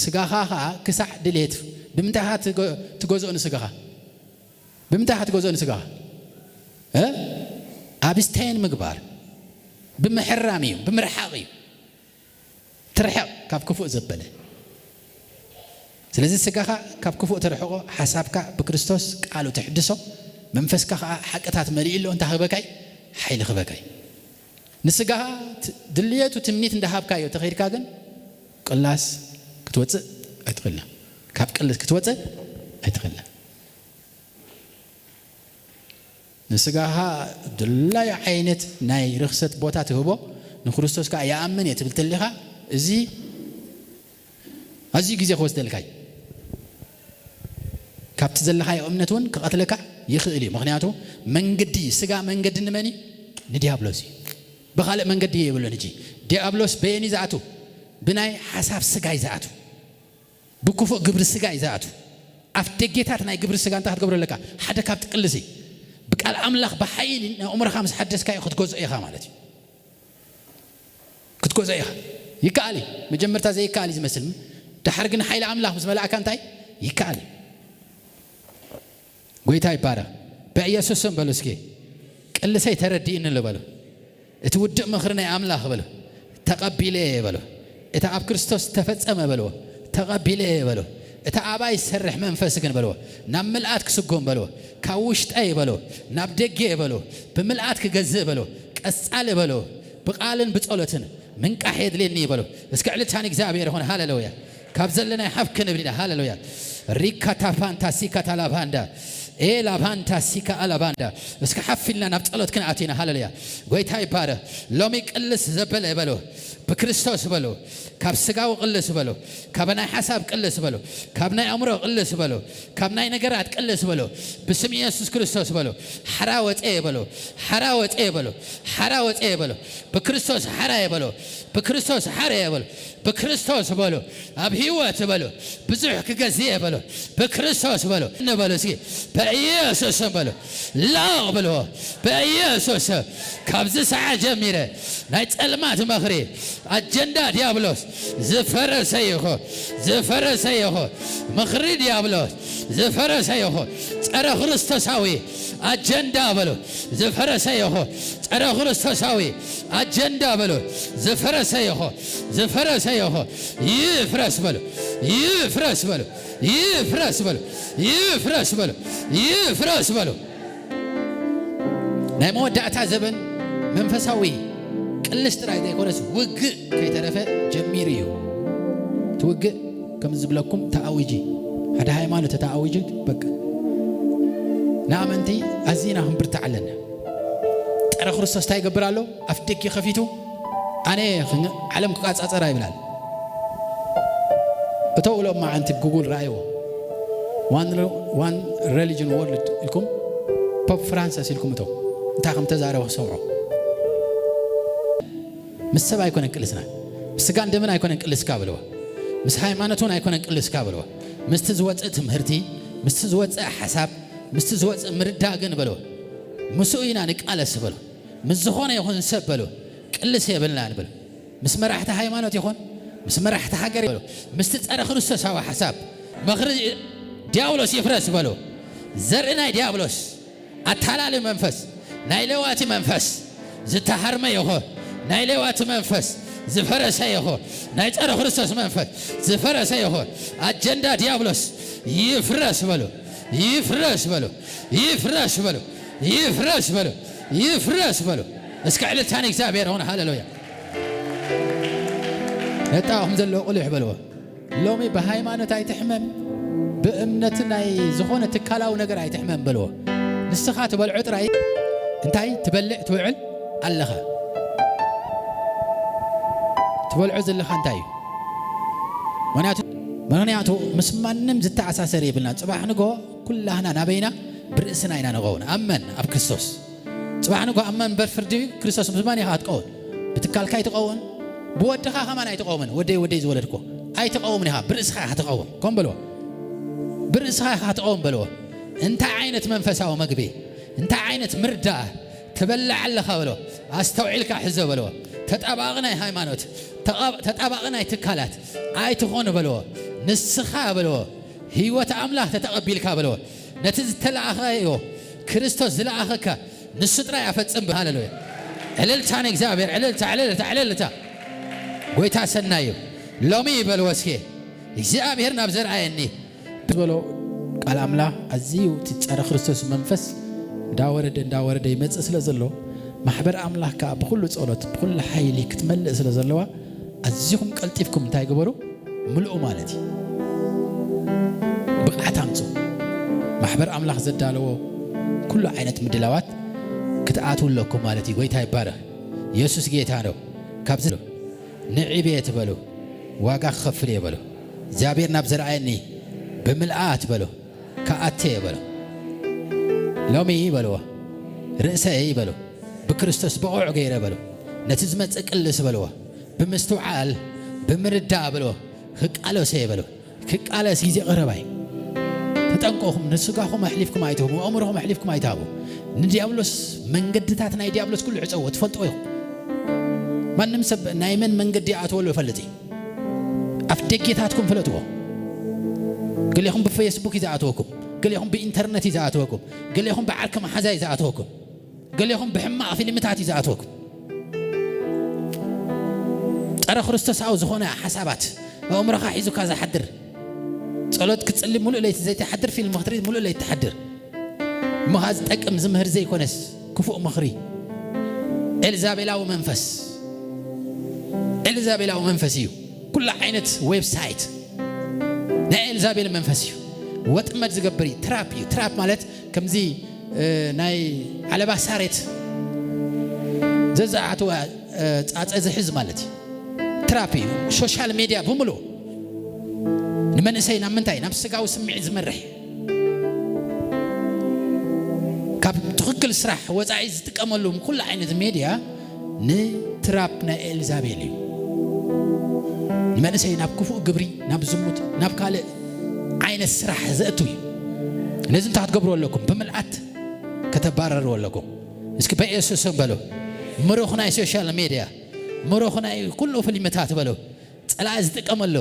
ስጋኻ ከዓ ክሳዕ ድሌት ብምንታይ ኢኻ ትገ-፣ ትገዝኦ ንስጋኻ? ብምንታይ ኢኻ ትገዝኦ ንስጋኻ? እ? ኣብስቴን ምግባር ብምሕራም እዩ፣ ብምርሓቕ እዩ። ትርሐቕ ካብ ክፉእ ዘበለ። ስለዚ ስጋኻ ካብ ክፉእ ተርሕቆ፣ ሓሳብካ ብክርስቶስ ቃሉ ትሕድሶ፣ መንፈስካ ኸዓ ሓቅታት መሊኡ ኣሎ። እንታይ ክህበካይ? ሓይሊ ክህበካይ። ንስጋኻ ት-፣ ድልየቱ ትምኒት እንዳሃብካዮ ተኸይድካ ግን ቅላስ ክትወፅእ ኣይትኽእልና። ካብ ቅልስ ክትወፅእ ኣይትኽእልና። ንስጋኻ ድላዩ ዓይነት ናይ ርኽሰት ቦታ ትህቦ፣ ንክርስቶስ ከኣ ይኣምን እየ ትብል ተሊኻ፣ እዚ ኣዝዩ ግዜ ክወስደልካ እዩ። ካብቲ ዘለኻዮ እምነት እውን ክቐትለካ ይኽእል እዩ። ምኽንያቱ መንገዲ፣ ስጋ መንገዲ ንመን እዩ? ንዲያብሎስ እዩ። ብኻልእ መንገዲ እየ ይብሉን። ሕጂ ዲያብሎስ በየን እዩ ዝኣቱ? ብናይ ሓሳብ ስጋ እዩ ዝኣቱ። ብክፉእ ግብሪ ስጋ እዩ ዝኣቱ። ኣፍ ደጌታት ናይ ግብሪ ስጋ እንታይ ክትገብሮ ኣለካ? ሓደ ካብ ጥቅልሲ ብቃል ኣምላኽ ብሓይሊ ንኣእምሮኻ ምስ ሓደስካዮ ክትገዝኦ ኢኻ ማለት እዩ። ክትገዝኦ ኢኻ። ይከኣል እዩ። መጀመርታ ዘይከኣል እዩ ዝመስል። ድሓር ግን ሓይሊ ኣምላኽ ምስ መላእካ እንታይ ይከኣል እዩ። ጎይታ ይባረኽ። በኢየሱስ ስም በሉ እስኪ። ቅልሰይ ተረዲእኒ ኣሎ በሉ። እቲ ውድእ ምኽሪ ናይ ኣምላኽ በሉ። ተቐቢለ እየ በሉ። እቲ ኣብ ክርስቶስ ተፈጸመ በልዎ። ተቐቢለ እየ በሉ። እቲ ኣባይ ዝሰርሕ መንፈስ ግን በልዎ። ናብ ምልኣት ክስጉም በልዎ። ካብ ውሽጠይ በልዎ። ናብ ደገ በልዎ። ብምልኣት ክገዝእ በልዎ። ቀጻሊ በልዎ። ብቓልን ብጸሎትን ምንቃሕ የድልየኒ በልዎ። እስከ ዕልልታ ንእግዚኣብሔር ይኹን። ሃሌሉያ። ካብ ዘለናይ ሓፍ ክንብል ኢና። ሃሌሉያ። ሪካ ታፋንታ ሲካ ታላባንዳ። ኤ ላባንታ ሲካ ኣላባንዳ። እስከ ሓፍ ኢልና ናብ ጸሎት ክንኣቱ ኢና። ሃሌሉያ። ጎይታ ይባረኽ። ሎሚ ቅልስ ዘበለ በልዎ። ብክርስቶስ በልዎ። ካብ ስጋዊ ቅልስ በልዎ። ካብ ናይ ሓሳብ ቅልስ በልዎ። ካብ ናይ ኣእምሮ ቅልስ በልዎ። ካብ ናይ ነገራት ቅልስ በልዎ። ብስም ኢየሱስ ክርስቶስ በልዎ። ሓራ ወጸ በልዎ። ሓራ ወጸ በልዎ። ሓራ ወጸ በልዎ። ብክርስቶስ ሓራ በልዎ። ብክርስቶስ ሓራ በልዎ። ብክርስቶስ በልዎ። ኣብ ህይወት በልዎ። ብዙሕ ክገዝእ በልዎ። ብክርስቶስ በልዎ። ንበሉ እስኪ። በኢየሱስ ስም በልዎ። ላቕ በልዎ። በኢየሱስ ስም። ካብዚ ሰዓት ጀሚረ ናይ ጸልማት ምኽሪ፣ ኣጀንዳ ዲያብሎስ ዝፈረሰ ይኹን። ዝፈረሰ ይኹን። ምኽሪ ዲያብሎስ ዝፈረሰ ይኹን። ጸረ ክርስቶሳዊ ኣጀንዳ በሉ። ዝፈረሰ ይኹን። ጸረ ክርስቶሳዊ ኣጀንዳ በሉ። ዝፈረሰ ይኹን። ዝፈረሰ ይኹን። ይፍረስ በሉ። ይፍረስ በሉ። ይፍረስ በሉ። ይፍረስ በሉ። ይፍረስ በሉ። ናይ መወዳእታ ዘበን መንፈሳዊ ቅልስ ጥራይ ዘይኮነስ ውግእ ከይተረፈ ጀሚሩ እዩ። እቲ ውግእ ከም ዝብለኩም ተኣዊጂ፣ ሓደ ሃይማኖት ተኣዊጂ በቃ። ንኣመንቲ ኣዚና ክንብርታዕ ኣለና። ጸረ ክርስቶስ እንታይ ይገብር ኣሎ? ኣፍ ደገ ከፊቱ ኣነ ክን-፣ ዓለም ክቃጻጸራ ይብላል። እተው ኢሎም መዓንቲ ጉጉል ረኣይዎ። ዋን ረ-፣ ዋን ሬሊጅን ወርልድ ኢልኩም ፖፕ ፍራንሰስ ኢልኩም እተው። እንታይ ከም ተዛረበ ክሰምዑ። ምስ ሰብ ኣይኮነን ቅልስና። ምስ ስጋን ደምን ኣይኮነን ቅልስካ በልዎ። ምስ ሃይማኖት እውን ኣይኮነን ቅልስካ በልዎ። ምስቲ ዝወጽእ ትምህርቲ፣ ምስቲ ዝወጽእ ሓሳብ፣ ምስቲ ዝወጽእ ምርዳእ ግን በልዎ። ምስኡ ኢና ንቃለስ በልዎ። ምስ ዝኾነ ይኹን ሰብ በልዎ። ቅልስ የብልናን በልዎ። ምስ መራሕቲ ሃይማኖት ይኹን፣ ምስ መራሕቲ ሃገር በልዎ። ምስቲ ጸረ ክርስቶሳዊ ሓሳብ፣ ምኽሪ ዲያብሎስ ይፍረስ በልዎ። ዘርኢ ናይ ዲያብሎስ፣ ኣታላሊ መንፈስ፣ ናይ ሌዋቲ መንፈስ ዝተሃርመ ይኹን። ናይ ሌዋቲ መንፈስ ዝፈረሰ ይኹን። ናይ ጸረ ክርስቶስ መንፈስ ዝፈረሰ ይኹን። ኣጀንዳ ዲያብሎስ ይፍረስ በሉ። ይፍረስ በሉ። ይፍረስ በሉ። ይፍረስ በሉ። ይፍረስ በሉ። እስከ ዕልልታ ንእግዚኣብሔር ይኹን። ሃሌሉያ። ነጣኹም ዘለዎ ቁሊሕ በልዎ። ሎሚ ብሃይማኖት ኣይትሕመም፣ ብእምነት ናይ ዝኾነ ትካላዊ ነገር ኣይትሕመም በልዎ። ንስኻ ትበልዖ ጥራይ፣ እንታይ ትበልዕ ትውዕል ኣለኻ። ትበልዖ ዘለኻ እንታይ እዩ? ምኽንያቱ፣ ምኽንያቱ ምስ ማንም ዝተኣሳሰር የብልና። ጽባሕ ንግሆ ኩላህና ናበይና? ብርእስና ኢና ንኸውን። ኣመን ኣብ ክርስቶስ። ጽባሕ ንግሆ ኣብ መንበር ፍርዲ ክርስቶስ ምስ መን ኢኻ ክትቀውን? ብትካልካ ኣይትቐውን፣ ብወድኻ ከማን ኣይትቐውምን። ወደይ፣ ወደይ ዝወለድኮ ኣይትቐውምን ኢኻ፣ ብርእስኻ ኢኻ ትቐውም። ከም በልዎ፣ ብርእስኻ ኢኻ ትቐውም በልዎ። እንታይ ዓይነት መንፈሳዊ መግቢ፣ እንታይ ዓይነት ምርዳእ ትበልዕ ኣለኻ በልዎ። ኣስተውዒልካ ሕዞ በልዎ። ተጣባቒ ናይ ሃይማኖት፣ ተቓ-፣ ተጣባቒ ናይ ትካላት ኣይትኾኑ በልዎ። ንስኻ በልዎ፣ ህይወት ኣምላኽ ተተቐቢልካ በልዎ። ነቲ ዝተላእኸዮ ክርስቶስ ዝለኣኸካ ንሱ ጥራይ ኣፈጽም። ሃሌሉያ። ዕልልታ ንእግዚኣብሔር፣ ዕልልታ፣ ዕልልታ፣ ዕልልታ። ጎይታ ሰናይ እዩ። ሎሚ በልዎ እስኪ፣ እግዚኣብሔር ናብ ዘርኣየኒ ዝበሎ ቃል ኣምላኽ ኣዝዩ እቲ ጸረ ክርስቶስ መንፈስ እንዳወረደ፣ እንዳወረደ ይመጽእ ስለ ዘሎ፣ ማሕበር ኣምላኽ ከኣ ብኹሉ ጸሎት፣ ብኹሉ ሓይሊ ክትመልእ ስለ ዘለዋ፣ ኣዚኹም ቀልጢፍኩም እንታይ ግበሩ? ምልኡ ማለት እዩ። ብቕዓት ኣምጽኡ። ማሕበር ኣምላኽ ዘዳለዎ ኩሉ ዓይነት ምድላዋት ክትኣትዉ ኣለኩም ማለት እዩ። ጎይታ ይባረኽ። የሱስ ጌታ ነው። ካብዚ ንዒ ቤት በሉ፣ ዋጋ ክኸፍል እየ በሉ። እግዚኣብሔር ናብ ዘርኣየኒ ብምልኣት በሉ፣ ክኣቲ እየ በሉ። ሎሚ በልዎ፣ ርእሰይ በሉ፣ ብክርስቶስ ብቑዕ ገይረ በሎ። ነቲ ዝመጽእ ቅልስ በልዎ። ብምስትውዓል፣ ብምርዳእ በልዎ። ክቃለስ እየ በልዎ። ክቃለስ ግዜ ቀረባ እዩ። ተጠንቀኹም፣ ንስጋኹም ኣሕሊፍኩም ኣይትህቡ፣ ኣእምሮኹም ኣሕሊፍኩም ኣይትሃቡ። ንዲያብሎስ መንገድታት ናይ ዲያብሎስ ኩሉ ዕጸዎ፣ ትፈልጥዎ ኢኹም። ማንም ሰብ ናይ መን መንገዲ ይኣትወሉ ይፈልጥ እዩ። ኣፍ ደጌታትኩም ፍለጥዎ። ገሌኹም ብፌስቡክ እዩ ዝኣትወኩም፣ ገሌኹም ብኢንተርነት እዩ ዝኣትወኩም፣ ገሌኹም ብዓርኪ መሓዛ እዩ ዝኣትወኩም፣ ገሌኹም ብሕማቕ ፊልምታት እዩ ዝኣትወኩም። ጸረ ክርስቶሳዊ ዝኾነ ሓሳባት ኣእምሮኻ ሒዙካ ዝሓድር፣ ጸሎት ክትጽሊ ሙሉእ ለይቲ ዘይትሓድር፣ ፊልም ክትርኢ ሙሉእ ለይቲ ትሓድር። እሞ ኸኣ ዝጠቅም ዝምህር ዘይኮነስ ክፉእ ምኽሪ። ኤልዛቤላዊ መንፈስ፣ ኤልዛቤላዊ መንፈስ እዩ። ኩሉ ዓይነት ዌብሳይት ናይ ኤልዛቤል መንፈስ እዩ። ወጥመድ ዝገብር እዩ። ትራፕ እዩ። ትራፕ ማለት ከምዚ፣ እ፣ ናይ ዓለባ ሳሬት ዘዝኣተወ፣ እ፣ ጻጸ ዝሕዝ ማለት እዩ። ትራፕ እዩ። ሶሻል ሜድያ ብምሉእ ንመንእሰይ ናብ ምንታይ? ናብ ስጋዊ ስምዒት ዝመርሕ እዩ። ካብ ትኽክል ስራሕ ወጻኢ ዝጥቀመሉ ኩሉ ዓይነት ሜድያ ንትራፕ ናይ ኤልዛቤል እዩ። ንመንእሰይ ናብ ክፉእ ግብሪ፣ ናብ ዝሙት፣ ናብ ካልእ ዓይነት ስራሕ ዘእቱ እዩ። ነዚ እንታይ ክትገብሩ ኣለኩም? ብምልኣት ከተባረሩ ኣለኩም። እስኪ በኢየሱስ ስም በሉ። ምሩኽ ናይ ሶሻል ሜድያ፣ ምሩኽ ናይ ኩሉ ፊልምታት በሉ። ጸላኢ ዝጥቀመሉ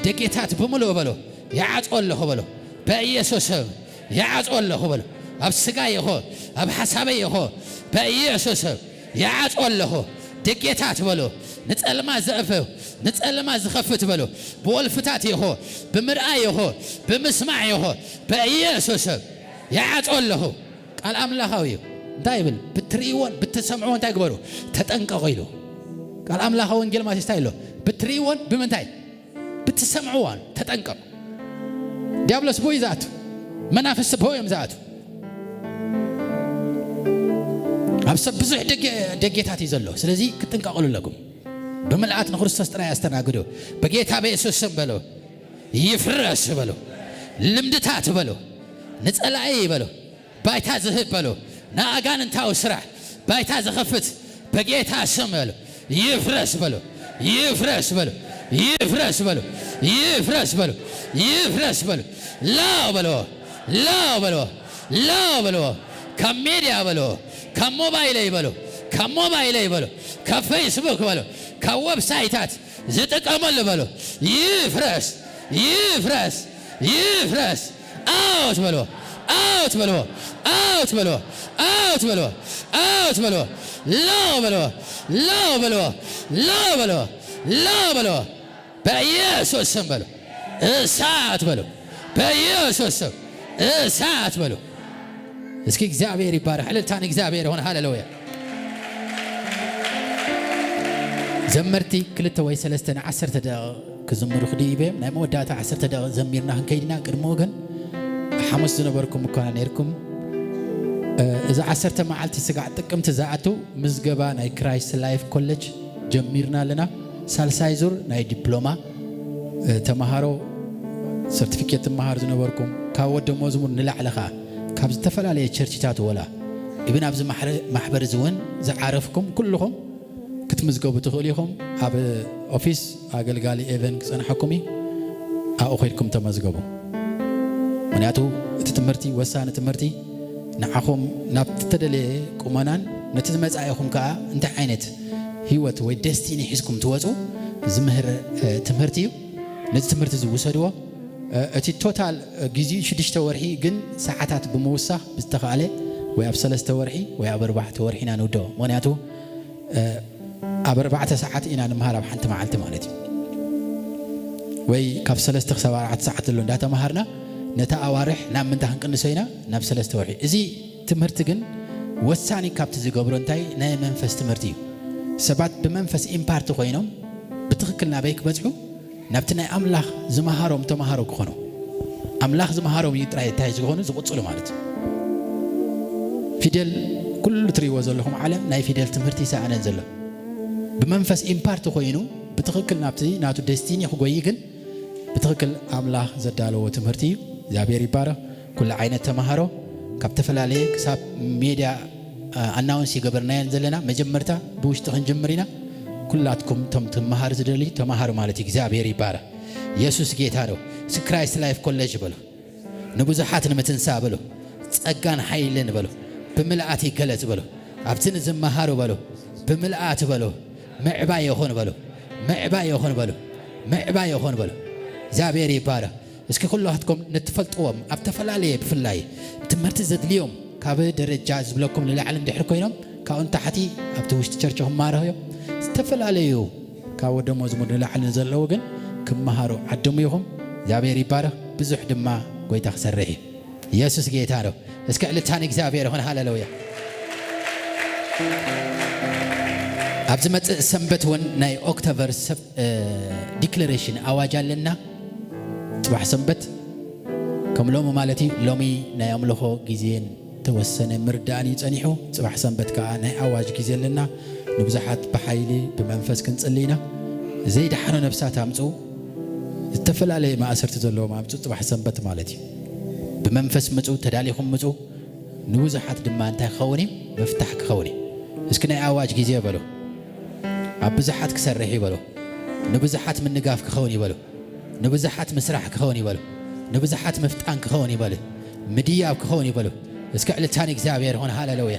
ደጌታት ብምሉእ በሎ፣ ይዓጽዎ ኣለኹ በሎ። በኢየሱስ ስም ይዓጽዎ ኣለኹ በሎ። ኣብ ስጋይ ይኹን ኣብ ሓሳበይ ይኹን በኢየሱስ ስም ይዓጽዎ ኣለኹ። ደጌታት በሎ፣ ንጸልማ ዘእፍፍ፣ ንጸልማ ዝኸፍት በሎ። ብወልፍታት ይኹን ብምርኣይ ይኹን ብምስማዕ ይኹን በኢየሱስ ስም ይዓጽዎ ኣለኹ። ቃል ኣምላኻዊ እዩ። እንታይ ይብል? ብትርእይዎን ብትሰምዕዎ እንታይ ግበሩ? ተጠንቀቑ ኢሉ። ቃል ኣምላኻዊ ወንጌል ማቴዎስ እንታይ ኣሎ? ብትርእይዎን ብምንታይ? ብትሰምዕዎን ተጠንቀቑ። ዲያብሎስ ብኡ እዩ ዝኣቱ። መናፍስቲ ብኡ እዮም ዝኣቱ። ኣብ ሰብ ብዙሕ ደገ-፣ ደጌታት እዩ ዘሎ። ስለዚ ክትጥንቀቑሉ ኣለኩም። ብምልኣት ንክርስቶስ ጥራይ ኣስተናግዶ። በጌታ በኢየሱስ ስም በሎ። ይፍረስ በሎ። ልምድታት በሎ። ንጸላኢ በሎ። ባይታ ዝህብ በሎ። ንኣጋንንታዊ ስራሕ ባይታ ዝኸፍት በጌታ ስም በሎ። ይፍረስ በሎ። ይፍረስ በሎ። ይፍረስ በሎ። ይፍረስ በሎ። ይፍረስ በሎ። ላው በሎ። ላው በሎ። ላው በሎ። ካብ ሜድያ በሎ። ካብ ሞባይለይ በሎ። ካብ ሞባይለይ በሎ። ካብ ፌስቡክ በሎ። ካብ ዌብሳይታት ዝጥቀመሉ በሎ። ይፍረስ። ይፍረስ። ይፍረስ። ኣውት በሎ። ኣውት በሎ። ኣውት በሎ። ኣውት በሎ። ኣውት በሎ። ላው በሎ። ላው በሎ። ላው በሎ። ላው በሎ። በኢየሱስ ስም በሎ። እሳት በሎ። በኢየሱስ ስም እሳት በሎ። እስኪ እግዚኣብሔር ይባረክ። እልልታ ንእግዚኣብሔር ይኹን። ሃሌሉያ። ዘመርቲ ክልተ ወይ ሰለስተ ንዓሰርተ ደቂቕ ክዝምሩ ክድይቡ እዮም። ናይ መወዳእታ ዓሰርተ ደቂቕ ዘሚርና ክንከይድ ኢና። ቅድሚኡ ግን ሓሙስ ዝነበርኩም እኳ ነርኩም። እ፣ እዚ ዓሰርተ መዓልቲ ስጋዕ ጥቅምቲ ዝኣቱ ምዝገባ ናይ ክራይስት ላይፍ ኮሌጅ ጀሚርና ኣለና። ሳልሳይ ዙር ናይ ዲፕሎማ፣ እ፣ ተምሃሮ ሰርቲፊኬት ትምሃር ዝነበርኩም፣ ካብ ወዲ መዝሙር ንላዕሊ ኸኣ ካብ ዝተፈላለየ ቸርችታት ወላ ኢብን ኣብዚ ማሕረ-፣ ማሕበር እዚ እውን ዝዓረፍኩም ኩልኹም ክትምዝገቡ ትኽእሉ ኢኹም። ኣብ ኦፊስ ኣገልጋሊ ኤቨን ክጸንሐኩም እዩ። ኣብኡ ኸይድኩም ተመዝገቡ። ምኽንያቱ እቲ ትምህርቲ ወሳኒ ትምህርቲ ንዓኹም ናብ እተደለየ ቁመናን ነቲ ዝመጻኢኹም ከኣ እንታይ ዓይነት ህይወት ወይ ደስቲኒ ሒዝኩም ትወጹ ዝምህር፣ እ፣ ትምህርቲ እዩ። ነዚ ትምህርቲ እዚ ውሰድዎ። እ፣ እቲ ቶታል፣ እ፣ ግዜኡ ሽዱሽተ ወርሒ ግን ሰዓታት ብምውሳኽ ብዝተኻእለ ወይ ኣብ ሰለስተ ወርሒ ወይ ኣብ ኣርባዕተ ወርሒ ኢና ንውድኦ። ምኽንያቱ፣ እ፣ ኣብ ኣርባዕተ ሰዓት ኢና ንምሃር ኣብ ሓንቲ መዓልቲ ማለት እዩ። ወይ ካብ ሰለስተ ክሳብ ኣርባዕተ ሰዓት ዘሎ እንዳተምሃርና ነታ ኣዋርሕ ናብ ምንታይ ክንቅንሶ ኢና? ናብ ሰለስተ ወርሒ። እዚ ትምህርቲ ግን ወሳኒ ካብቲ ዝገብሮ እንታይ ናይ መንፈስ ትምህርቲ እዩ። ሰባት ብመንፈስ ኢምፓርቲ ኮይኖም ብትኽክል ናበይ ክበጽሑ? ናብቲ ናይ ኣምላኽ ዝመሃሮም ተምሃሮ ክኾኑ። ኣምላኽ ዝመሃሮም እዩ ጥራይ እንታይ ዝኾኑ ዝቕጽሉ ማለት እዩ። ፊደል ኩሉ ትርእይዎ ዘለኹም ዓለም ናይ ፊደል ትምህርቲ ይሰኣነን ዘሎ። ብመንፈስ ኢምፓርቲ ኮይኑ ብትኽክል ናብቲ ናቱ ደስቲኒ ክጎይ ግን ብትኽክል ኣምላኽ ዘዳለዎ ትምህርቲ እዩ። እግዚኣብሔር ይባረኽ። ኩሉ ዓይነት ተምሃሮ ካብ ዝተፈላለየ ክሳብ ሜድያ ኣናውንስ ይገበርናየን ዘለና። መጀመርታ ብውሽጢ ክንጅምር ኢና። ኩላትኩም ቶም ትመሃር ዝደሊ ተመሃሩ ማለት እዩ። እግዚኣብሔር ይባረ። ኢየሱስ ጌታ ነው። ስ ክራይስት ላይፍ ኮሌጅ በሉ። ንብዙሓት ንምትንሳ በሉ። ጸጋን ሓይልን በሉ። ብምልኣት ይገለጽ በሉ። ኣብቲ ንዝመሃሩ በሉ። ብምልኣት በሉ። ምዕባይ ይኹን በሉ። ምዕባይ ይኹን በሉ። ምዕባይ ይኹን በሉ። እግዚኣብሔር ይባረ። እስኪ ኩላትኩም ንትፈልጥዎም ኣብ ተፈላለየ ብፍላይ ትምህርቲ ዘድልዮም ካብ ደረጃ ዝብለኩም ንላዕሊ እንድሕር ኮይኖም ካብኡ ንታሕቲ ኣብቲ ውሽጢ ቸርች ክማረኹ እዮም። ዝተፈላለዩ ካብ ደሞዝ ሙድ ንላዕሊ ንዘለዉ ግን ክመሃሩ ዓድሙ ኢኹም። እግዚኣብሔር ይባረኽ። ብዙሕ ድማ ጎይታ ክሰርሕ እዩ። ኢየሱስ ጌታ ነው። እስከ ዕልልታ ንእግዚኣብሔር ይኹን። ሃሌሉያ። ኣብ ዝመጽእ ሰንበት እውን ናይ ኦክቶበር ሰብ ዲክለሬሽን ኣዋጅ ኣለና። ጽባሕ ሰንበት ከም ሎሚ ማለት እዩ። ሎሚ ናይ ኣምልኾ ግዜን ተወሰነ ምርዳእን እዩ ጸኒሑ። ጽባሕ ሰንበት ከኣ ናይ ኣዋጅ ግዜ ኣለና። ንብዙሓት ብሓይሊ ብመንፈስ ክንጽሊ ኢና። ዘይደሓኑ ነፍሳት ኣምጽኡ። ዝተፈላለየ ማእሰርቲ ዘለዎም ኣምጽኡ። ጽባሕ ሰንበት ማለት እዩ። ብመንፈስ ምጹ፣ ተዳሊኹም ምጹ። ንብዙሓት ድማ እንታይ ክኸውን እዩ? ምፍታሕ ክኸውን እዩ። እስኪ ናይ ኣዋጅ ግዜ በሉ። ኣብ ብዙሓት ክሰርሕ እዩ በሉ። ንብዙሓት ምንጋፍ ክኸውን እዩ በሉ። ንብዙሓት ምስራሕ ክኸውን እዩ በሉ። ንብዙሓት ምፍጣን ክኸውን እዩ በሉ። ምድያብ ክኸውን እዩ በሉ። እስኪ ዕልልታ ንእግዚኣብሔር ይኹን። ሃሌሉያ።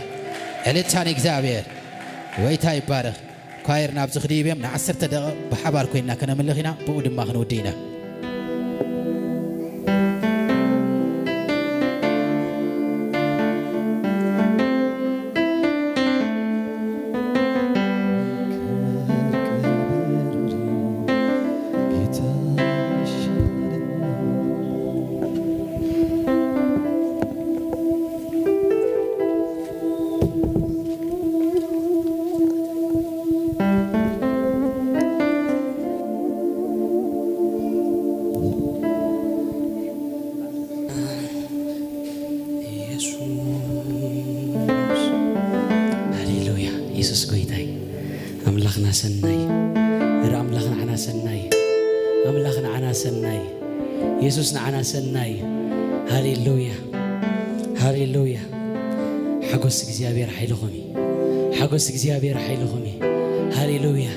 ዕልልታ ንእግዚኣብሔር። ጎይታ ይባረኽ። ኳየር ናብዚ ክድይብ እዮም። ንዓሰርተ ደቂቕ ብሓባር ኮይንና ከነምልኽ ኢና። ብኡ ድማ ክንውድእ ኢና። ኢየሱስ። ሃሌሉያ። ኢየሱስ ጎይታይ። ኣምላኽና ሰናይ። እረ ኣምላኽ ንዓና ሰናይ። ኣምላኽ ንዓና ሰናይ። ኢየሱስ ንዓና ሰናይ። ሃሌሉያ። ሃሌሉያ። ሓጎስ እግዚኣብሔር ሓይልኹም እዩ። ሓጎስ እግዚኣብሔር ሓይልኹም እዩ። ሃሌሉያ።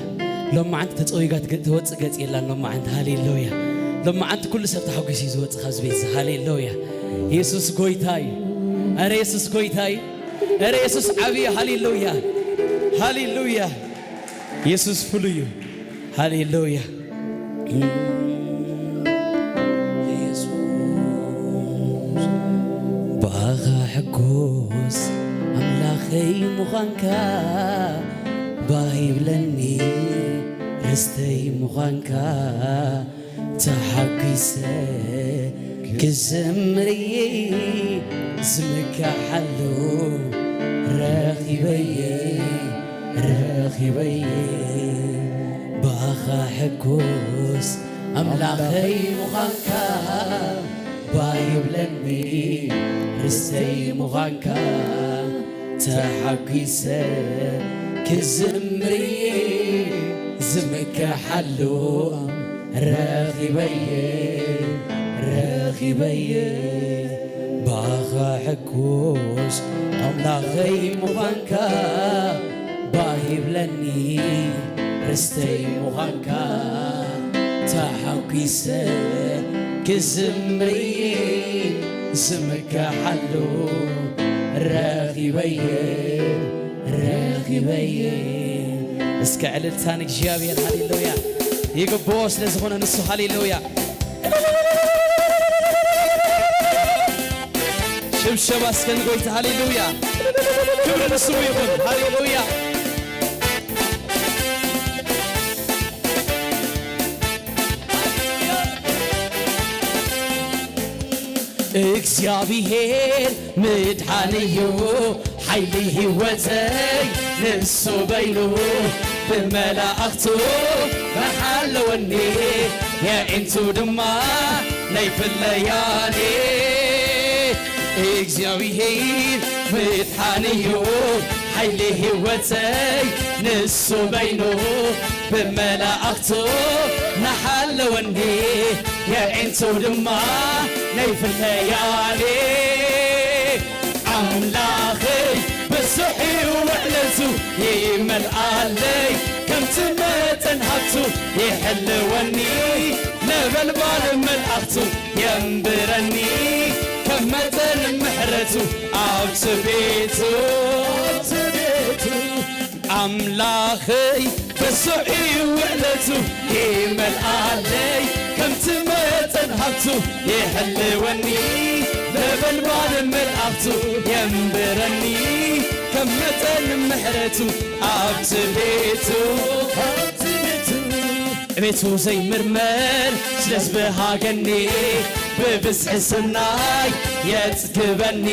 ሎማዓንቲ ተጸዊጋ ትገ-፣ ትወጽእ ገጽ የላን ሎማዓንቲ። ሃሌሉያ። ሎማዓንቲ ኩሉ ሰብ ተሓጒሱ እዩ ዝወጽእ ካብዚ ቤት እዚ። ሃሌሉያ። የሱስ ጎይታ እዩ። ኣረ የሱስ ጎይታ እዩ። ኣረ የሱስ ዓብዪ እዩ። ሃሌሉያ። ሃሌሉያ። የሱስ ፍሉይ እዩ። ሃሌሉያ። የሱስ ብኣኻ ሕጎስ ኣምላኸይ ምዃንካ ባህ ይብለኒ ርስተይ ምዃንካ ተሓጒሰ ክዝምር እየ ዝምካሓሉ ረኺበየ ረኺበየ ብኣኻ ሕጉስ ኣምላኸይ ምዃንካ ባህ ይብለኒ ርስተይ ምዃንካ ተሓጒሰ ክዝምር እየ ዝምካሓሉ ረኺበየ ረኺበየ ብኣኻ ሕጉስ ኣምላኸይ ምዃንካ ባህ ይብለኒ ርስተይ ምዃንካ ተሓጒሰ ክዝምር እየ ዝምካሓሉ ረኺበየ ረኺበየ እስከ ዕልልታ ንእግዚኣብሔር ሃሌሉያ ይግብኦ ስለ ዝኾነ ንሱ ሃሌሉያ ሽብሸባ እስከ ንጎይታ ሃሌሉያ ክብሪ ንስሙ ይኹን ሃሌሉያ እግዚኣብሔር ምድሓን እዩ ሓይሊ ህይወተይ ንሱ በይኑ ብመላእኽቱ መሓለወኒ የዒንቱ ድማ ናይ ፍለያኒ እግዚኣብሔር ምድሓን እዩ ሓይሊ ህይወተይ ንሱ በይኑ ብመላእኽቱ ናሓለወኒ የዒንቱ ድማ ናይ ፍለያኒ ኣምላኸይ ብዙሕ ምሕረቱ ይመልኣለይ፣ ከምቲ መጠን ሃብቱ ይሕልወኒ፣ ነበልባል መላእኽቱ የንብረኒ፣ ከም መጠን ምሕረቱ ኣብቲ ቤቱ፣ ኣብቲ ቤቱ። ኣምላኸይ ብዙሕ እዩ ውዕለቱ፣ ይመልኣለይ ከምቲ መጠን ሃብቱ፣ ይሕልወኒ ነበልባል መላእኽቱ፣ የንብረኒ ከም መጠን ምሕረቱ፣ ኣብቲ ቤቱ፣ ኣብቲ ቤቱ። ቤቱ ዘይምርመር ስለ ዝበሃገኒ፣ ብብዝሒ ሰናይ የጽግበኒ፣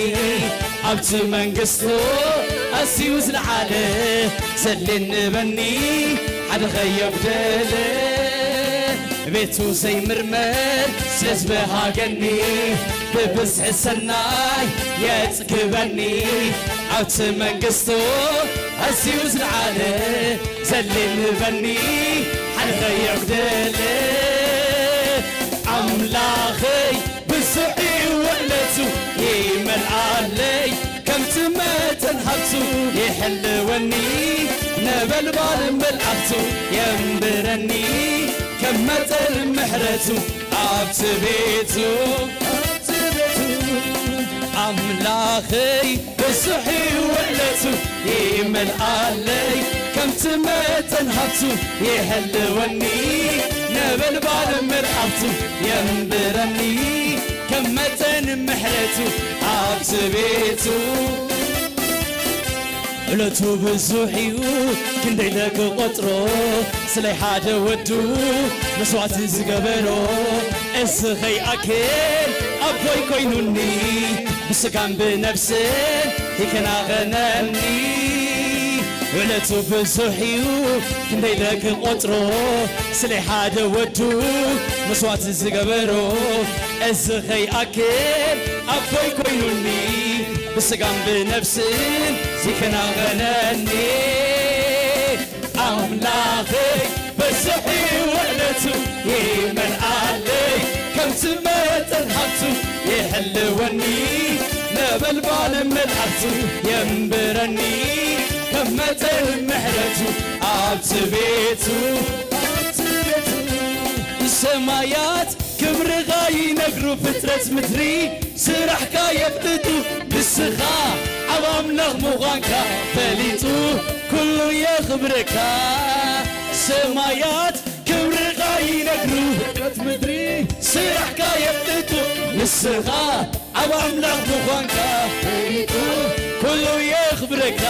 ኣብቲ መንግስቱ ኣዝዩ ዝለዓለ ዘሌኒ በኒ ሓደ ኸየጉደለ። ቤቱ ዘይምርመር ስለ ዝበሃገኒ፣ ብብዝሒ ሰናይ የጽግበኒ፣ ኣብቲ መንግስቱ ኣዝዩ ዝለዓለ ዘሌኒ በኒ ሓደ ኸየጉደለ። ኣምላኸይ ብዙሕ እዩ ውዕለቱ፣ ይመልኣለይ ከምቲ መጠን ሃብቱ፣ ይሕልወኒ ነበልባል መላእኽቱ፣ የንብረኒ ከም መጠን ምሕረቱ፣ ኣብቲ ቤቱ፣ ኣብቲ ቤቱ። ኣምላኸይ ብዙሕ እዩ ውዕለቱ፣ ይመልኣለይ ከምቲ መጠን ሃብቱ፣ ይሕልወኒ ነበልባል መላእኽቱ፣ የንብረኒ ከም መጠን ምሕረቱ፣ ኣብቲ ቤቱ። ውዕለቱ ብዙሕ እዩ ክንደይ ኢለ ክቖጽሮ፣ ስለይ ሓደ ወዱ መስዋዕቲ ዝገበሮ፣ እዚ ኸይኣክል ኣቦይ ኮይኑኒ፣ ብስጋን ብነፍስን ይከናኸነኒ። ውዕለቱ ብዙሕ እዩ ክንደይ ኢለ ክቖጽሮ፣ ስለይ ሓደ ወዱ መስዋዕቲ ዝገበሮ፣ እዚ ኸይኣክል ኣቦይ ኮይኑኒ፣ ብስጋን ብነፍስን ይከናኸነኒ። ኣምላኸይ በዝሒ ውዕለቱ ይመልኣለይ፣ ከምቲ መጠን ሃብቱ ይሕልወኒ፣ ነበልባል መላእኽቱ የንብረኒ፣ ከም መጠን ምሕረቱ ኣብቲ ቤቱ፣ ኣብቲ ቤቱ። ሰማያት ክብርኻ ይነግሩ ፍጥረት ምድሪ፣ ስራሕካ የፍልጡ ንስኻ፣ ዓብ ኣምላኽ ምዃንካ ፈሊጡ ኩሉ የኽብረካ። ሰማያት ክብርኻ ይነግሩ ፍጥረት ምድሪ፣ ስራሕካ የፍልጡ ንስኻ፣ ዓብ ኣምላኽ ምዃንካ ፈሊጡ ኩሉ የኽብረካ።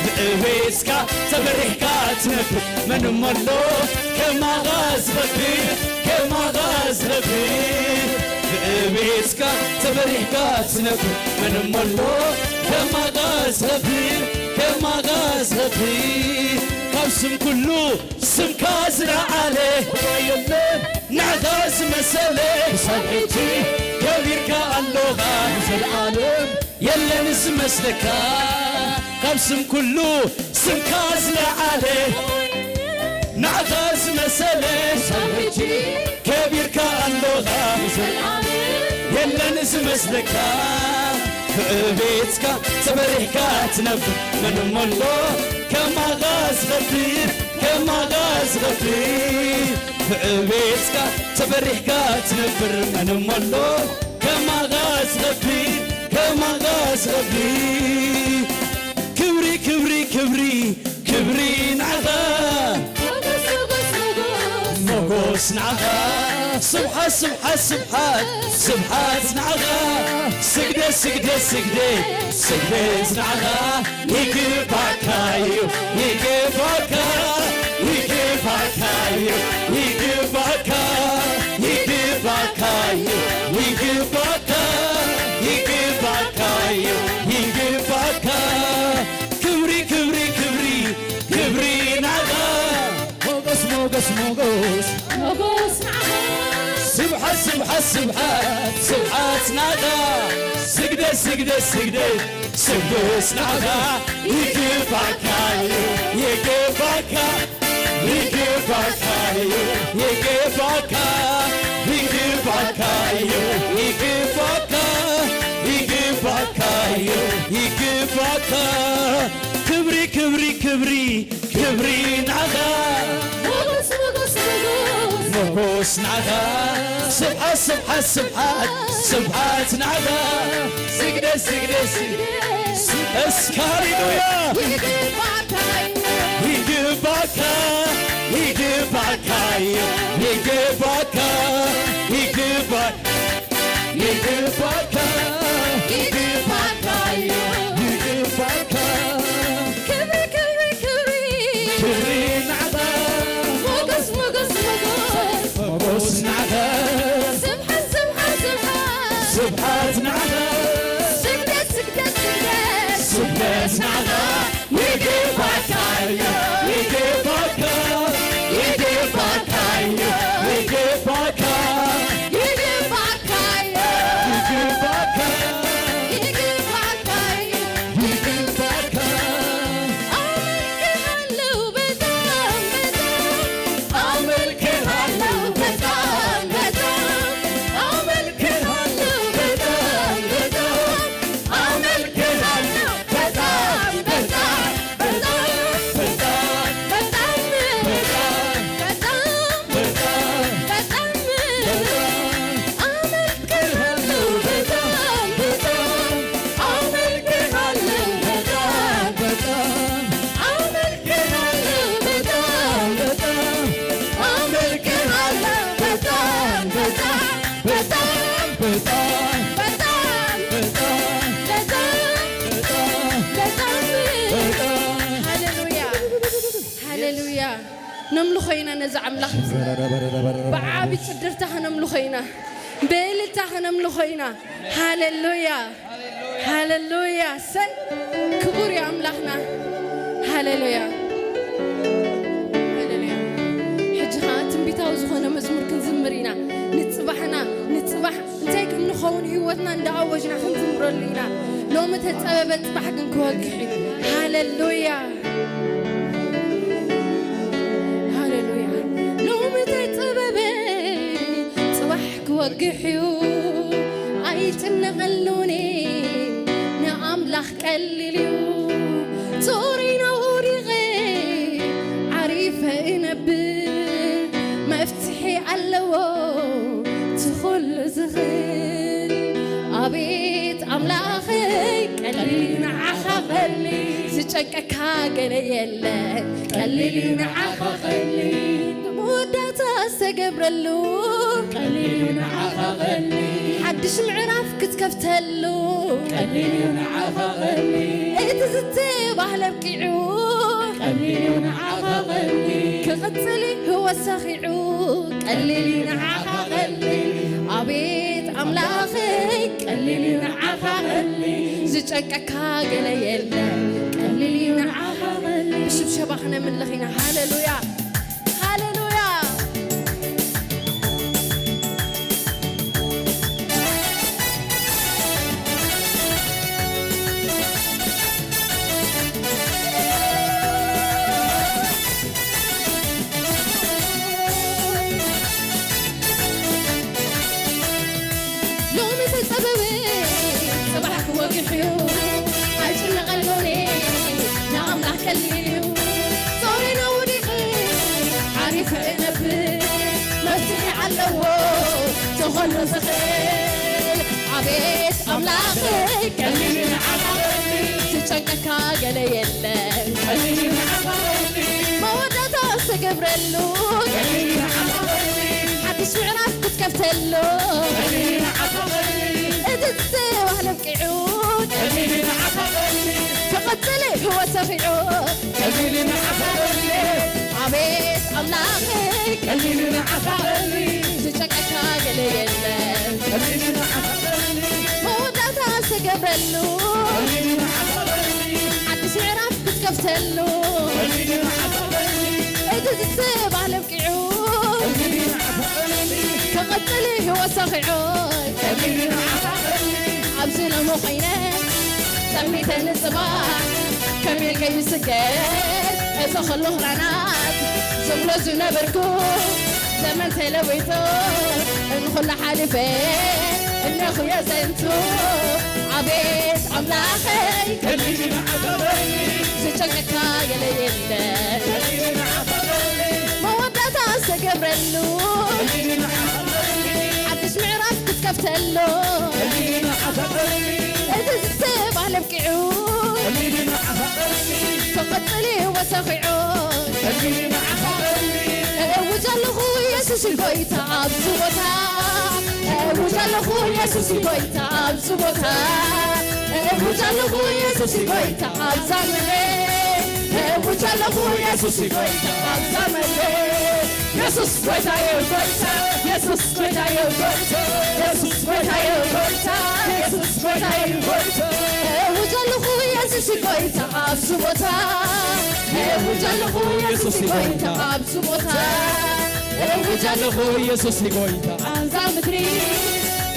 ብዕቤትካ ተበሪሕካ ትነብር፣ መን እሞ ኣሎ ከማኻ ዝኸብር፣ ከማኻ ዝኸብር። ብዕቤትካ ተበሪሕካ ትነብር፣ መን እሞ ኣሎ ከማኻ ዝኸብር፣ ከማኻ ዝኸብር። ካብ ስም ኩሉ ስምካ ዝለዓለ የለን፣ ንዓኻ ዝመሰለ ክሳብ ሕጂ ከቢርካ ኣሎኻ፣ ንዘለኣለም የለን ዝመስለካ። ካብ ስም ኩሉ ስምካ ዝለዓለ፣ ንዓኻ ዝመሰለ ክሳብ ሕጂ ከቢርካ ኣሎኻ፣ ንዘለኣለም የለን ዝመስለካ። ብዕቤትካ ተበሪሕካ ትነብር፣ መን እሞ ኣሎ ከማኻ ዝኸብር፣ ከማኻ ዝኸብር። ብዕቤትካ ተበሪሕካ ትነብር፣ መን እሞ ኣሎ ከማኻ ዝኸብር፣ ከማኻ ዝኸብር። ክብሪ፣ ክብሪ፣ ክብሪ፣ ክብሪ ንዓኻ። ሞጎስ፣ ሞጎስ፣ ሞጎስ። ሞጎስ ንዓኻ። ስብሓት፣ ስብሓት፣ ስብሓት፣ ስብሓት ንዓኻ። ስግደት፣ ስግደት፣ ስግደት፣ ስግደት ንዓኻ። ይግባእካ እዩ፣ ይግባእካ፣ ይግባእካ እዩ፣ ይግባእካ፣ ይግባእካ እዩ፣ ይግባእካ፣ ይግባእካ እዩ፣ ይግባእካ። ክብሪ፣ ክብሪ፣ ክብሪ፣ ክብሪ ንዓኻ። ሞጎስ፣ ሞጎስ፣ ሞጎስ። ሞጎስ ንዓኻ። ስብሓት፣ ስብሓት፣ ስብሓት፣ ስብሓት ንዓኻ። ስግደት፣ ስግደት፣ ስግደት፣ ስግደት ንዓኻ። ይግባእካ እዩ፣ ይግባእካ፣ ይግባእካ እዩ፣ ይግባእካ፣ ይግባእካ እዩ፣ ይግባእካ፣ ይግባእካ እዩ፣ ይግባእካ። ክብሪ ክብሪ ንዓኻ፣ ሞጎስ ሞጎስ ሞጎስ ሞጎስ ንዓኻ፣ ስብሓት ስብሓት ስብሓት ስብሓት ንዓኻ። ስግደት ስግደት ስግደት እስከ ሃሌሉያ። ይግባካ ይግባካ ይግባካ ይግባካ ይግባካ ይግባካ ይግባካ ይግባካ። ክብሪ ክብሪ ክብሪ ክብሪ ንዓኻ፣ ሞጎስ ሞጎስ ሞጎስ ሞጎስ ንዓኻ፣ ስብሓት ስብሓት ስብሓት ስብሓት ንዓኻ፣ ስግደት ስግደት ስግደት ስግደት ንዓኻ። ይግባካ እዩ፣ ይግባካ፣ ይግባካ እዩ፣ ይግባካ፣ ይግባካ እዩ፣ ይግባካ፣ ይግባካ እዩ፣ ይግባካ። አመልክሃለሁ በጣም በጣም፣ አመልክሃለሁ በጣም በጣም፣ አመልክሃለሁ በጣም በጣም፣ አመልክሃለሁ በጣም በጣም በጣም በጣም በጣም በጣም በጣም አመልክሃለሁ በጣም በጣም አመልክሃለሁ በጣም በጣም አመልክሃለሁ በጣም በጣም አመልክሃለሁ በጣም በጣም በጣም በጣም በጣም በጣም በጣም በጣም በጣም። ሃሌሉያ፣ ሃሌሉያ። ነምልኾ ኢና ነዚ ኣምላኽ እዚ። ብዓቢ ጽድርታ ከነምልኾ ኢና፣ ብእልልታ ከነምልኾ ኢና። ሃሌሉያ፣ ሃሌሉያ። ሰይ ክቡር እዩ ኣምላኽና። ሃሌሉያ፣ ሃሌሉያ። ሕጂ ኸዓ ትንቢታዊ ዝኾነ መዝሙር ክንዝምር ኢና። ንጽባሕና፣ ንጽባሕ እንታይ ከም ንኸውን ህይወትና እንዳኣወጅና ክንዝምረሉ ኢና። ሎሚ ተጸበበ፣ ጽባሕ ግን ክወግሕ እዩ። ሃሌሉያ፣ ሃሌሉያ። ሎሚ ተጸበበ፣ ጽባሕ ክወግሕ እዩ። ኣይጭነቐሉን ንኣምላኽ ቀሊል እዩ። ጾረይና ወዲቐ ዓሪፈ እነብር፣ መፍትሒ ኣለዎ እቲ ኹሉ ዝኽእል። ኣቤት ኣምላኸይ ቀሊል እዩ ንዓኻ ቀሊል፣ ዝጨንቀካ ገለ የለን። ቀሊል እዩ ንዓኻ ቀሊል፣ መወዳእታ ዝተገብረሉ። ቀሊል እዩ ንዓኻ ቀሊል፣ ሓድሽ ምዕራፍ ክትከፍተሉ። ቀሊል እዩ ንዓኻ ቀሊል፣ እቲ ዝተባህለ ኣብቂዑ። ቀሊል እዩ ንዓኻ ቀሊል፣ ክቕጽል እዩ ህይወት ሰኺዑ። ቀሊል እዩ ንዓኻ ቀሊል፣ ኣቤት ኣምላኸይ ቀሊል እዩ ንዓኻ ቀሊል፣ ዝጨንቀካ ገለ የለን። ቀሊል እዩ ንዓኻ ቀሊል። ብሽብሸባ ክነምልኽ ኢና። ሃሌሉያ፣ ሃሌሉያ። ሎሚ ተጸበበ፣ ጽባሕ ክወግሕ እዩ። ኣይጭነቐሉን፣ ንኣምላኽ ቀሊል እዩ። ጾረይና ወዲቐ፣ ዓሪፈ እነብር። መፍትሒ ኣለዎ፣ ተኾሎ ዝኽእል። ኣቤት ኣምላኸይ፣ ቀሊል እዩ ንዓኻ ቀሊል፣ ዝጨንቀካ ገለ የለን። ቀሊል እዩ ንዓኻ ቀሊል፣ መወዳእታ ዝተገብረሉ። ቀሊል እዩ ንዓኻ ቀሊል፣ ሓድሽ ምዕራፍ ክትከፍተሉ። ቀሊል እዩ ንዓኻ ቀሊል፣ እቲ ዝተባህለ ኣብቂዑ። ቀሊል እዩ ንዓኻ ቀሊል፣ ክቕጽል እዩ ህይወት ሰኺዑ። ቀሊል እዩ ንዓኻ ቀሊል፣ ኣቤት ኣምላኸይ። ቀሊል እዩ ንዓኻ ቀሊል፣ ዝጨንቀካ ገለ የለን። ቀሊል እዩ ንዓኻ ቀሊል፣ መወዳእታ ዝተገብረሉ። ቀሊል እዩ ንዓኻ ቀሊል፣ ሓድሽ ምዕራፍ ክትከፍተሉ። ቀሊል እዩ ንዓኻ ቀሊል፣ እቲ ዝተባህለ ኣብቂዑ። ቀሊል እዩ ንዓኻ ቀሊል፣ ክቕጽል እዩ ህይወት ሰኺዑ። ቀሊል እዩ ንዓኻ ቀሊል፣ ኣብዚ ሎሚ ኮይነ ጠሚተ ንጽባሕ ከመይ ኢልከ ይስገር? እቲ ኹሉ ክራናት ዝብሎ ዝነበርኩ ዘመን ተለዊጡ እንኹሉ ሓሊፈ እነኹ የዘንቱ ኣቤት ኣምላኸይ፣ ከሊሊ ንዓኻ በሊ፣ ዝጨንቀካ የለ የለ። ከሊሊ ንዓኻ በሊ፣ መወዳእታ ዝተገብረሉ፣ ከሊሊ ንዓኻ በሊ፣ ሓድሽ ምዕራፍ ክትከፍተሉ፣ ከሊሊ ንዓኻ በሊ፣ እቲ ዝስብ ዓለም ቂዑ፣ ከሊሊ ንዓኻ በሊ፣ ተቐጽሊ ወሰኺዑ፣ ከሊሊ ንዓኻ በሊ፣ እእውጅ ኣለኹ የሱስ ጎይታ ኣብዚ ቦታ። እእውጅ ኣለኹ የሱስ ጎይታ ኣብዚ ቦታ። እእውጅ ኣለኹ የሱስ ጎይታ ኣብዛ መሬት። እእውጅ ኣለኹ የሱስ ጎይታ ኣብዛ መሬት። የሱስ ጎይታ እዩ ጎይታ። የሱስ ጎይታ እዩ ጎይታ። የሱስ ጎይታ እዩ ጎይታ። የሱስ ጎይታ እዩ ጎይታ። እእውጅ ኣለኹ የሱስ ጎይታ ኣብዚ ቦታ። እእውጅ ኣለኹ የሱስ ጎይታ ኣብዚ ቦታ። እእውጅ ኣለኹ የሱስ ጎይታ ኣብዛ ምድሪ።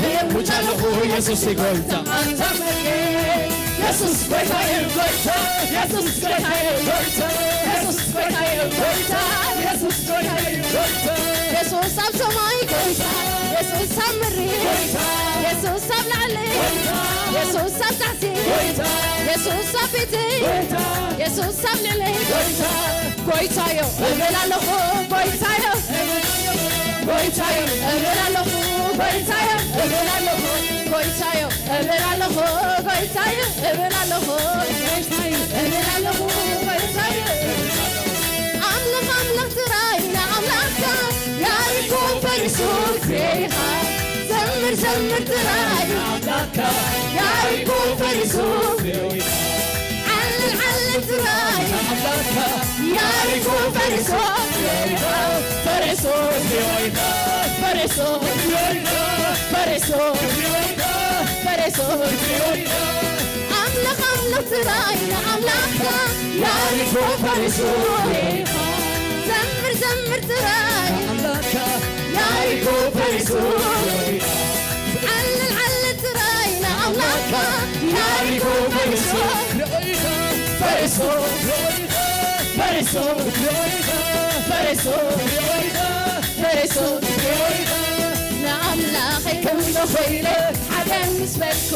እእውጅ ኣለኹ የሱስ ጎይታ ኣብዛ መሬት። የሱስ ጎይታ እዩ ጎይታ። የሱስ ጎይታ እዩ ጎይታ። የሱስ ጎይታ እዩ ጎይታ። የሱስ ጎይታ እዩ ጎይታ። የሱስ ኣብ ሰማይ ጎይታ። የሱስ ኣብ ምድሪ ጎይታ። የሱስ ኣብ ላዕሊ ጎይታ። የሱስ ኣብ ታሕቲ ጎይታ። የሱስ ኣብ ፊተይ ጎይታ። የሱስ ኣብ ልዕለይ ጎይታ። ጎይታዮ እብል ኣለኹ፣ ጎይታዮ፣ ጎይታዮ እብል ኣለኹ፣ ጎይታዮ እብል ኣለኹ፣ ጎይታዮ እብል ኣለኹ፣ ጎይታዮ እብል ኣለኹ፣ ጎይታዮ እብል ኣለኹ፣ ጎይታዮ። ኣምላኽ ኣምላኽ ጥራይ ንኣምላኽካ ያሪኮ ፈሪሱ ፍሬኻ። ዘምር ዘምር ጥራይ ንኣምላኽካ ያሪኮ ፈሪሱ ፍሬኻ። ዓልል ዓልል ጥራይ ንኣምላኽካ ያሪኮ ፈሪሱ ፍሬኻ። ፈሪሱ ፍሬኻ። ፈሪሱ ፍሬኻ። ፈሪሱ ፍሬኻ። ፈሪሱ ፍሬኻ። ኣምላኽ ኣምላኽ ጥራይ ንኣምላኽካ ያሪኮ ፈሪሱ ፍሬኻ። ዘምር ዘምር ጥራይ ንኣምላኽካ ያሪኮ ፈሪሱ ፍሬኻ። ዓልል ዓልል ጥራይ ንኣምላኽካ ያሪኮ ፈሪሱ ፍሬኻ። ፈሪሱ ፍሬኻ። ፈሪሱ ፍሬኻ። ፈሪሱ ፍሬኻ። ፈሪሱ ፍሬኻ። ንኣምላኸይ ከምሎ ኮይነ ሓደ ምስ በልኩ፣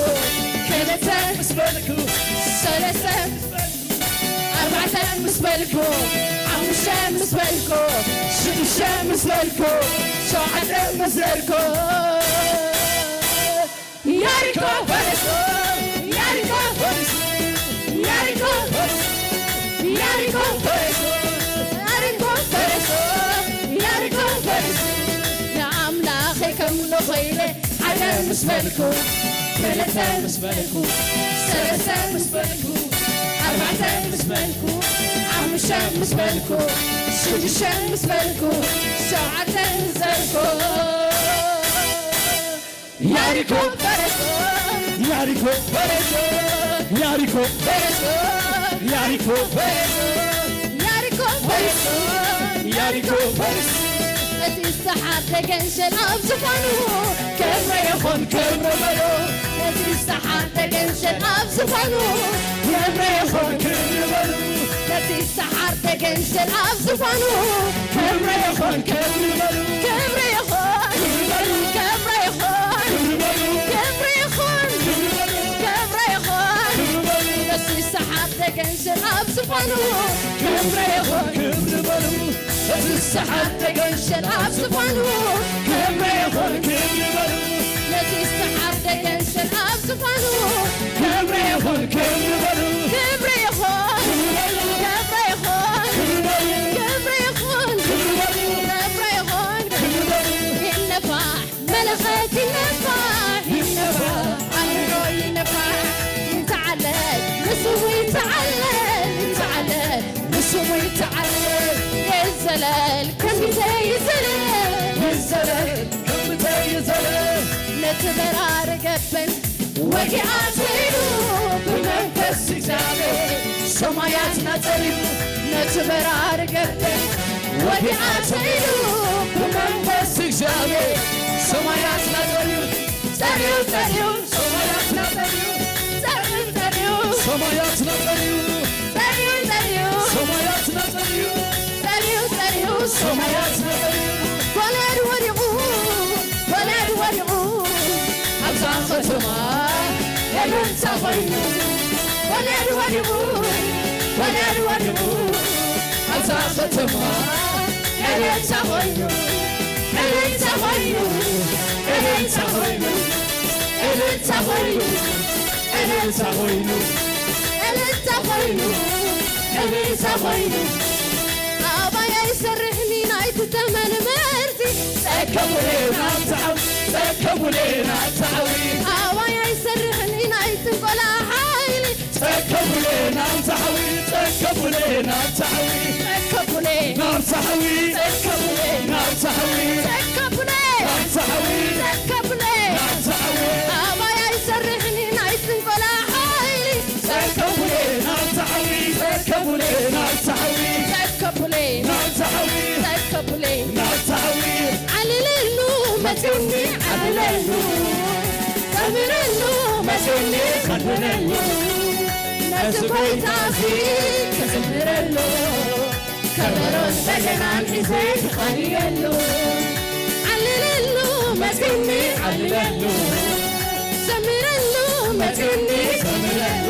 ክልተ ምስ በልኩ፣ ሰለስተ ኣርባዕተ ምስ በልኩ፣ ሓሙሽተ ምስ በልኩ፣ ሽዱሽተ ምስ በልኩ፣ ሸውዓተ ምስ በልኩ። ያሪኮ ፈረሱ፣ ያሪኮ ፈረሱ፣ ያሪኮ ፈረሱ፣ ያሪኮ ፈረሱ፣ ያሪኮ ፈረሱ፣ ያሪኮ ፈረሱ። ንኣምላኸይ ከምሎ ኮይነ ሓደ ምስ በልኩ፣ ክልተ ምስ በልኩ፣ ሰለስተ ምስ በልኩ፣ ኣርባዕተ ምስ በልኩ፣ ሓሙሽተ ምስ በልኩ፣ ሽዱሽተ ምስ በልኩ፣ ሸውዓተ ምስ በልኩ። ያሪኮ ፈረሱ፣ ያሪኮ ፈረሱ፣ ያሪኮ ፈረሱ፣ ያሪኮ ፈረሱ፣ ያሪኮ ፈረሱ፣ ያሪኮ ፈረሱ። እቲ ዝተሓርደ ገንሸል ኣብ ዝፋኑ፣ ክብሪ ይኹን ክብሪ በሉ። እቲ ዝተሓርደ ገንሸል ኣብ ዝፋኑ፣ ክብሪ ይኹን ክብሪ በሉ። ነቲ ዝተሓርደ ገንሸል ኣብ ዝፋኑ፣ ክብሪ ይኹን ክብሪ በሉ። ክብሪ ይኹን ክብሪ በሉ። ክብሪ ይኹን ክብሪ በሉ። ክብሪ ይኹን ክብሪ በሉ። ክብሪ ይኹን ክብሪ በሉ። ነቲ ዝተሓርደ ገንሸል ኣብ ዝፋኑ፣ ክብሪ ይኹን ክብሪ በሉ። ነቲ ዝተሓርደ ገንሸል ኣብ ዝፋኑ፣ ክብሪ ይኹን ክብሪ በሉ። ነቲ ዝተሓርደ ገንሸል ኣብ ዝፋኑ፣ ክብሪ ይኹን ክብሪ በሉ። ክብሪ ይኹን ክብሪ ይኹን ክብሪ ይኹን ክብሪ በሉ። ክብሪ ይኹን ክብሪ በሉ። ይነፋሕ መለኸት ይነፋሕ፣ ይነፋሕ፣ ኣምሮ ይነፋሕ፣ ይተዓለል፣ ንስሙ ይተዓለል፣ ይተዓለል፣ ንስሙ ይተዓለል። ይዘለል፣ ከምቲ ይዘለል፣ ይዘለል፣ ከምቲ ይዘለል። ነቲ በራሪ ገበን ወዲኣ ተይሉ ብመንፈስ እግዚኣብሔር ሰማያት ናጸልዩ። ነቲ በራሪ ገበን ወዲኣ ተይሉ ብመንፈስ እግዚኣብሔር ሰማያት ናጸልዩ። ጸልዩ፣ ጸልዩ፣ ሰማያት ናጸልዩ። ጸልዩ፣ ጸልዩ፣ ሰማያት ናጸልዩ። ጸልዩ፣ ጸልዩ፣ ሰማያት ናጸልዩ። ጸልዩ፣ ጸልዩ፣ ሰማያት ናጸልዩ። ጎልያድ ወዲቑ፣ ጎልያድ ወዲቑ፣ ኣብዛ ኮይኑ ወለድ ወዲቑ ወለድ ወዲቑ ኣብዛ ከተማ እልልታ ኮይኑ እልልታ ኮይኑ እልልታ ኮይኑ እልልታ ኮይኑ እልልታ ኮይኑ እልልታ ኮይኑ ኣባይ ኣይሰርሕኒ ናይቲ ተመን መርዚ ጸከቡሌና ተዓው ጸከቡሌና ተዓዊ ኣባይ ኣይሰርሕኒ ናይቲ ቆላ ሓይሊ ጸከቡሌና ተዓዊ ጸከቡሌና ተዓዊ ጸከቡሌ ናብ ዛሕዊ ጸከቡሌ ናብ ዛሕዊ ጸከቡሌ ናብ ዛሕዊ ጸከቡሌ ናብ ዛሕዊ ኣባይ ኣይሰርሕኒ ናይቲ ቆላ ሓይሊ ጸከቡሌ ናብ ዛሕዊ ጸከቡሌ ናብ ዛሕዊ ጸከቡሌ ናብ ዛሕዊ ጸከቡሌ ናብ ዛሕዊ ዓልለሉ መጺኒ ዓልለሉ ዘምረሉ መጺኒ ዘምረሉ ነዚ ጎይታ እዚ ክዝምረሉ ከበሮን በገናን ሒዘ ክቓንየሉ ዓልለሉ መጺኒ ዓልለሉ ዘምረሉ መጺኒ ዘምረሉ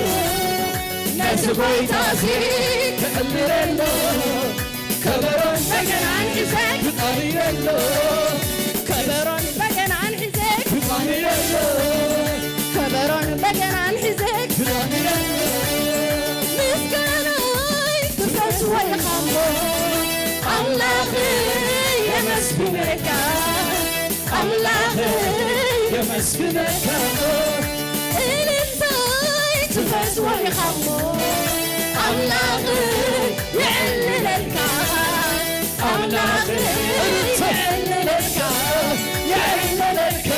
ነዚ ጎይታ እዚ ክዕምረሉ ከበሮን በገናን ሒዘ ክጣርየሉ ከበሮን በገናን ሒዘ ክጣርየሉ ከበሮን በገናን ሒዘ ክጣርየሉ ምስጋናይ ክፈትዎ ኢኻ እሞ ኣምላኽ የመስግነካ ኣምላኽ የመስግነካ እልልታይ ትፈትዎ ኢኻ እሞ ኣምላኽ የዕልለልካ ኣምላኽ የዕልለልካ የዕልለልካ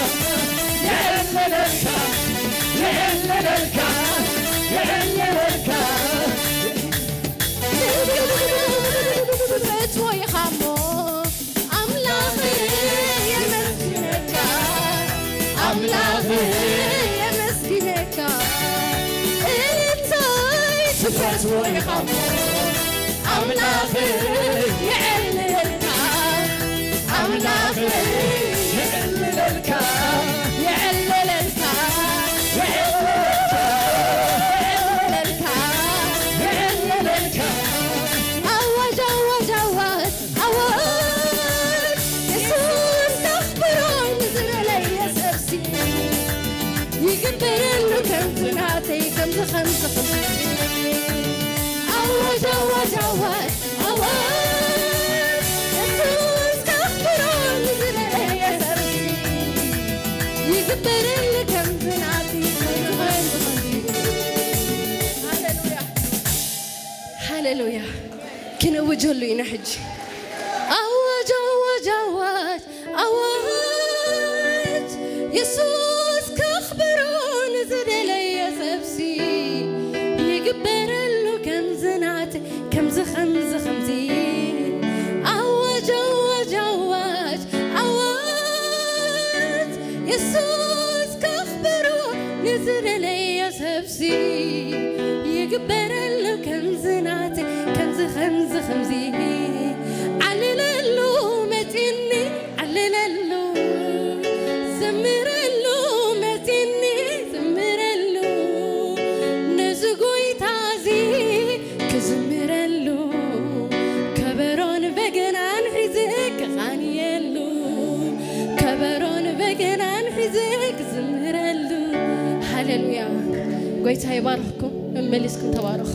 የዕልለልካ የዕልለልካ የዕልለልካ ትፈትዎ ኢኻ እሞ ኣምላኽ የመስግነካ ኣምላኽ የመስግነካ እንታይ ትፈትዎ ኢኻ እሞ ኣምላኽ የዕልለልካ ኣምላኽ የዕልለልካ የዕልለልካ የዕልለልካ የዕልለልካ ኣዋጅ ኣዋጅ ኣዋጅ ኣዋጅ የሱስ ከኽብሮ ንዝደለየ ሰብሲ ይግበረሉ ከምዚ ናተይ ከምዚ ከምዚ ከምዚ ኣዋጅ ኣዋጅ ኣዋጅ ኣዋጅ የሱስ ከኽብሮ ንዝደለየ ሰብሲ ይግበረሉ ከምዚ ናተይ ከምዚ ከምዚ ከምዚ ሃሌሉያ ሃሌሉያ ክነውጀሉ ኢና ሕጂ ኣዋጅ ኣዋጅ ኣዋጅ ኣዋጅ የሱስ ከኽብሮ ንዝደለየ ሰብሲ ይግበረሉ ከምዚ ናተ ከምዚ ከምዚ ከምዚ ኣዋጅ ኣዋጅ ኣዋጅ ኣዋጅ የሱስ ከኽብሮ ንዝደለየ ሰብ ሲ ይግበረሉ ከምዚ ናተ ከምዚ ከምዚ ከምዚ ዓልለሉ መፂኒ ዓልለሉ ዘምረሉ መፂኒ ዘምረሉ ነዚ ጎይታ እዚ ክዝምረሉ ከበሮን በገናን ሒዘ ክቓንየሉ ከበሮን በገናን ሒዘ ክዝምረሉ ሃሌሉያ ጎይታ ይባርኽኩም መመሊስኩም ተባረኹ